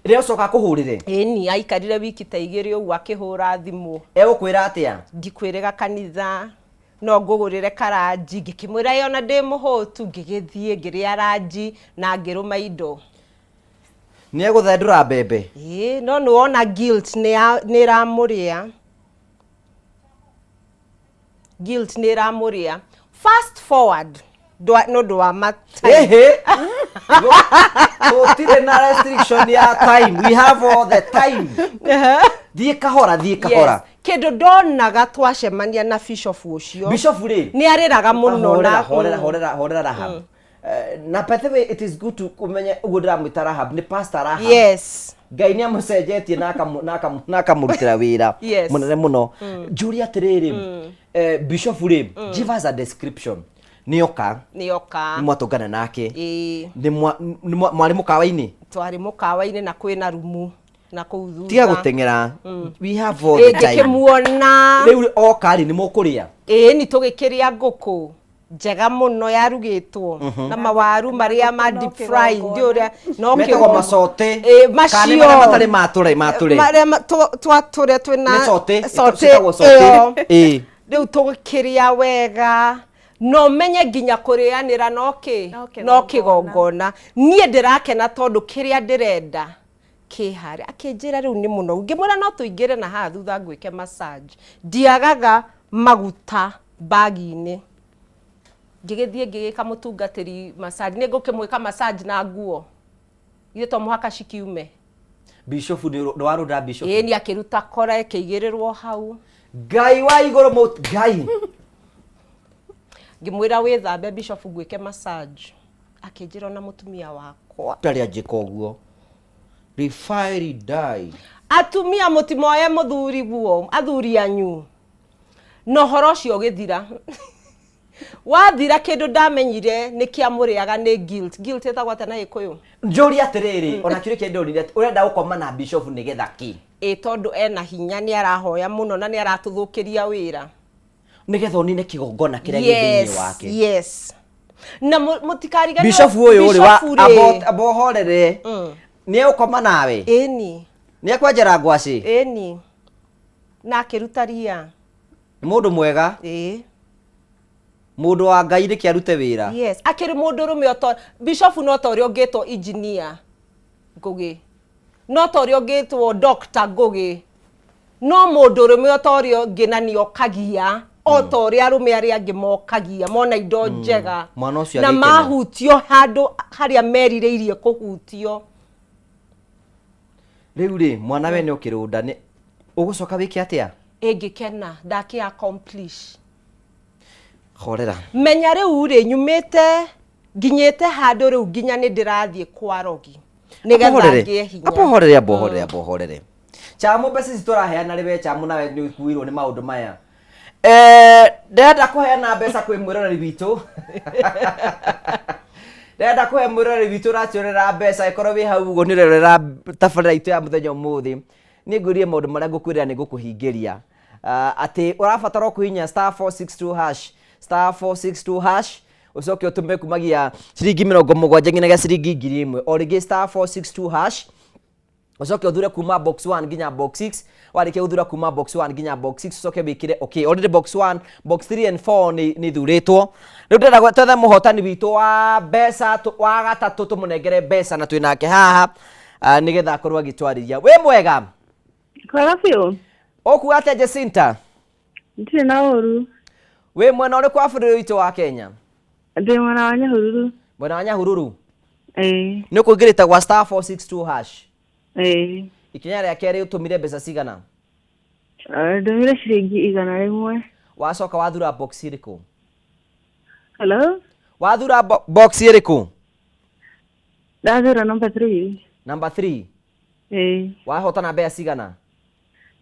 Rĩrĩa ũcoka kũhũrĩre? Ĩni, aikarire wiki ta 2 ũguo akĩhũra thimũ. Egũkwĩra atĩa? Ndikwĩrĩga kanitha, no ngũgũrĩre karanji. Ngĩkĩmwĩra ĩ ona ndĩ mũhũtu. Ngĩgĩthiĩ ngĩrĩa ranji na ngĩrũma indo. Nĩ egũthendũra mbembe? Ĩĩ, no nĩ wona guilt nĩ ĩramũrĩa, guilt nĩ ĩramũrĩa. Fast forward, nĩ ũndũ wa ma time. Ĩhĩ, tũtirĩ na restriction ya time, we have all the time. Thiĩ kahora, thiĩ kahora. Yes. Kĩndũ ndonaga twacemania na bishop ũcio, Bishop rĩ, nĩ arĩraga mũno. Horera. Na Horera, horera, horera, Rahab. Na by the way, it is good to kumenya ũguo ndĩramwĩta Rahab nĩ Pastor Rahab. Ngai nĩ amũcenjetie na akamũrutĩra wĩra mũnene mũno. Njũria atĩrĩrĩ, bishop rĩ, give us a description. Nĩoka? Nĩoka. Nĩ mwatũngana nake? Ĩĩ. Nĩ mwarĩ mũkawa-inĩ? Twarĩ mũkawa-inĩ na kwĩna rumu na kũu thutha. Tiga gũteng'era, we have all the time. Ngĩkĩmuona. Rĩu oka rĩ, nĩ mũkũrĩa? Ĩĩ, ni tũgĩkĩrĩa ngũkũ njega mũno yarugĩtwo na mawaru marĩa ma deep fry, ndi ũrĩa no Metagwo macote. Ĩĩ, Kana macio. nĩ marĩa matarĩ matũre matũre? Marĩa twatũre twĩna Nĩ cote. Cote. Cĩtagwo cote. Ĩyo. Rĩu tũgĩkĩrĩa wega, no menye nginya kũrĩanĩra no kĩ No no kĩgongona. Kĩgongona. Niĩ ndĩrakena tondũ kĩrĩa ndĩrenda kĩ harĩa. Akĩnjĩra rĩu nĩ mũno, ngĩmwĩra no tũingĩre na haha thutha ngwĩke massage, ndiagaga maguta bagi-inĩ. Ngĩgĩthiĩ ngĩgĩka mũtungatĩri massage. Nĩ ngũkĩmwĩka massage na nguo ithe to mũhaka cikiume. Bishop nĩ warũnda bishop? Ĩĩ, nĩ akĩruta kora ĩkĩigĩrĩrwo hau. Ngai wa igũrũ, Ngai! Ngĩmwĩra, "Wĩthambe, bishop, ngwĩke massage." Akĩnjĩra ona mũtumia wakwa Ndarĩ anjĩka ũguo. Rifai dai. Atumia, mũtimoye mũthuri guo athuri anyu. Na ũhoro ũcio ũgĩthira. Wathira, kĩndũ ndamenyire nĩ kĩamũrĩaga nĩ guilt. Guilt ĩtagwo atĩa na Gĩkũyũ? Njũria atĩrĩrĩ, ona kĩũria kĩrĩa ndĩrorire atĩ ũrenda gũkoma na bishop nĩgetha kĩ? Ĩ tondũ ena hinya, nĩ arahoya mũno na nĩ aratũthũkĩria wĩra. Nĩgetha ũnine kĩgongona kĩrĩa gĩ thĩinĩ wake? Yes, na mũtikariganĩrwo Bishop ũyũ rĩ wa Bishop rĩ, amba ũhorere. Nĩ egũkoma nawe? Ĩni. Nĩ ekwenjera ngwacĩ? Ĩni, na akĩruta ria. Nĩ mũndũ mwega? Ĩĩ. Mũndũ wa Ngai, rĩke arute wĩra. Yes, akĩrĩ mũndũ rũme oto bishop, no ta ũrĩa ũngĩtwo engineer Ngũgĩ, no ta ũrĩa ũngĩtwo doctor Ngũgĩ, no mũndũ rũme o ta ũrĩa ũngĩ, na nĩ okagia o ta ũrĩa arũme arĩa angĩ mokagia mona indo njega. Mwana ũcio Na agĩkena. mahutio handũ harĩa merirĩirie kũhutio. Rĩu rĩ, mwana we nĩ ũkĩrũnda, nĩ ũgũcoka wĩke atĩa? Ĩngĩkena ndakĩ accomplish. Horera. Menya rĩu rĩ, nyumĩte nginyĩte handũ rĩu nginya nĩ ndĩrathiĩ kwa rogi nĩgetha Amba ngĩe hinya. Amba ũhorere, amba ũhorere, amba ũhorere. Chamu, mbeca ici tũraheana rĩ, we Chamu nawe nĩ ũkuirwo nĩ maũndũ maya. Ndĩrenda kũheana mbeca kwĩ mwĩroreri witũ, ndĩrenda kũhe mwĩroreri witũ ũratũrera mbeca. Ĩkorwo wĩ hau ũguo nĩ ũrerorera tabarĩra itũ ya mũthenya ũmũthĩ, nĩ ngwĩrire maũndũ marĩa ngũkwĩrĩra nĩ ngũkũhingĩria. Atĩ ũrabatara o kũhihinya *462 hash, *462 hash, ũcoke ũtũme kumagia ciringi 70 nginyagia ciringi 1000. O rĩngĩ, *462 hash, ũcoke ũthure kuma box 1 nginya box 6. Warĩkia gũthura kuma box 1 nginya box 6, ũcoke wĩkĩre okay. Already box 1, box 3 and 4 nĩ ithurĩtwo. Rĩu ndĩrenda twethe mũhotani witũ wa mbeca wa gatatũ, tũmũnengere mbeca na twĩ nake haha, nĩgetha akorwo agĩtwarĩria. Wĩ mwega? Kwega biũ. Ũkuga atĩa, Jacinta? Ndirĩ na ũru. Wĩ mwena ũrĩkũ wa bũrũri witũ wa Kenya? Ndĩ mwena wa Nyahururu. Mwena wa Nyahururu? Ĩĩ. Nĩ ũkũingĩrĩte gwa *462 hash? Ĩĩ. Ikinya rĩa kerĩ ũtũmire mbeca cigana? Ndũmire ciringi 100. Wacoka wathura box ĩrĩkũ? Hello? Wathura box ĩrĩkũ? Ndathura number 3. Number 3? Ĩĩ. Wahotana mbeca cigana?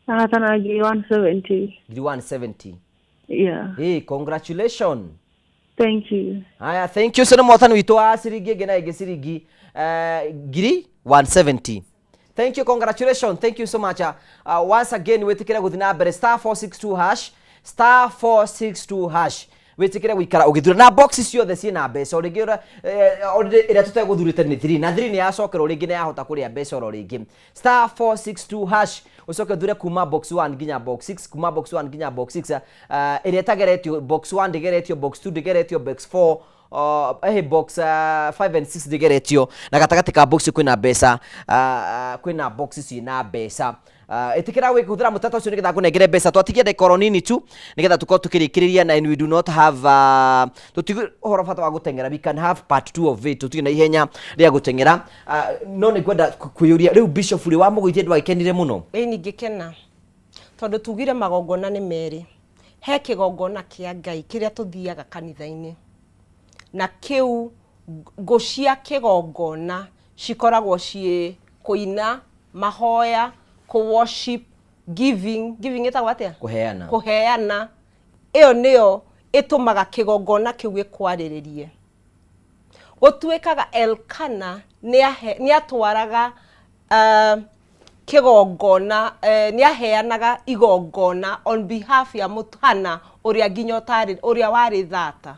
Ndahotana 170,000. 170,000? Yeah. Hey, congratulations. Thank you. Haya, thank you. Ũcio nĩ mũhotani witũ wa ciringi ĩngĩ na ĩngĩ ciringi ngiri 170. Thank you, congratulations. Thank you so much. Once again, wĩtĩkĩre gũthiĩ na mbere star 462 hash, star 462 hash. Wĩtĩkĩre gũikara ũgĩthura na box ciothe ciĩna mbeca o rĩngĩ already ĩrĩa tũtegũthurĩte nĩ 3 na 3 nĩ yacokerwo rĩngĩ na yahota kũrĩa mbeca oro rĩngĩ. Star 462 hash, ũcoke ũthure kuma box 1 nginya box 6, kuma box 1 nginya box 6. Ĩrĩa ĩtageretio, box 1 ndĩgeretio, box 2 ndĩgeretio, box 4, box 5 and 6 ndĩgeretio, na gatagatĩ ka box kwĩna mbeca, kwĩna box ciĩna mbeca. Ĩtĩkĩra gwĩkũhũthĩra mũtaratara ũcio nĩgetha ngũnengere mbeca. Twatigia ndagĩka oro nini tu nĩgetha tũkorwo tũkĩrĩkĩrĩria na and we do not have tũtigũ ũhoro bata wa gũteng'era. We can have part 2 of it. Tũtirĩ na ihenya rĩa gũteng'era. No nĩ ngwenda kwĩyũria rĩu, bishop rĩ, wamũgũithia ndwagĩkenire mũno? Ĩĩ, ningĩkena tondũ tugire magongona nĩ merĩ. He kĩgongona kĩa Ngai kĩrĩa tũthiaga kanitha-inĩ, na kĩu ngũ cia kĩgongona cikoragwo ciĩ kũina, mahoya, kũ worship, giving. Giving ĩtagwo atĩa? Kũheana. Kũheana. Ĩyo nĩyo ĩtũmaga kĩgongona kĩu gĩkwarĩrĩrie. Gũtuĩkaga Elkana nĩ atwaraga kĩgongona, nĩ aheanaga igongona on behalf ya Hana ũrĩa nginya ũtarĩ ũrĩa warĩ thata.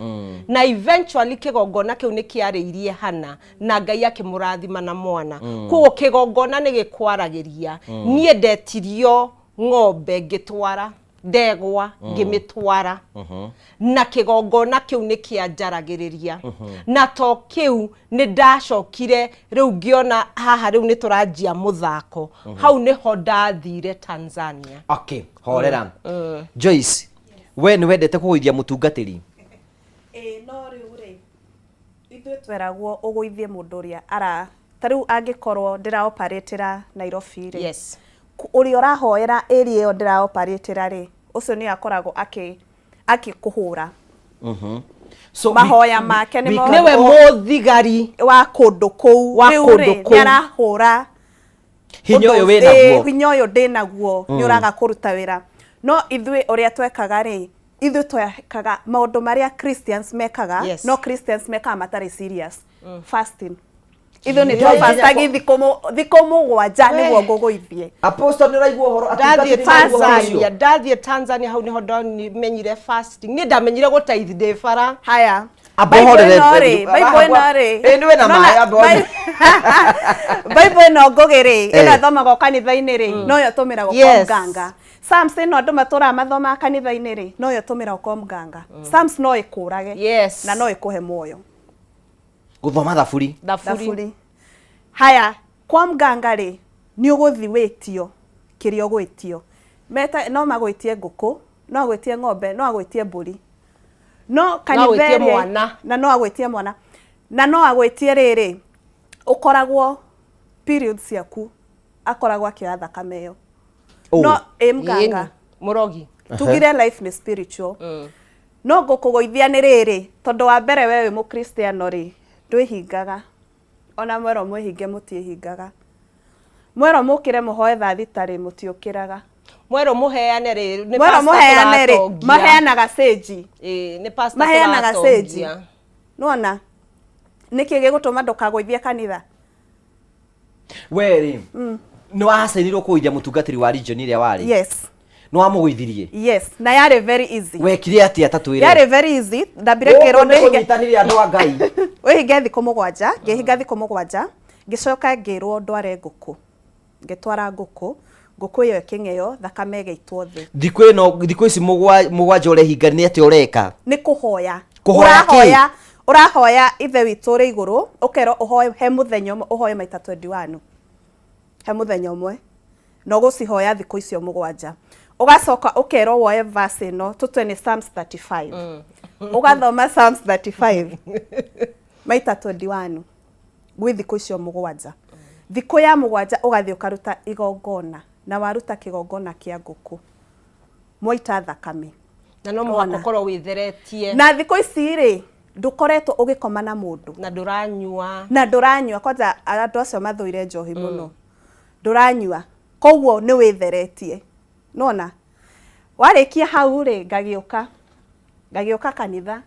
Na eventually kĩgongona kĩu nĩ kĩarĩirie Hana na Ngai akĩmũrathima na mwana. Koguo kĩgongona nĩ gĩkwaragĩria. Niĩ ndetirio ng'ombe, ngĩtwara ndegwa, ngĩmĩtwara, na kĩgongona kĩu nĩ kĩanjaragĩrĩria. Na to kĩu, nĩ ndacokire rĩu ngĩona haha rĩu nĩ tũranjia mũthako. Hau nĩho ndathire Tanzania. Okay, horera. Joyce, we nĩ wendete kũgũithia mũtungatĩri? Ĩĩ, no rĩu rĩ, ithuĩ tweragwo ũgũithie mũndũ ũrĩa ara ta rĩu angĩkorwo ndĩraoparatĩra Nairobi rĩ, ũrĩa ũrahoera area ĩyo ndĩraoparatĩra rĩ, ũcio nĩwe akoragwo akĩkũhũra. So mahoya make nĩmo Nĩwe mũthigari wa kũndũ kũu. Wa Rĩu kũndũ rĩ, kũu. nĩarahũra Hinya ũyũ ũndũ- wĩ naguo. Ĩĩ, hinya ũyũ ndĩ naguo nĩ ũraga kũruta wĩra. No ithuĩ ũrĩa twekaga rĩ, ithuĩ twekaga maũndũ marĩa Christians mekaga. No Christians mekaga matarĩ serious. Fasting, ithuĩ nĩ twabastagi thikũ 7 nĩguo ngũgũithie. Apostle, nĩ ũraigua ũhoro? Ndathiĩ Atungatĩri nĩmaraigua ũhoro Tanzania ũcio? Ndathiĩ Tanzania, hau nĩho ndamenyire fasting. Niĩ ndamenyire gũtaithi ndĩ bara. Haya. Amba Bible ũhorere. ĩno rĩ, Bible ĩno rĩ, Ĩ, nĩ wĩna nona- maĩ, amba ũnyue. Bible ĩno, ngũgĩ rĩ, ĩno ĩthomagwo kanitha-inĩ rĩ, noyo ĩtũmĩragwo kwa mganga. Psalms ĩno andũ matũraga mathomaga kanitha-inĩ rĩ, noyo ĩtũmĩragwo kwa mganga. Psalms no ĩkũrage na no ĩkũhe muoyo. Gũthoma thaburi. Thaburi. Thaburi. Haya, kwa mganga rĩ, nĩ ũgũthi wĩtio kĩrĩa ũgwĩtio. Meta no magwĩtie ngũkũ, no agwĩtie ng'ombe, no agwĩtie mbũri, no kanitha agwĩtie ĩrĩa mwana. Na no agwĩtie mwana, na no agwĩtie rĩrĩ, ũkoragwo periods ciaku, akoragwo akĩoya thakame ĩyo. Oh. No ĩ mganga. Ĩni, mũrogi. Tugire life nĩ spiritual. No ngũkũgũithia nĩ rĩrĩ, tondũ wa mbere we wĩ mũkristiano rĩ, ndwĩhingaga. Ona mwerwo mwĩhinge, mũtiĩhingaga. Mwerwo mũkĩre mũhoe thaa 6 rĩ, mũtiũkĩraga. Mwerwo mũheane rĩ, nĩ Mwerwo pastor mũheane rĩ, tũratongia. Maheanaga cĩnji. Ĩĩ, nĩ pastor Maheanaga cĩnji. tũratongia. Nĩwona nĩkĩ gĩgũtũma ndũkagũithie kanitha? We rĩ, nĩ wacainirwo kũgũithia mũtungatĩri wa region ĩrĩa warĩ? Yes. Nĩ wamũgũithirie? Yes, na yarĩ very easy. Wekire atĩa? Ta twĩre. Yarĩ very easy. Ndambire Gũkũ ngĩrwo nĩ ndĩhinge kũnyitanĩria andũ a Ngai. Wĩhinge thikũ 7. Ngĩhinga thikũ 7, ngĩcoka ngĩrwo ndware ngũkũ. Ngĩtwara ngũkũ, ngũkũ ĩyo ĩkĩng'eo, thakame ĩgĩitwo thĩ. Thikũ ĩno, thikũ ici 7 ũrehinga, nĩ atĩa ũreka? Nĩ kũhoya. Kũhoya kĩ? Ũrahoya, ũrahoya Ithe witũ ũrĩ igũrũ. Ũkerwo ũhoe he mũthenya ũmwe, ũhoe maita 21 he mũthenya ũmwe, na ũgũcihoya thikũ icio 7. Ũgacoka ũkerwo woe verse ĩno, tũtue nĩ Psalms 35, ũgathoma Psalms 35 maita 21 gwĩ thikũ icio 7. Thikũ ya 7 ũgathiĩ ũkaruta igongona, na waruta kĩgongona kĩa ngũkũ, mwaita thakame. Na no mũhaka Wona. ũkorwo wĩtheretie. Na thikũ ici rĩ, ndũkoretwo ũgĩkoma na mũndũ. Na ndũranyua. Na ndũranyua. Kwanja andũ acio mathũire njohi mũno. Ndũranyua, koguo nĩ wĩtheretie. Nona warĩkia hau rĩ, ngagĩũka kanitha.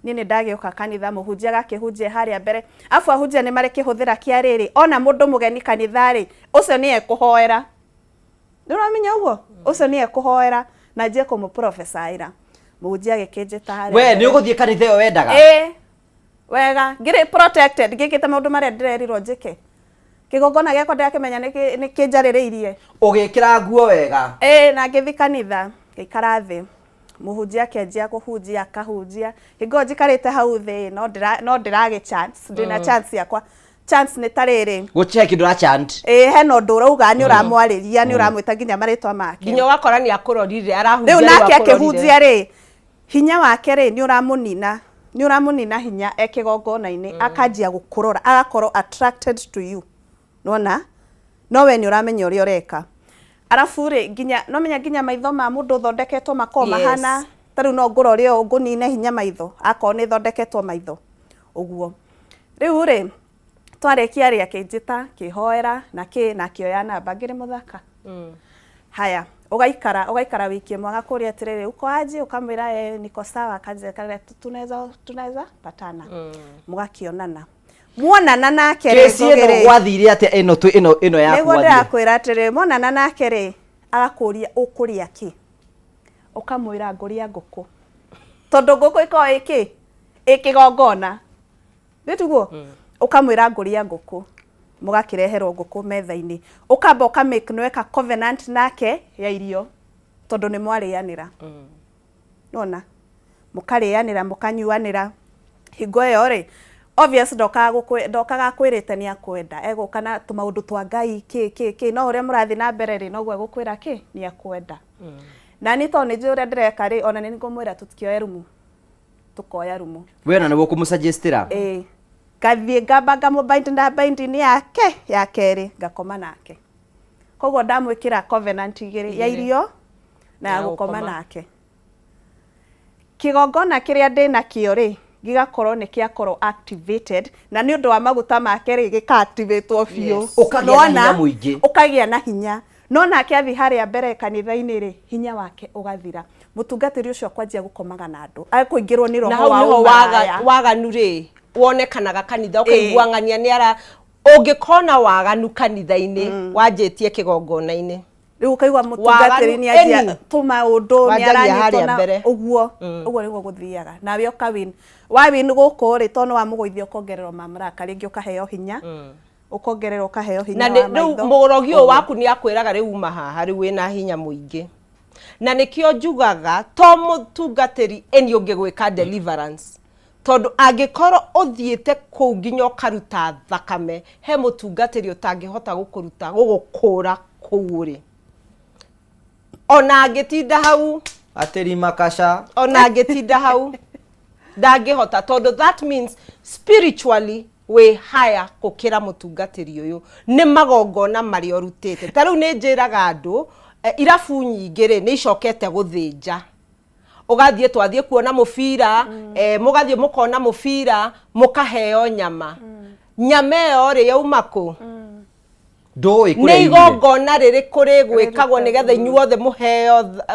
Niĩ nĩ ndagĩũka kanitha, mũhunjia agakĩhunjia harĩa mbere. Afu ahunjia nĩ marĩ kĩhũthĩra kĩa rĩrĩ, ona mũndũ mũgeni kanitha rĩ, ũcio nĩ ekũhoera. Nĩ ũramenya ũguo? Ũcio nĩ ekũhoera na anjie kũmũprophesy-ĩra. Mũhunjia agĩkĩnjĩta harĩa We mbere. nĩ ũgũthiĩ kanitha ĩyo wendaga? Ĩĩ. Wega. Ngĩrĩ protected, ngĩkĩte maũndũ marĩa ndĩrerirwo njĩke. Kĩgongona gĩakwa ndĩrakĩmenya nĩ kĩnjarĩrĩirie. Ũgĩkĩra nguo wega. Ĩĩ na ngĩthiĩ kanitha, ngĩikara thĩ. Mũhunjia akĩanjia kũhunjia, akahunjia. Hingo ĩyo njikarĩte hau thĩ no ndĩra no ndĩragĩ chance, ndĩna chance yakwa. Chance nĩ ta rĩrĩ. Gũtirĩ kĩndũ ũra chant. Ĩĩ hena ũndũ ũrauga nĩ ũramwarĩria, nĩ ũramwĩta nginya marĩtwa make. Nginya ũgakora nĩ akũrorire, arahunjia Rĩu rĩu nake akũrorire. akĩhunjia rĩ, hinya wake rĩ, nĩ ũramũnina, nĩ ũramũnina hinya e kĩgongona-inĩ, akanjia gũkũrora, agakorwo attracted to you. Nĩwona? No we nĩ ũramenya ũrĩa ũreka. Arabu rĩ, nginya, nĩwamenya nginya maitho ma mũndũ ũthondeketwo makoragwo mahana, ta rĩu no ngũrore ũũ ngũnine hinya maitho, akorwo nĩ thondeketwo maitho, ũguo. Rĩu rĩ, twarĩkia rĩ, akĩnjĩta, akĩhoera, na kĩ, na akĩoya namba, ngĩrĩ mũthaka. Haya, ũgaikara, ũgaikara wiki ĩmwe agakũria atĩrĩrĩ, uko aje? Ũkamwĩra eh, niko sawa, akanjĩra tunaweza, tunaweza patana. Mũgakĩonana. Muonana nake rĩ, Kesi ĩno Ngũgĩ rĩ, gwathire atĩa ĩno twĩ ĩno ĩno yaku nĩguo gwathire? ndĩrakwĩra atĩrĩ, monana nake rĩ, agakũria ũkũrĩa kĩ? Ũkamwĩra ngũrĩa ngũkũ. Tondũ ngũkũ ĩkoragwo ĩ kĩ? Ĩ kĩgongona. Nĩ tiguo? Ũkamwĩra ngũrĩa ngũkũ. Mũgakĩreherwo ngũkũ metha-inĩ. Ũkamba ũka make nĩweka covenant nake ya irio tondũ nĩ mwarĩanĩra. Nĩwona? Mũkarĩanĩra, mũkanyuanĩra. Hingo ĩyo rĩ, obvious ndokaga gũkwĩ, ndokaga akwĩrĩte nĩ akwenda. Egũka na tũmaũndũ twa Ngai kĩ kĩ kĩ, no ũrĩa mũrathiĩ na mbere rĩ, noguo egũkwĩra kĩ, nĩ akwenda. Na niĩ tondũ nĩ njũĩ ũrĩa ndĩreka rĩ, ona nĩ ngũmwĩra tũtikĩoe rumu. Tũkoya rumu. We ona nĩwe ũkũmũ-suggest-ĩra? Ĩĩ. Ngathiĩ ngamba ngamũ bind na binding yake ya kerĩ, ngakoma nake. Koguo ndamwĩkĩra covenant igĩrĩ, ya irio na ya gũkoma nake. Kĩgongona kĩrĩa ndĩnakĩo rĩ, gĩgakorwo nĩ kĩakorwo activated, na nĩ ũndũ wa maguta make rĩ, gĩka activate wo biũ. Yes. Ũkagĩa na hinya mũingĩ. Ũkagĩa na hinya. No nake athiĩ harĩa mbere kanitha-inĩ rĩ, hinya wake ũgathira. Mũtungatĩri ũcio akwanjia gũkomaga na andũ, akũingĩrwo nĩ Na roho hau wa nĩho ũmaraya. waganu rĩ, wonekanaga kanitha, ũkaigua ng'ania nĩ ara, ũngĩkona waganu kanitha-inĩ, wanjĩtie kĩgongona-inĩ. Rĩu ũkaigua mũtungatĩri nĩ anjia tũmaũndũ nĩ Wanjagia aranyitwo harĩa na mbere. ũguo ũguo nĩguo gũthiaga nawe ũka win wa win gũkũ rĩ tondũ nĩ wamũgũithia ũkongererwo mamlaka rĩngĩ ũkaheo hinya ũkongererwo ũkaheo hinya na wa rĩu maitho mũrogi ũyũ ũguo. waku nĩ akwĩraga rĩu uma haha rĩu wĩna hinya mũingĩ na nĩkĩo njugaga to mũtungatĩri ĩni ũngĩgwĩka deliverance tondũ angĩkorwo ũthiĩte kũu nginya ũkaruta thakame he mũtungatĩri ũtangĩhota gũkũruta gũgũkũra kũu ũrĩ ona angĩtinda hau Atĩri makaca. ona angĩtinda hau ndangĩhota tondũ that means spiritually wĩ higher gũkĩra mũtungatĩri ũyũ nĩ magongona marĩa ũrutĩte ta rĩu nĩ njĩraga andũ irabu nyingĩ rĩ nĩ icokete gũthĩnja ũgathiĩ twathiĩ kuona mũbira mũgathiĩ mũkona mũbira mũkaheo nyama nyama ĩyo rĩ yauma kũ Ndũĩ nĩ kũrĩa yumire. igongona rĩrĩkũ rĩgwĩkagwo nĩgetha inyuothe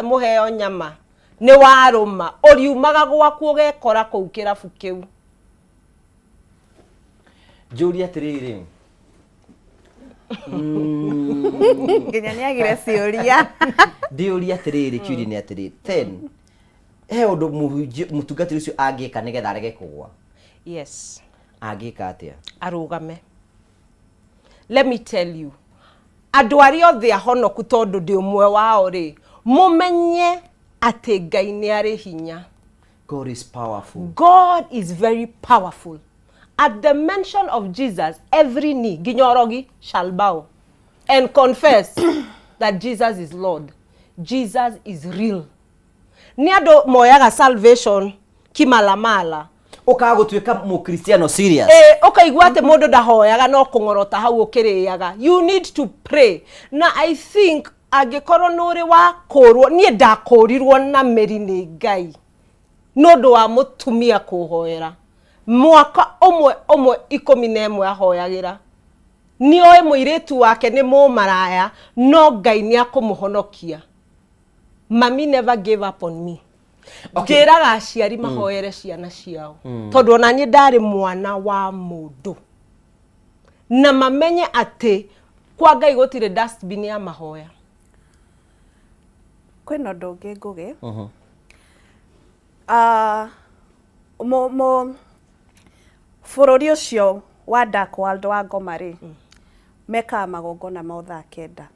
mũheo nyama nĩ warũma ũriumaga gwaku ũgekora kũu kĩrabu kĩu Njũrie atĩrĩrĩ. Nginya nĩ agire ciũria. Ndĩũrie atĩrĩrĩ kĩũria nĩ atĩrĩrĩ. Then he ũndũ mũtungatĩri ũcio angĩka nĩgetha arege kũgwa? Yes. Angĩka atĩa? Arũgame. Let me tell you. Andũ arĩa othe ahonoku tondũ ndĩ ũmwe wao rĩ, mũmenye atĩ Ngai nĩ arĩ hinya. God is powerful. God is very powerful. At the mention of Jesus, every knee, nginya ũrogi, shall bow and confess that Jesus is Lord. Jesus is real. Nĩ andũ moyaga salvation kimalamala. Ũkaga gũtuĩka mũkristiano serious. Ũkaigua atĩ mũndũ ndahoyaga no kũng'orota hau ũkĩrĩaga. You need to pray. Na I think angĩkorwo nĩ ũrĩ wakũrwo, niĩ ndakũrirwo na mĩri nĩ Ngai nĩ ũndũ wa mũtumia kũhoera. Mwaka ũmwe ũmwe 11 ahoyagĩra. Nĩoĩ mũirĩtu wake nĩ mũmaraya no Ngai nĩ akũmũhonokia. Mami never gave up on me. Njĩraga aciari mahoere ciana ciao, tondũ ona niĩ ndarĩ mwana wa mũndũ, na mamenye atĩ kwa Ngai gũtirĩ dustbin ya mahoya. Kwĩna ũndũ ũngĩ, Ngũgĩ. Ah, mũ bũrũri ũcio wa dark world wa ngoma rĩ, mekaga magongona ma thaa 9.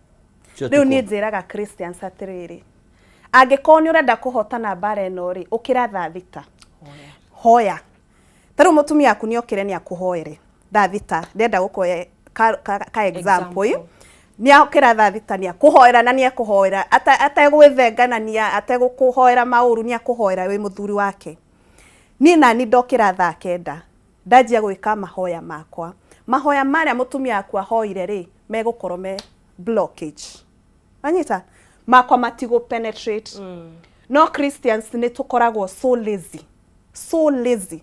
Cia Rĩu ũtukũ. Niĩ njĩraga Christians atĩrĩrĩ, angĩkorwo nĩ ũrenda kũhotana mbara ĩno rĩ, ũkĩra thaa 6, hoya. Ta rĩu mũtumia waku nĩ okĩre nĩ akũhoere thaa 6. Ndĩrenda gũkũhe ka example ĩ. Nĩ okĩra thaa 6, nĩ akũhoera, na nĩ ekũhoera ategwĩthenganania, ategũkũhoera maũru, nĩ akũhoera wĩ mũthuri wake. Niĩ nani ndokĩra thaa 9, ndanjia gwĩka mahoya makwa. Mahoya marĩa mũtumia waku ahoire rĩ, megũkorwo me blockage. Wanyita makwa matigũ penetrate. No Christians nĩ tũkoragwo so lazy, so lazy,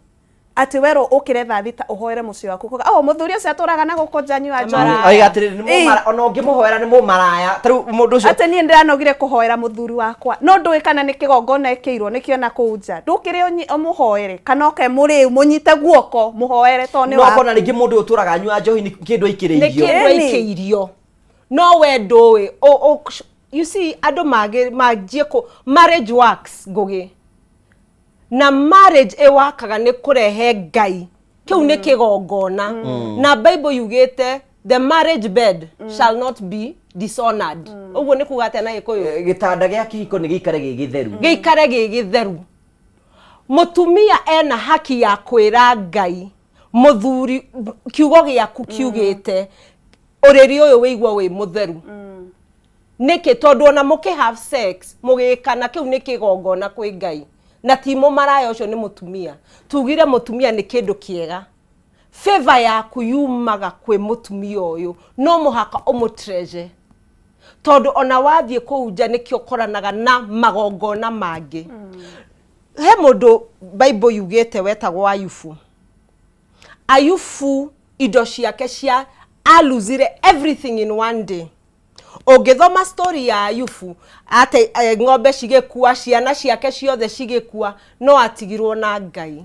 atĩ werwo ũkĩre thaa 6 ũhoere mũciĩ waku, kuga, "Oh, mũthuri ũcio atũraga na gũkũ nja nyua njohi." Oiga atĩrĩrĩ, nĩ ona ũngĩmũhoera nĩ mũmaraya ta rĩu mũndũ ũcio. Atĩ niĩ ndĩranogire kũhoera mũthuri wakwa, no ndũĩ kana nĩ kĩgongona ĩkĩirwo nĩkĩo na kũu nja. Ndũkĩre ũmũhoere, kana oke mũrĩu mũnyite guoko mũhoere tondũ nĩ No waku. kona rĩngĩ mũndũ ũyũ ũtũraga anyua njohi nĩ kĩndũ Nĩ aikĩrĩirio. kĩndũ aikĩirio, no we ndũĩ. You see, andũ manjie kũ marriage works, Ngũgĩ, na marriage ĩwakaga nĩ kũrehe Ngai. Kĩu nĩ kĩgongona. Na Bible yugĩte, "The marriage bed shall not be dishonored." Ũguo nĩ kuga atĩa na Gĩkũyũ? Gĩtanda gĩa kĩhiko nĩ gĩikare gĩ gĩtheru. Gĩikare gĩ gĩtheru. Mũtumia ena haki ya kwĩra Ngai, mũthuri, kiugo gĩaku kiugĩte ũrĩrĩ ũyũ wĩigua wĩ mũtheru nĩkĩ? Tondũ ona mũkĩ have sex, mũgĩkana, kĩu nĩ kĩgongona kwĩ Ngai, na ti mũmaraya ũcio nĩ mũtumia. Tugire mũtumia nĩ kĩndũ kĩega. Favor yaku yumaga kwĩ mũtumia ũyũ, no mũhaka ũmũtreasure, tondũ ona wathiĩ kũu nja nĩkĩo ũkoranaga na magongona mangĩ. He mũndũ Bible yugĩte wetagwo Ayubu. Ayubu indo ciake cia aluzire everything in one day. Ũngĩthoma story ya Ayubu ate ng'ombe cigĩkua, ciana ciake ciothe cigĩkua, no atigirwo na Ngai.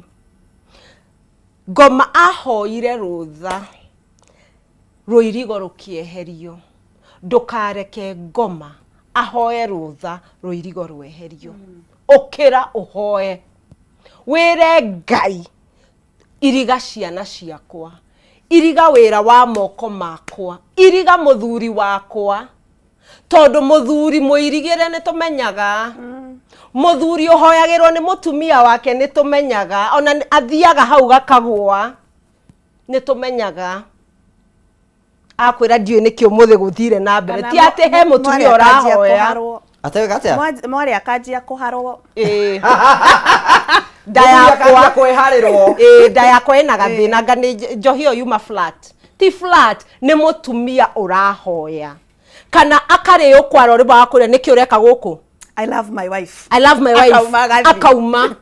Ngoma ahoire rũtha, rũirigo rũkĩeherio. Ndũkareke ngoma ahoe rũtha, rũirigo rweherio. Ũkĩra ũhoe, wĩre Ngai, iriga ciana ciakwa, iriga wĩra wa moko makwa, iriga mũthuri wakwa, tondũ mũthuri mũirigĩre nĩ tũmenyaga, mũthuri ũhoyagĩrwo nĩ mũtumia wake nĩ tũmenyaga, ona athiaga hau gakagũa nĩ tũmenyaga. Akwĩra, "Ndiũĩ nĩkĩ ũmũthĩ gũthire na mbere." Kana Ti atĩ he mũtumia mwarĩ akanjia ũrahoya. kũharwo. Ateweka atĩa? Mwarĩ akanjia kũharwo. Ĩĩ. Nda Mũthuri yakwa akanjia kwĩharĩrwo. Ĩĩ, nda yakwa ĩna gathĩna, anga nĩ njohi ĩyo yuma flat. Ti flat, nĩ mũtumia ũrahoya kana akarĩo kwara ũrĩmbo wakũrĩa. Nĩkĩ ũreka gũkũ? I love my wife. I love my wife. Akauma agathiĩ. Akauma.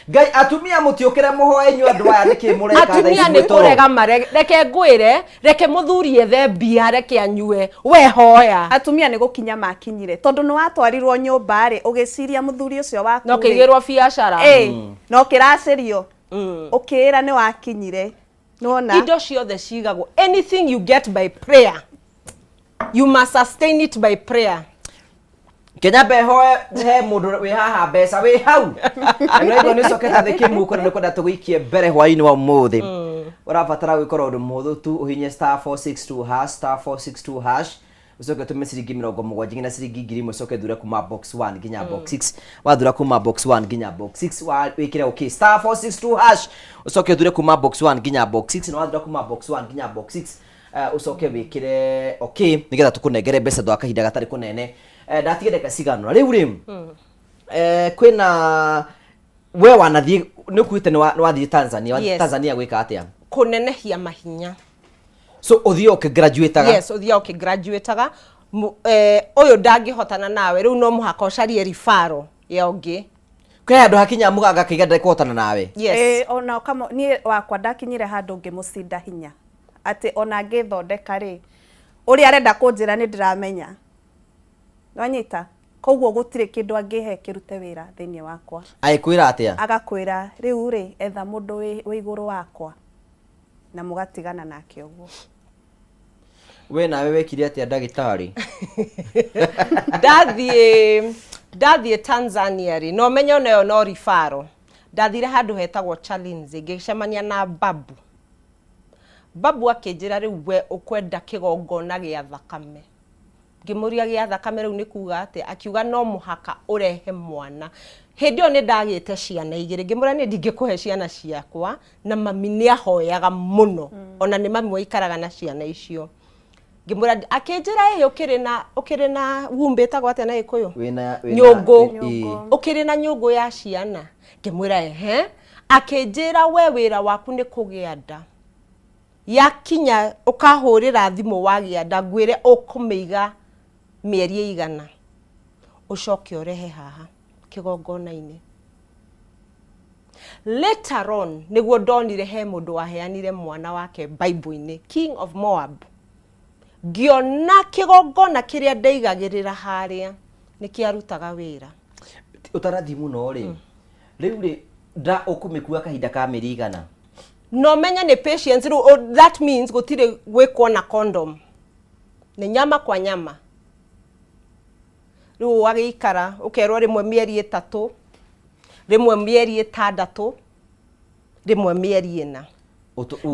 Ngai, atumia mũtiũkĩre mũhoe inyuĩ andũ aya, nĩkĩ mũreka thaa Atumia ici nĩ mwĩ toro? kũrega mare. Reke ngwĩre, reke mũthuri ethe mbia, reke anyue, we hoya. Atumia nĩ gũkinya makinyire, tondũ nĩ watwarirwo nyũmba rĩ, ũgĩciria mũthuri ũcio waku No rĩ, kĩigĩrwo biacara. Ĩ, no kĩracĩrio ũkĩĩra nĩ wakinyire, nĩwona. Indo ciothe cigagwo. Anything you get by prayer, you must sustain it by prayer. Kenya mbehoe he mũndũ wĩ haha mbeca wĩ hau na nĩwaigua nĩ ũcokete thĩ kĩmuko, na nĩkwenda tũgũikie mbere hwaĩ-inĩ wa ũmũthĩ. Ũrabatara gwĩkora ũndũ mũhũthũ tu, ũhinye *462#, *462#, ũcoke ũtũme ciringi 70 nginya ciringi 1000, ũcoke thure kuma box 1 nginya box 6. Wathura kuma box 1 nginya box 6, wĩkĩre okay, *462#, ũcoke ũthure kuma box 1 nginya box 6, na wathura kuma box 1 nginya box 6, ũcoke wĩkĩre okay, nĩgetha tũkũnengere mbeca twa kahinda gatarĩ kũnene. Ndatige ndagĩka cigana rĩu rĩ, kwĩna we wanathiĩ, nĩ ũkuĩte nĩ wathiĩ Tanzania, wathiĩ Yes. Tanzania gwĩka atĩa? Kũnenehia mahinya. So ũthiĩ ũkĩgraduataga? Yes, ũthiaga ũkĩgraduataga. Ũyũ ndangĩhotana nawe rĩu, no mũhaka ũcarie ribaro ya ũngĩ. Kwĩ handũ hakinya mũganga akaiga ndekũhotana nawe? Yes. Ĩ, ona ũkamo niĩ wakwa ndakinyire handũ ngĩmũcinda hinya, atĩ ona ngĩthondeka rĩ, ũrĩa arenda kũnjĩra nĩ ndĩramenya. Nwanyita? Koguo gũtirĩ kĩndũ angĩhe kĩrute wĩra thĩinĩ wakwa. Agĩkwĩra atĩa? Agakwĩra rĩu rĩ, etha mũndũ wĩ igũrũ wakwa, na mũgatigana nake ũguo. We nawe wekire atĩa ndagĩtarĩ? Ndathiĩ Tanzania rĩ, na ũmenye onayo no ribaro. Ndathire handũ hetagwo Chalinze, ngĩcemania na babu. Babu akĩnjĩra rĩu we ũkwenda kĩgongona gĩa thakame. Ngĩmũria gĩa thakame rĩu nĩ kuga atĩa? Akiuga no mũhaka ũrehe mwana. Hĩndĩ ĩyo nĩ ndagĩte ciana igĩrĩ. Ngĩmũra niĩ ndingĩkũhe ciana ciakwa, na mami nĩ ahoyaga mũno. Ona nĩ mami waikaraga na ciana icio. Ngĩmwĩra akĩnjĩra ĩhĩ ũkĩrĩ na womb ĩtagwo atĩa na Gĩkũyũ? Wĩna Nyũngũ. Ĩĩ. Ũkĩrĩ na nyũngũ ya ciana. Ngĩmwĩra ehe. Akĩnjĩra we wĩra waku nĩ kũgĩa nda. Yakinya ũkahũrĩra thimũ wagĩa nda, ngwĩre ũkũmĩiga mĩeri ĩigana, ũcoke ũrehe haha kĩgongona-inĩ. Later on nĩguo ndonire he mũndũ waheanire mwana wake Bible-inĩ, King of Moab. Ngĩona kĩgongona kĩrĩa ndeigagĩrĩra harĩa nĩ kĩarutaga wĩra. Ũtarathiĩ mũno rĩ, rĩu rĩ, nda ũkũmĩkua kahinda ka mĩeri igana? No menye nĩ patience rĩu, that means gũtirĩ gwĩkwo na condom, nĩ nyama kwa nyama. Rĩu ũgagĩikara ũkerwo rĩmwe mĩeri 3, rĩmwe mĩeri 6, rĩmwe mĩeri 4.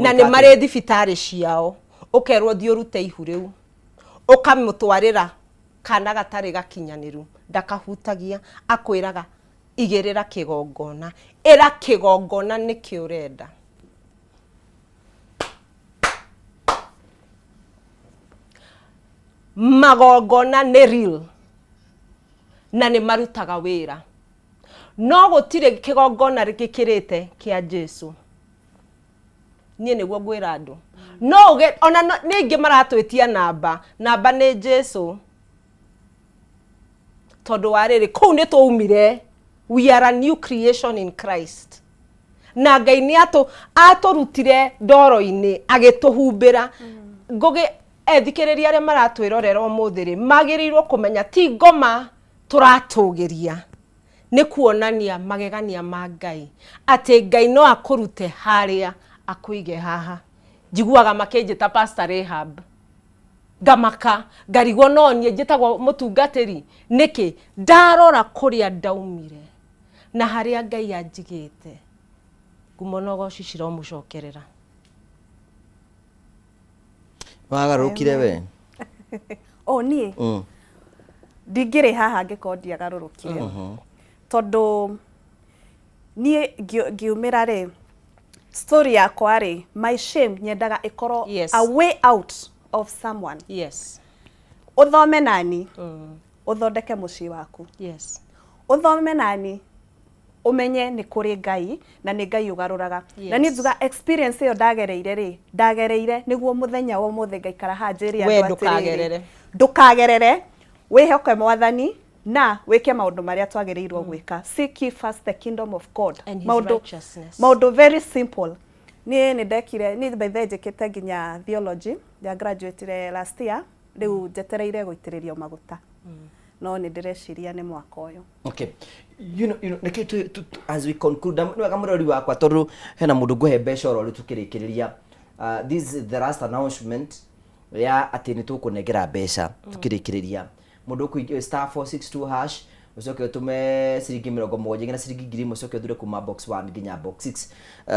Na nĩ marĩ thibitarĩ ciao, ũkerwo thiĩ ũrute ihu rĩu, ũkamũtwarĩra kana gatarĩ gakinyanĩru, ndakahutagia, akwĩraga igĩrĩra kĩgongona, ĩra kĩgongona nĩkĩ ũrenda. Magongona nĩ real na nĩ marutaga wĩra, no gũtirĩ kĩgongona gĩkĩrĩte kĩa Jesu. Niĩ nĩguo ngwĩra andũ, no ũge, ona nĩ aingĩ maratwĩtia namba, namba nĩ Jesu, tondũ wa rĩrĩ kũu nĩ twaumire, we are a new creation in Christ, na Ngai nĩ atũrutire ndoro-inĩ agĩtũhumbĩra. Ngũgĩ ethikĩrĩria arĩa maratwĩrorera ũmũthĩ rĩ, magĩrĩirwo kũmenya ti ngoma tũratũgĩria, nĩ kuonania magegania ma Ngai, atĩ Ngai no akũrute harĩa akũige haha. Njiguaga makĩnjĩta Pastor Rahab, ngamaka ngarigwo no niĩ njĩtagwo mũtungatĩri nĩkĩ? Ndarora kũrĩa ndaumire na harĩa Ngai anjigĩte, ngumo na ũgoci ciromũcokerera. Wagarũrũkire we? O niĩ ndingĩrĩ haha angĩkorwo ndiagarũrũkire, tondũ niĩ ngiumĩra rĩ, story yakwa rĩ, my shame nyendaga ĩkorwo a way out of someone. Ũthome nani, ũthondeke mũciĩ waku. Ũthome nani, ũmenye nĩ kũrĩ Ngai na nĩ Ngai ũgarũraga. Na niĩ njuga experience ĩyo ndagereire rĩ, ndagereire nĩguo mũthenya wa ũmũthĩ ngaikara haha njĩre We andũ atĩrĩrĩ, ndũkagerere. Ndũkagerere, wĩhoke Mwathani na wĩke maũndũ marĩa twagĩrĩirwo gwĩka. Seek ye first the kingdom of God. And his Maũndũ righteousness. Maũndũ very simple. Niĩ nĩ ndekire, niĩ by the way njĩkĩte nginya theology, nda graduate last year, rĩu njetereire gũitĩrĩrio maguta. No nĩ ndĩreciria nĩ mwaka ũyũ. Okay. Nĩkĩ tu, as we conclude, nĩ wega mũrori wakwa tondũ hena mũndũ ngũhe mbeca oro rĩu tũkĩrĩkĩrĩria. This is the last announcement ya atĩ nĩ tũkũnengera mbeca tũkĩrĩkĩrĩria. Mũndũ ũkũingĩ star 462 hash, ũcoke ũtũme ciringi 70 nginya ciringi 1000, ũcoke ũthure kuma box 1 nginya box 6.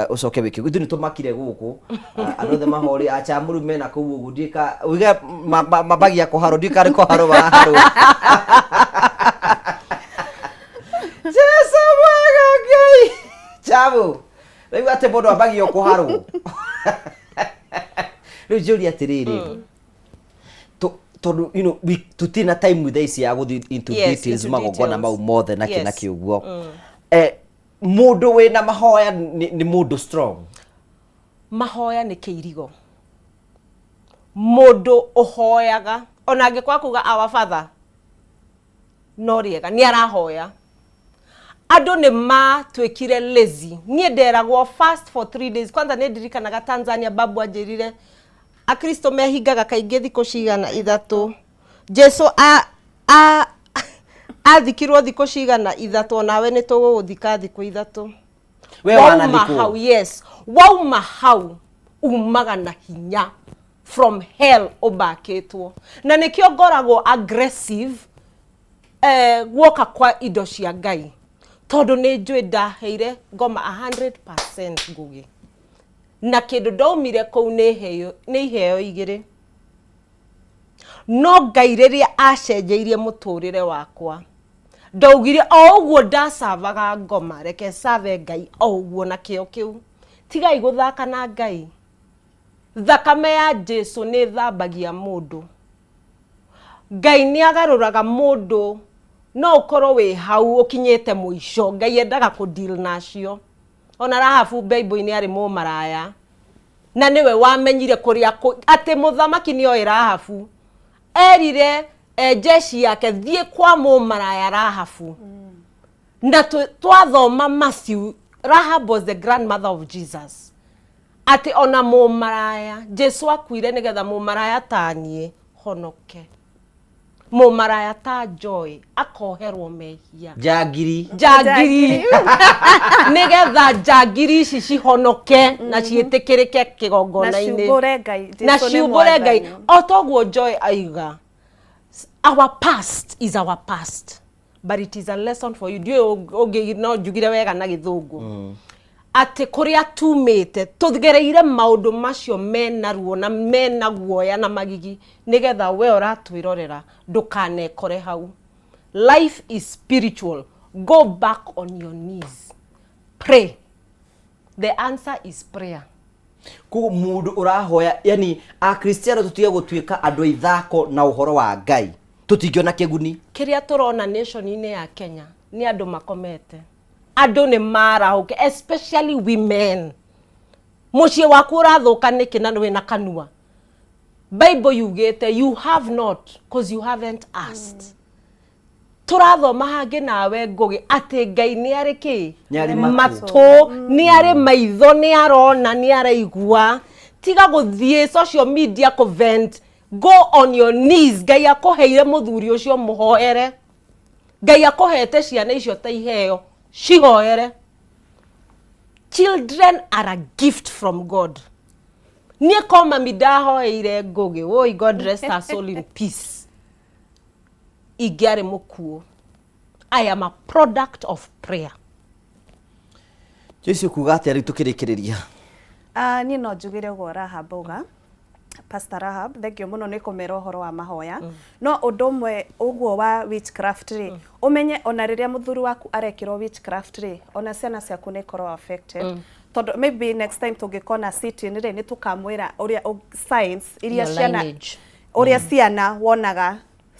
Ũcoke wĩke ithuĩ nĩ tũmakire gũkũ. Andũ othe mahori acha mũrume na kũu ũguo ndiũĩ uige mambagia kũharwo, ndiũĩ kana nĩ kũharwo maraharwo. Jesu mwega Ngai chabu rĩu atĩ mũndũ ambagia kũharwo. Rĩu njũria atĩrĩrĩ, tondũ we tutirĩ na time thaa ici ya gũthiĩ into details into magongona details. mau mothe na kĩ na kĩ ũguo. Mũndũ wĩna mahoya nĩ mũndũ strong. Mahoya nĩ kĩirigo. Mũndũ ũhoyaga ona angĩkorwo kuga our father no rĩega nĩ arahoya. Andũ nĩ matuĩkire lazy. Niĩ nderagwo fast for 3 days. Kwanza nĩ ndirikanaga Tanzania babu anjĩrire akristo mehingaga kaingĩ thikũ cigana 3. Jesu Athikirwo thikũ cigana? 3. Onawe nĩ tũgũgũthika thikũ 3. We Wauma wanathikwo. hau, yes, wauma hau umaga na hinya from hell ũmbakĩtwo, na nĩkĩo ngoragwo aggressive guoka kwa indo cia Ngai, tondũ nĩ njũĩ ndaheire ngoma 100% Ngũgĩ, na kĩndũ ndaumire kũu nĩ iheo 2. No Ngai rĩrĩa acenjeirie mũtũrĩre wakwa, ndaugire o ũguo ndacavaga ngoma, reke cave Ngai o ũguo na kĩo kĩu. Tigai gũthaka na Ngai. Thakame ya Jesu nĩ thambagia mũndũ. Ngai nĩ agarũraga mũndũ. No ũkorwo wĩ hau ũkinyĩte mũico, Ngai endaga kũ deal nacio. Ona Rahabu Bible-inĩ arĩ mũmaraya, na nĩwe wamenyire kũrĩa atĩ mũthamaki nĩ oĩ Rahabu. Erire jeshi yake, thiĩ kwa mũmaraya Rahabu. Na twathoma Matthew, Rahab was the grandmother of Jesus. Atĩ ona mũmaraya, Jesu akuire nĩgetha mũmaraya ta niĩ honoke, mũmaraya ta Joy akoherwo mehia. Njangiri. Njangiri, nĩgetha njangiri ici cihonoke na ciĩtĩkĩrĩke kĩgongona-inĩ. Na ciumbũre Ngai, na Jesu nĩ ciumbũre Ngai. Mwathani. O toguo Joy aiga, our past is our past, but it is a lesson for you. Ndiũĩ ũngĩ no njugire wega na Gĩthũngũ atĩ kũrĩa tumĩte tũgereire maũndũ macio mena ruo na mena guoya na magigi, nĩgetha we ũratwĩrorera ndũkanekore hau. Life is spiritual. Go back on your knees, pray. The answer is prayer. Koguo mundu urahoya, yani Akristiano tutige gutuika andu ithako na uhoro wa Ngai, tutingiona kiguni. Kĩrĩa tũrona nation-inĩ ya Kenya nĩ andũ makomete. Andũ nĩ marahũke, especially women. Mũciĩ waku ũrathũka nĩkĩ na wĩna kanua? Bible yugĩte you have not cause you haven't asked. Tũrathoma hangĩ nawe Ngũgĩ atĩ Ngai nĩ arĩ kĩ? Nĩ arĩ matũ. Matũ, nĩ arĩ maitho, nĩ arona, nĩ araigua. Tiga gũthiĩ social media kũ vent. Go on your knees. Ngai akũheire mũthuri ũcio, mũhoere. Ngai akũhete ciana icio ta iheo, cihoere. Children are a gift from God. Niĩ ko mami ndahoeire Ngũgĩ, woi, God rest her soul in peace, ingĩarĩ mũkuũ. I am a product of prayer. Joyce, kuga atĩa rĩu tũkĩrĩkĩrĩria? Ah, niĩ no njugire ũguo Rahab auga. Pastor Rahab, thank you mũno nĩ kũmera ũhoro wa mahoya. No ũndũ ũmwe ũguo wa witchcraft rĩ, ũmenye ona rĩrĩa mũthuri waku arekĩrwo witchcraft rĩ, ona ciana ciaku nĩ ikoragwo affected. Tondũ maybe next time tũngĩkona sitting rĩ, nĩ tũkamwĩra ũrĩa signs iria Your ciana lineage. Ũrĩa ciana wonaga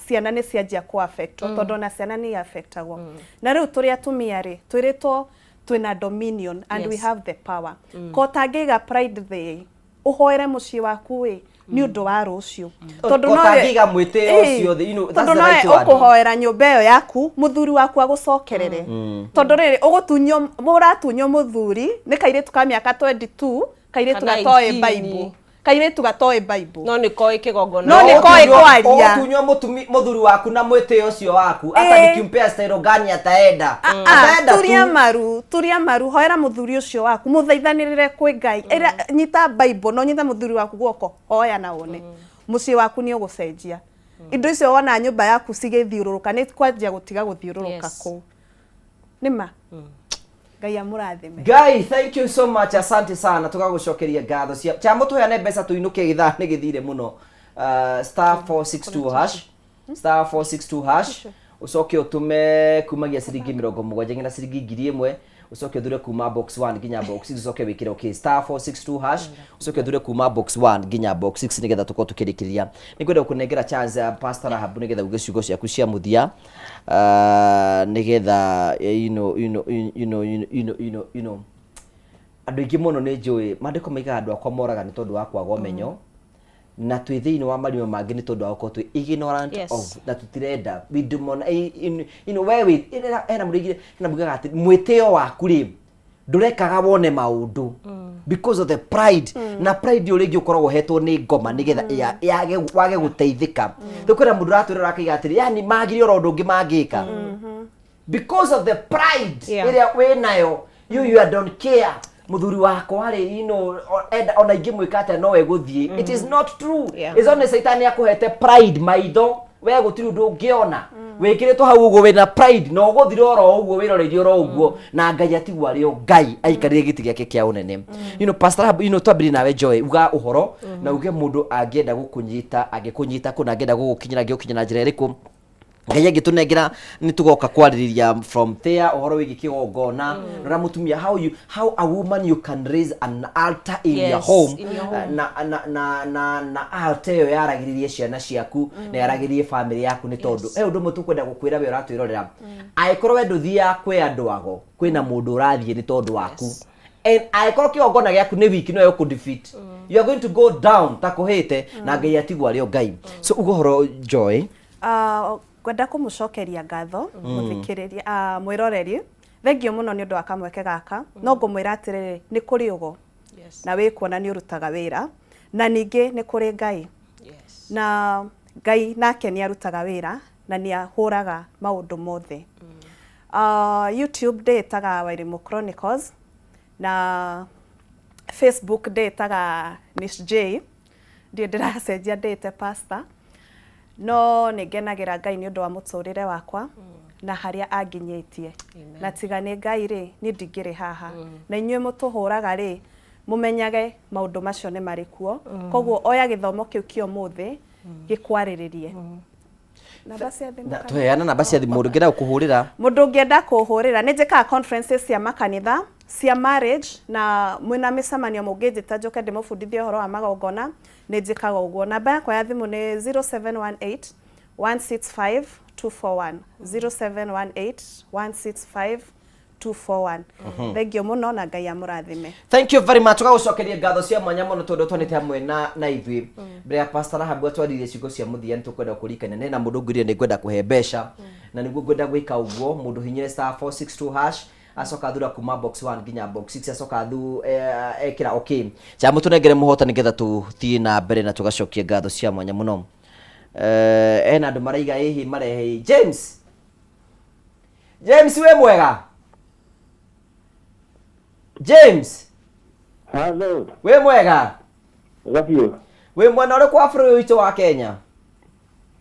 ciana nĩ cianjia kũ affectwo, tondũ ona ciana nĩ affectagwo. Na rĩu tũrĩ atumia rĩ, twĩrĩtwo twĩna dominion and we have the power. Ko ũtangĩiga pride thĩ, ũhoere mũciĩ waku ĩ nĩ ũndũ wa rũciũ. Tondũ Ko nowe ũtangĩiga mwĩtĩo ũcio thĩ, that's tondũ the nowe right word. Ũkũhoera nyũmba ĩyo yaku, mũthuri waku agũcokerere. Tondũ rĩrĩ ũgũtunywo, mũratunywo mũthuri nĩ kairĩtu ka mĩaka 22, kairĩtu Kana gatoĩ 18. Bible, kairĩtu gatoĩ Bible. No nĩ koĩ kĩgongona. No nĩ koĩ kwaria. Ũgũtunywo mũthuri waku na mwĩtĩo ũcio waku, hata nikimpea style gani ataenda, ataenda Turia tu. Maru, turia maru, hoera mũthuri ũcio waku, mũthaithanĩrĩre kwĩ Ngai. Ĩra, nyita Bible no nyita mũthuri waku guoko, hoya na wone mũciĩ waku nĩ ũgũcenjia. Indo icio wona nyũmba yaku cigĩthiũrũrũka nĩ kwanjia gũtiga gũthiũrũrũka kũu. Nĩma Ngai amũrathime. Guy, thank you so much. Asante sana. Tugagucokeria ngatho cia chamo tuheane mbeca tuinuke, githaa nĩ gĩthire mũno. *462 hash, *462 hash, ucoke utume kumagia ciringi 70 nginya ciringi 1000, ucoke uthure kuma box 1 nginya box 6, ucoke wikire okay *462 hash, ucoke uthure kuma box 1 nginya box 6 nigetha tukorwo tukĩrĩkĩrĩria. Nĩ ngwenda gũkũnengera chance, Pastor Rahab, nigetha uge ciugo ciaku cia mũthia, nigetha andũ aingĩ mũno nĩ njũĩ maandĩko maigaga andũ akwa moraga nĩ tondũ wa kwaga ũmenyo, na twĩ thĩinĩ wa marima mangĩ nĩ tondũ wa gũkorwo twĩ ignorant of na tũtirenda we demon we wĩ hena mũndũ aigire hena mũndũ ugaga atĩ mwĩtĩo waku rĩ Ndũrekaga wone maũndũ because of the pride, na pride ũrĩa ĩngĩ ũkoragwo ũhetwo nĩ ngoma nĩgetha wage gũteithĩka. Rĩu kwĩna mũndũ ũratwĩrora akaiga atĩrĩ, yani magire oro ũndũ ũngĩ mangĩka because of the pride ĩrĩa wĩnayo, you are don't care. Mũthuri wakwa rĩ, ona ingĩmwĩka atĩa no egũthiĩ. It is not true. It's only Satan akũhete pride maitho, we gũtirĩ ũndũ ũngĩona wĩkĩrĩtwo hau ũguo wĩna pride na ũgũthira oro ũguo wĩroreirie oro ũguo, na Ngai atigwo arĩ o Ngai aikarĩre gĩtĩ gĩake kĩa ũnene. Pastor Rahab, twambĩrĩrie nawe Joy, uga ũhoro na uge mũndũ angĩenda gũkũnyita angĩkũnyita kũna, angĩenda gũgũkinyĩra angĩgũkinyĩra na njĩra ĩrĩkũ. Ngai angĩtũnengera nĩ tũgoka kwarĩrĩria from there ũhoro wĩgiĩ kĩgongona na ũrĩa mũtumia, how a woman you can raise an altar in your home, in your home. Na altar ĩyo yaragĩrĩrie ciana ciaku na yaragĩrĩrie family yaku, nĩ tondũ he ũndũ ũmwe tũkwenda gũkwĩra we ũratwĩrorera: angĩkorwo we ndũthiaga kwĩ andũ ago, kwĩna mũndũ ũrathiĩ nĩ tondũ waku, and angĩkorwo kĩgongona gĩaku nĩ wiki, no ĩgũkũ-defeat. You are going to go down ta kũhĩte na Ngai atigwo arĩ o Ngai. So uga ũhoro, Joy. Ngwenda kũmũcokeria ngatho mũthikĩrĩria, mwĩroreri, thengio mũno nĩ ũndũ wa kamweke gaka. No ngũmwĩra atĩrĩrĩ, nĩ kũrĩ ũgo na wĩ kuona nĩ ũrutaga wĩra, na ningĩ nĩ kũrĩ Ngai, na Ngai nake nĩ arutaga wĩra na nĩ ahũraga maũndũ mothe. YouTube ndĩĩtaga Wairimu Chronicles, na Facebook ndĩĩtaga Nish J. Ndiĩ ndĩracenjia ndĩĩte pastor, no nĩ ngenagĩra Ngai nĩ ũndũ wa mũtũrĩre wakwa na harĩa anginyĩtie, na tiga nĩ Ngai rĩ, niĩ ndingĩrĩ haha. Na inyuĩ mũtũhũraga rĩ, mũmenyage maũndũ macio nĩ marĩ kuo. Koguo oya gĩthomo kĩu kĩa ũmũthĩ gĩkwarĩrĩrie. Namba cia thimũ Na kana? Tũheana namba cia thimũ, mũndũ ũngĩenda gũkũhũrĩra. Mũndũ ũngĩenda kũhũrĩra, nĩ njĩkaga conferences cia makanitha, cia marriage, na mwĩna mĩcemanio mũngĩnjĩta njũke ndĩmũbundithie ũhoro wa magongona, nĩ njĩkaga ũguo. Namba yakwa ya thimũ nĩ 0718 165 241, 0718 165 241. Thengio mũno na Ngai amũrathime. Thank you very much. Tũgagũcokeria ngatho cia mwanya mũno tondũ twanĩte hamwe na ithuĩ. Mbere ya Pastor Rahabu atwaririe ciugo cia mũthia, nĩ tũkwenda kũririkania nĩ na mũndũ ngwĩrire nĩ ngwenda kũhe mbeca, na nĩguo ngwenda gwĩka ũguo, mũndũ hinyĩre *462# acoka athura kuma box 1 nginya box 6, acoka athu ekĩra okay cha mũtũnengere mũhota nĩgetha tũthiĩ na mbere na tũgacokia ngatho cia mwanya mũno. Ena andũ maraiga ĩhĩ marehe James. James, wĩ mwega James? Hello. Wĩ mwega? Gabiũ. Wĩ mwena ũrĩkũ wa bũrũri witũ wa Kenya?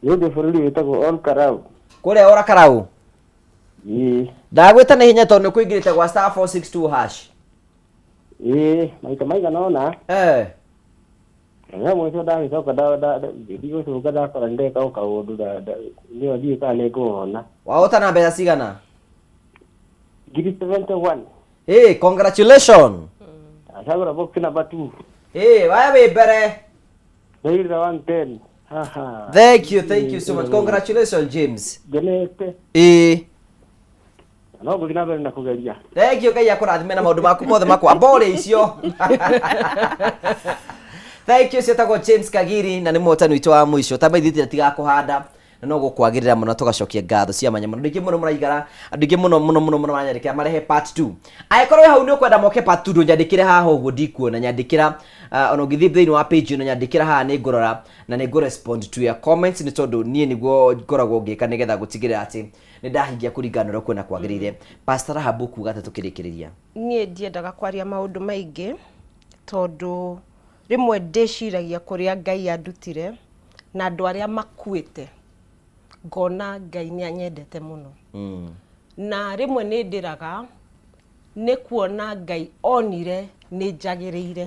Nĩ ndĩ bũrũri wĩtagwo Ol Karau. Kũrĩa Ora Karau? Ĩĩ. Ndagwĩta na ihenya tondũ nĩ kũingĩrĩte gwa *462#. Ĩĩ, maita maigana ũna. Na mũico ndagĩcoka ndigũcoka ndakora ndeka o kaũndũ nĩyo ndiũĩ kana nĩ ngũwona. Wahota na mbeca cigana? 71,000. Hey, congratulations. Acagũra box number 2. Hey, waya wĩ mbere. Ndaigĩrĩra 110. Haha. Thank you, thank you so much. Congratulations, James. Ngenete. Ĩĩ. No ngũthiĩ na mbere na kũgeria. Thank you. Ngai akũrathime na maũndũ maku mothe makwa mbore icio. Thank you. Ciĩtagwo James Kagiri na nĩ mũhotani witũ wa mũico. Tamaithĩtie tigakũhanda na no gũkwagĩrĩra mũno. Tũgacokia ngatho cia mwanya mũno. Andũ aingĩ mũno mũraigara, andũ aingĩ mũno mũno mũno mũno maranyandĩkĩra marehe part 2. Angĩkorwo wĩ hau nĩ ũkwenda moke part 2, ndũnyandĩkĩre haha ũguo ndikuona, nyandĩkĩra. Ona ũngĩthiĩ thĩinĩ wa page ĩno, nyandĩkĩra haha, nĩ ngũrora na nĩ ngũ-respond to your comments, nĩ tondũ niĩ nĩguo ngoragwo ngĩka nĩgetha gũtigĩrĩra atĩ nĩ ndahingia kũringana na ũrĩa kuona kwagĩrĩire. Pastor Rahabu, kuga atĩ tũkĩrĩkĩrĩria? Niĩ ndiendaga kwaria maũndũ maingĩ tondũ rĩmwe ndĩciragia kũrĩa Ngai andutire na andũ arĩa makuĩte, ngona Ngai nĩ anyendete mũno. Na rĩmwe nĩ ndĩraga nĩ kuona Ngai onire nĩ njagĩrĩire,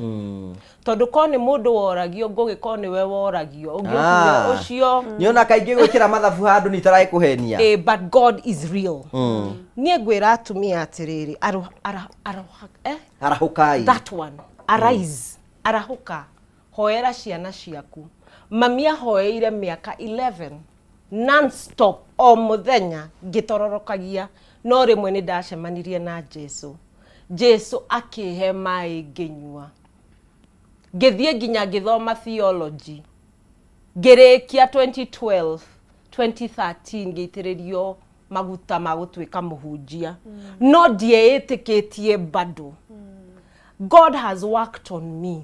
tondũ korwo nĩ mũndũ woragio ngũgĩ, korwo nĩwe woragio ũngĩokire ũcio. Nĩona kaingĩ gwĩkĩra mathabu handũ nĩ itaragĩkũhenia. But God is real. Niĩ ngwĩra atumia atĩrĩrĩ, eh? Arahũkai. That one, arise, arahũka, hoera ciana ciaku. Mami ahoeire mĩaka 11 non-stop, o mũthenya ngĩtororokagia, no rĩmwe nĩ ndacemanirie na Jesu. Jesu akĩhe maĩ ngĩnyua, ngĩthiĩ nginya ngĩthoma theology, ngĩrĩkia 2012 2013 ngĩitĩrĩrio. Maguta ma gũtuĩka mũhunjia, no ndieĩtĩkĩtie bado. God has worked on me,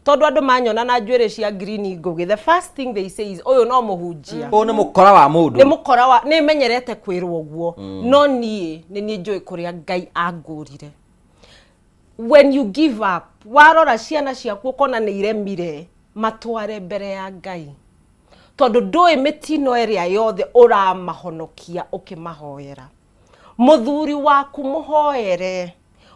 tondũ andũ manyona na njuĩrĩ cia green, Ngũgĩ, the first thing they say is, "Ũyũ no mũhunjia." Ũyũ nĩ mũkora wa mũndũ. Nĩ mũkora wa nĩ menyerete kwĩrwo ũguo. No niĩ nĩ niĩ njũĩ kũrĩa Ngai angũrire. When you give up, warora ciana ciaku ũkona nĩ iremire, matware mbere ya Ngai, tondũ ndũĩ mĩtino ĩrĩa yothe ũramahonokia ũkĩmahoera. Mũthuri waku mũhoere,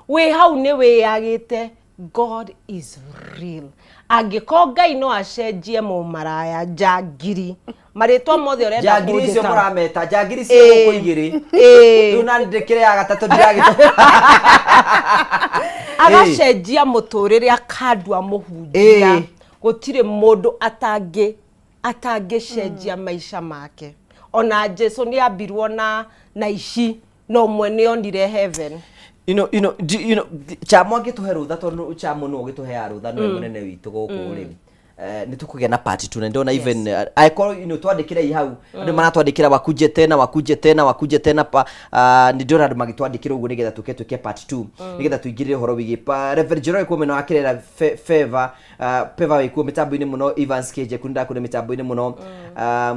wĩ hau nĩ wĩyagĩte. God is real. Angĩkorwo Ngai no acenjie mũmaraya, njangiri, marĩtwa mothe ũrenda Njangiri icio kũnjĩta. Mũrameta njangiri cio gũkũ igĩrĩ. Rĩu nani ndĩkĩrĩ ya gatatũ ndiragĩte. Agacenjia mũtũrĩre, akandua mũhunjia. Gũtirĩ mũndũ atangĩcenjia maica make. Ona Jesu nĩ ambirwo na ici no mwe nĩ onire heaven. Do you know, chamo angĩtũhe rũtha, tondũ chamo nĩwe ũgĩtũheaga rũtha, nĩwe mũnene witũ gũkũ rĩ. Nĩ tũkũgĩa na part two, na ndĩrona even angĩkorwo twandĩkĩre hau andũ maratwandĩkĩra, "Wakuje tena, wakuje tena, wakuje tena." Pa nĩ ndĩrona andũ magĩtwandĩkĩra ũguo nĩgetha tũke twĩke part two, nĩgetha tũingĩrĩre ũhoro wĩgiĩ Reverend Njoroge kuo mwena wa Kĩrera, Favor Peva wĩ kuo mĩtambo-inĩ mũno, Evans Kĩnjeku nĩndakũrĩ mĩtambo-inĩ mũno,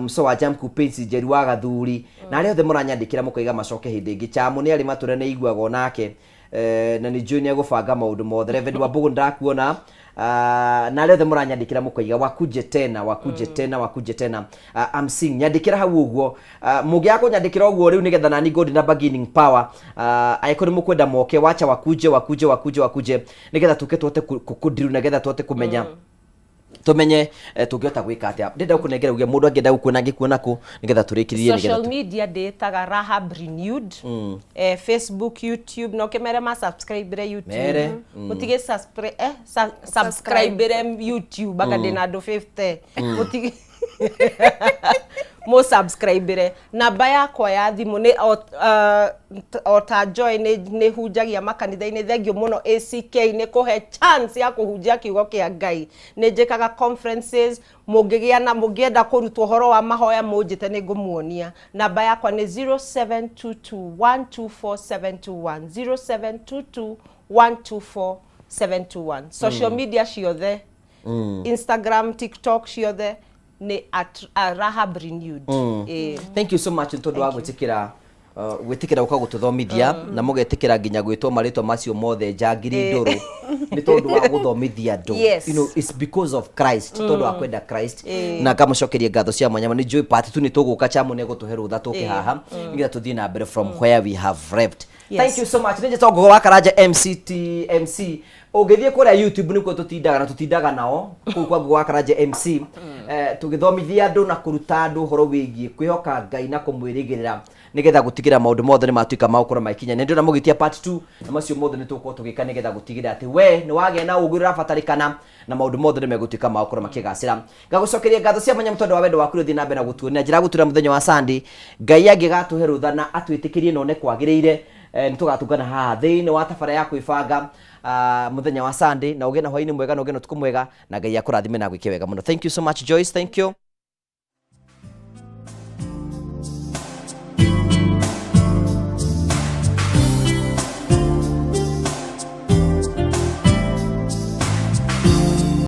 so wa Jamku Paints, Njeri wa Gathuri, na arĩa othe mũranyandĩkĩra mũkaiga macoke hĩndĩ ĩngĩ. Chamo nĩ arĩ matũre nĩ aiguaga onake, na nĩ njũĩ nĩ egũbanga maũndũ mothe. Reverend Wambugu nĩndakuona, na arĩa othe mũranyandĩkĩra mũkaiga, "Wakuje tena, wakuje tena, wakuje tena." I'm seeing nyandĩkĩra hau ũguo. Mũngĩaga kũnyandĩkĩra ũguo rĩu nĩgetha nani ngũndi na bargaining power, angĩkorwo nĩ mũkwenda moke, wacha wakuje, wakuje, wakuje, wakuje, nĩgetha tũke tũhote kũdiru, nĩgetha tũhote kũmenya, tũmenye tũngĩhota gwĩka atĩa. Ndĩrenda gũkũnengera uge mũndũ angĩenda gũkuona angĩkuona kũ, nĩgetha tũrĩkĩrĩrie, nĩgetha Social media ndĩtaga Rahab Renewed. Facebook, YouTube, no kĩmere ma subscribe YouTube. Mere. Mũtige subscribe YouTube anga ndĩna andũ 50. Mũtige mũ subscribe. Namba yakwa ya thimũ nĩ o ta Joy, nĩ hunjagia makanitha-inĩ. Thank you mũno ACK nĩ kũhe chance ya kũhunjia kiugo kĩa Ngai. Nĩ njĩkaga conferences. Mũngĩgĩa na mũngĩenda kũrutwo ũhoro wa mahoya, mũnjĩte, nĩ ngũmuonia. Namba yakwa nĩ 0722124721, 0722124721. Social media ciothe, Instagram, TikTok, ciothe nĩ at Rahab Renewed. Ĩĩ. Thank you so much nĩ tondũ wa gwĩtĩkĩra gũka gũtũthomithia, na mũgetĩkĩra nginya gwĩtwo marĩtwa macio mothe, njangiri, ndũrũ, nĩ tondũ wa gũthomithia andũ. It's because of Christ, tondũ wa kwenda Christ. Na ngamũcokeria ngatho cia mwanya. Nĩ njũĩ part tu nĩ tũgũka, chamo nĩ egũtũhe rũtha tũke haha nĩgetha tũthiĩ na mbere from where we have left. Thank you so much. Nĩ njĩtwo Ngũgũ wa Karanja MCT MC. Ũngĩthiĩ kũrĩa YouTube nĩkuo tũtindaga, na tũtindaga nao kũu kwa Ngũgũ wa Karanja MC, tũgĩthomithia andũ na kũruta andũ ũhoro wĩgiĩ kwĩhoka Ngai na kũmwĩrĩgĩrĩra, nĩgetha gũtigĩrĩra maũndũ mothe nĩ matuĩka ma gũkorwo magĩkinya. Nĩ ndĩrona mũgĩtia part 2, na macio mothe nĩ tũgũkorwo tũgĩka nĩgetha gũtigĩrĩra atĩ we nĩ wagĩa na ũgĩ ũrĩa ũrabatarĩkana, na maũndũ mothe nĩ megũtuĩka ma gũkorwo makĩgacĩra. Ngagũcokeria ngatho cia mwanya tondũ wa wendo waku ũthiĩ na mbere na gũtuonia njĩra gũtura. Mũthenya wa Sunday, Ngai angĩgatũhe rũtha na atwĩtĩkĩrie na one kwagĩrĩire, nĩ tũgatũngana haha thĩinĩ wa tabara ya kwĩbanga, mũthenya wa Sunday. Na ũgĩe na hwaĩ-inĩ mwega, na ũgĩe na ũtukũ mwega, na Ngai akũrathime na agwĩke wega mũno. Thank you so much, Joyce. Thank you.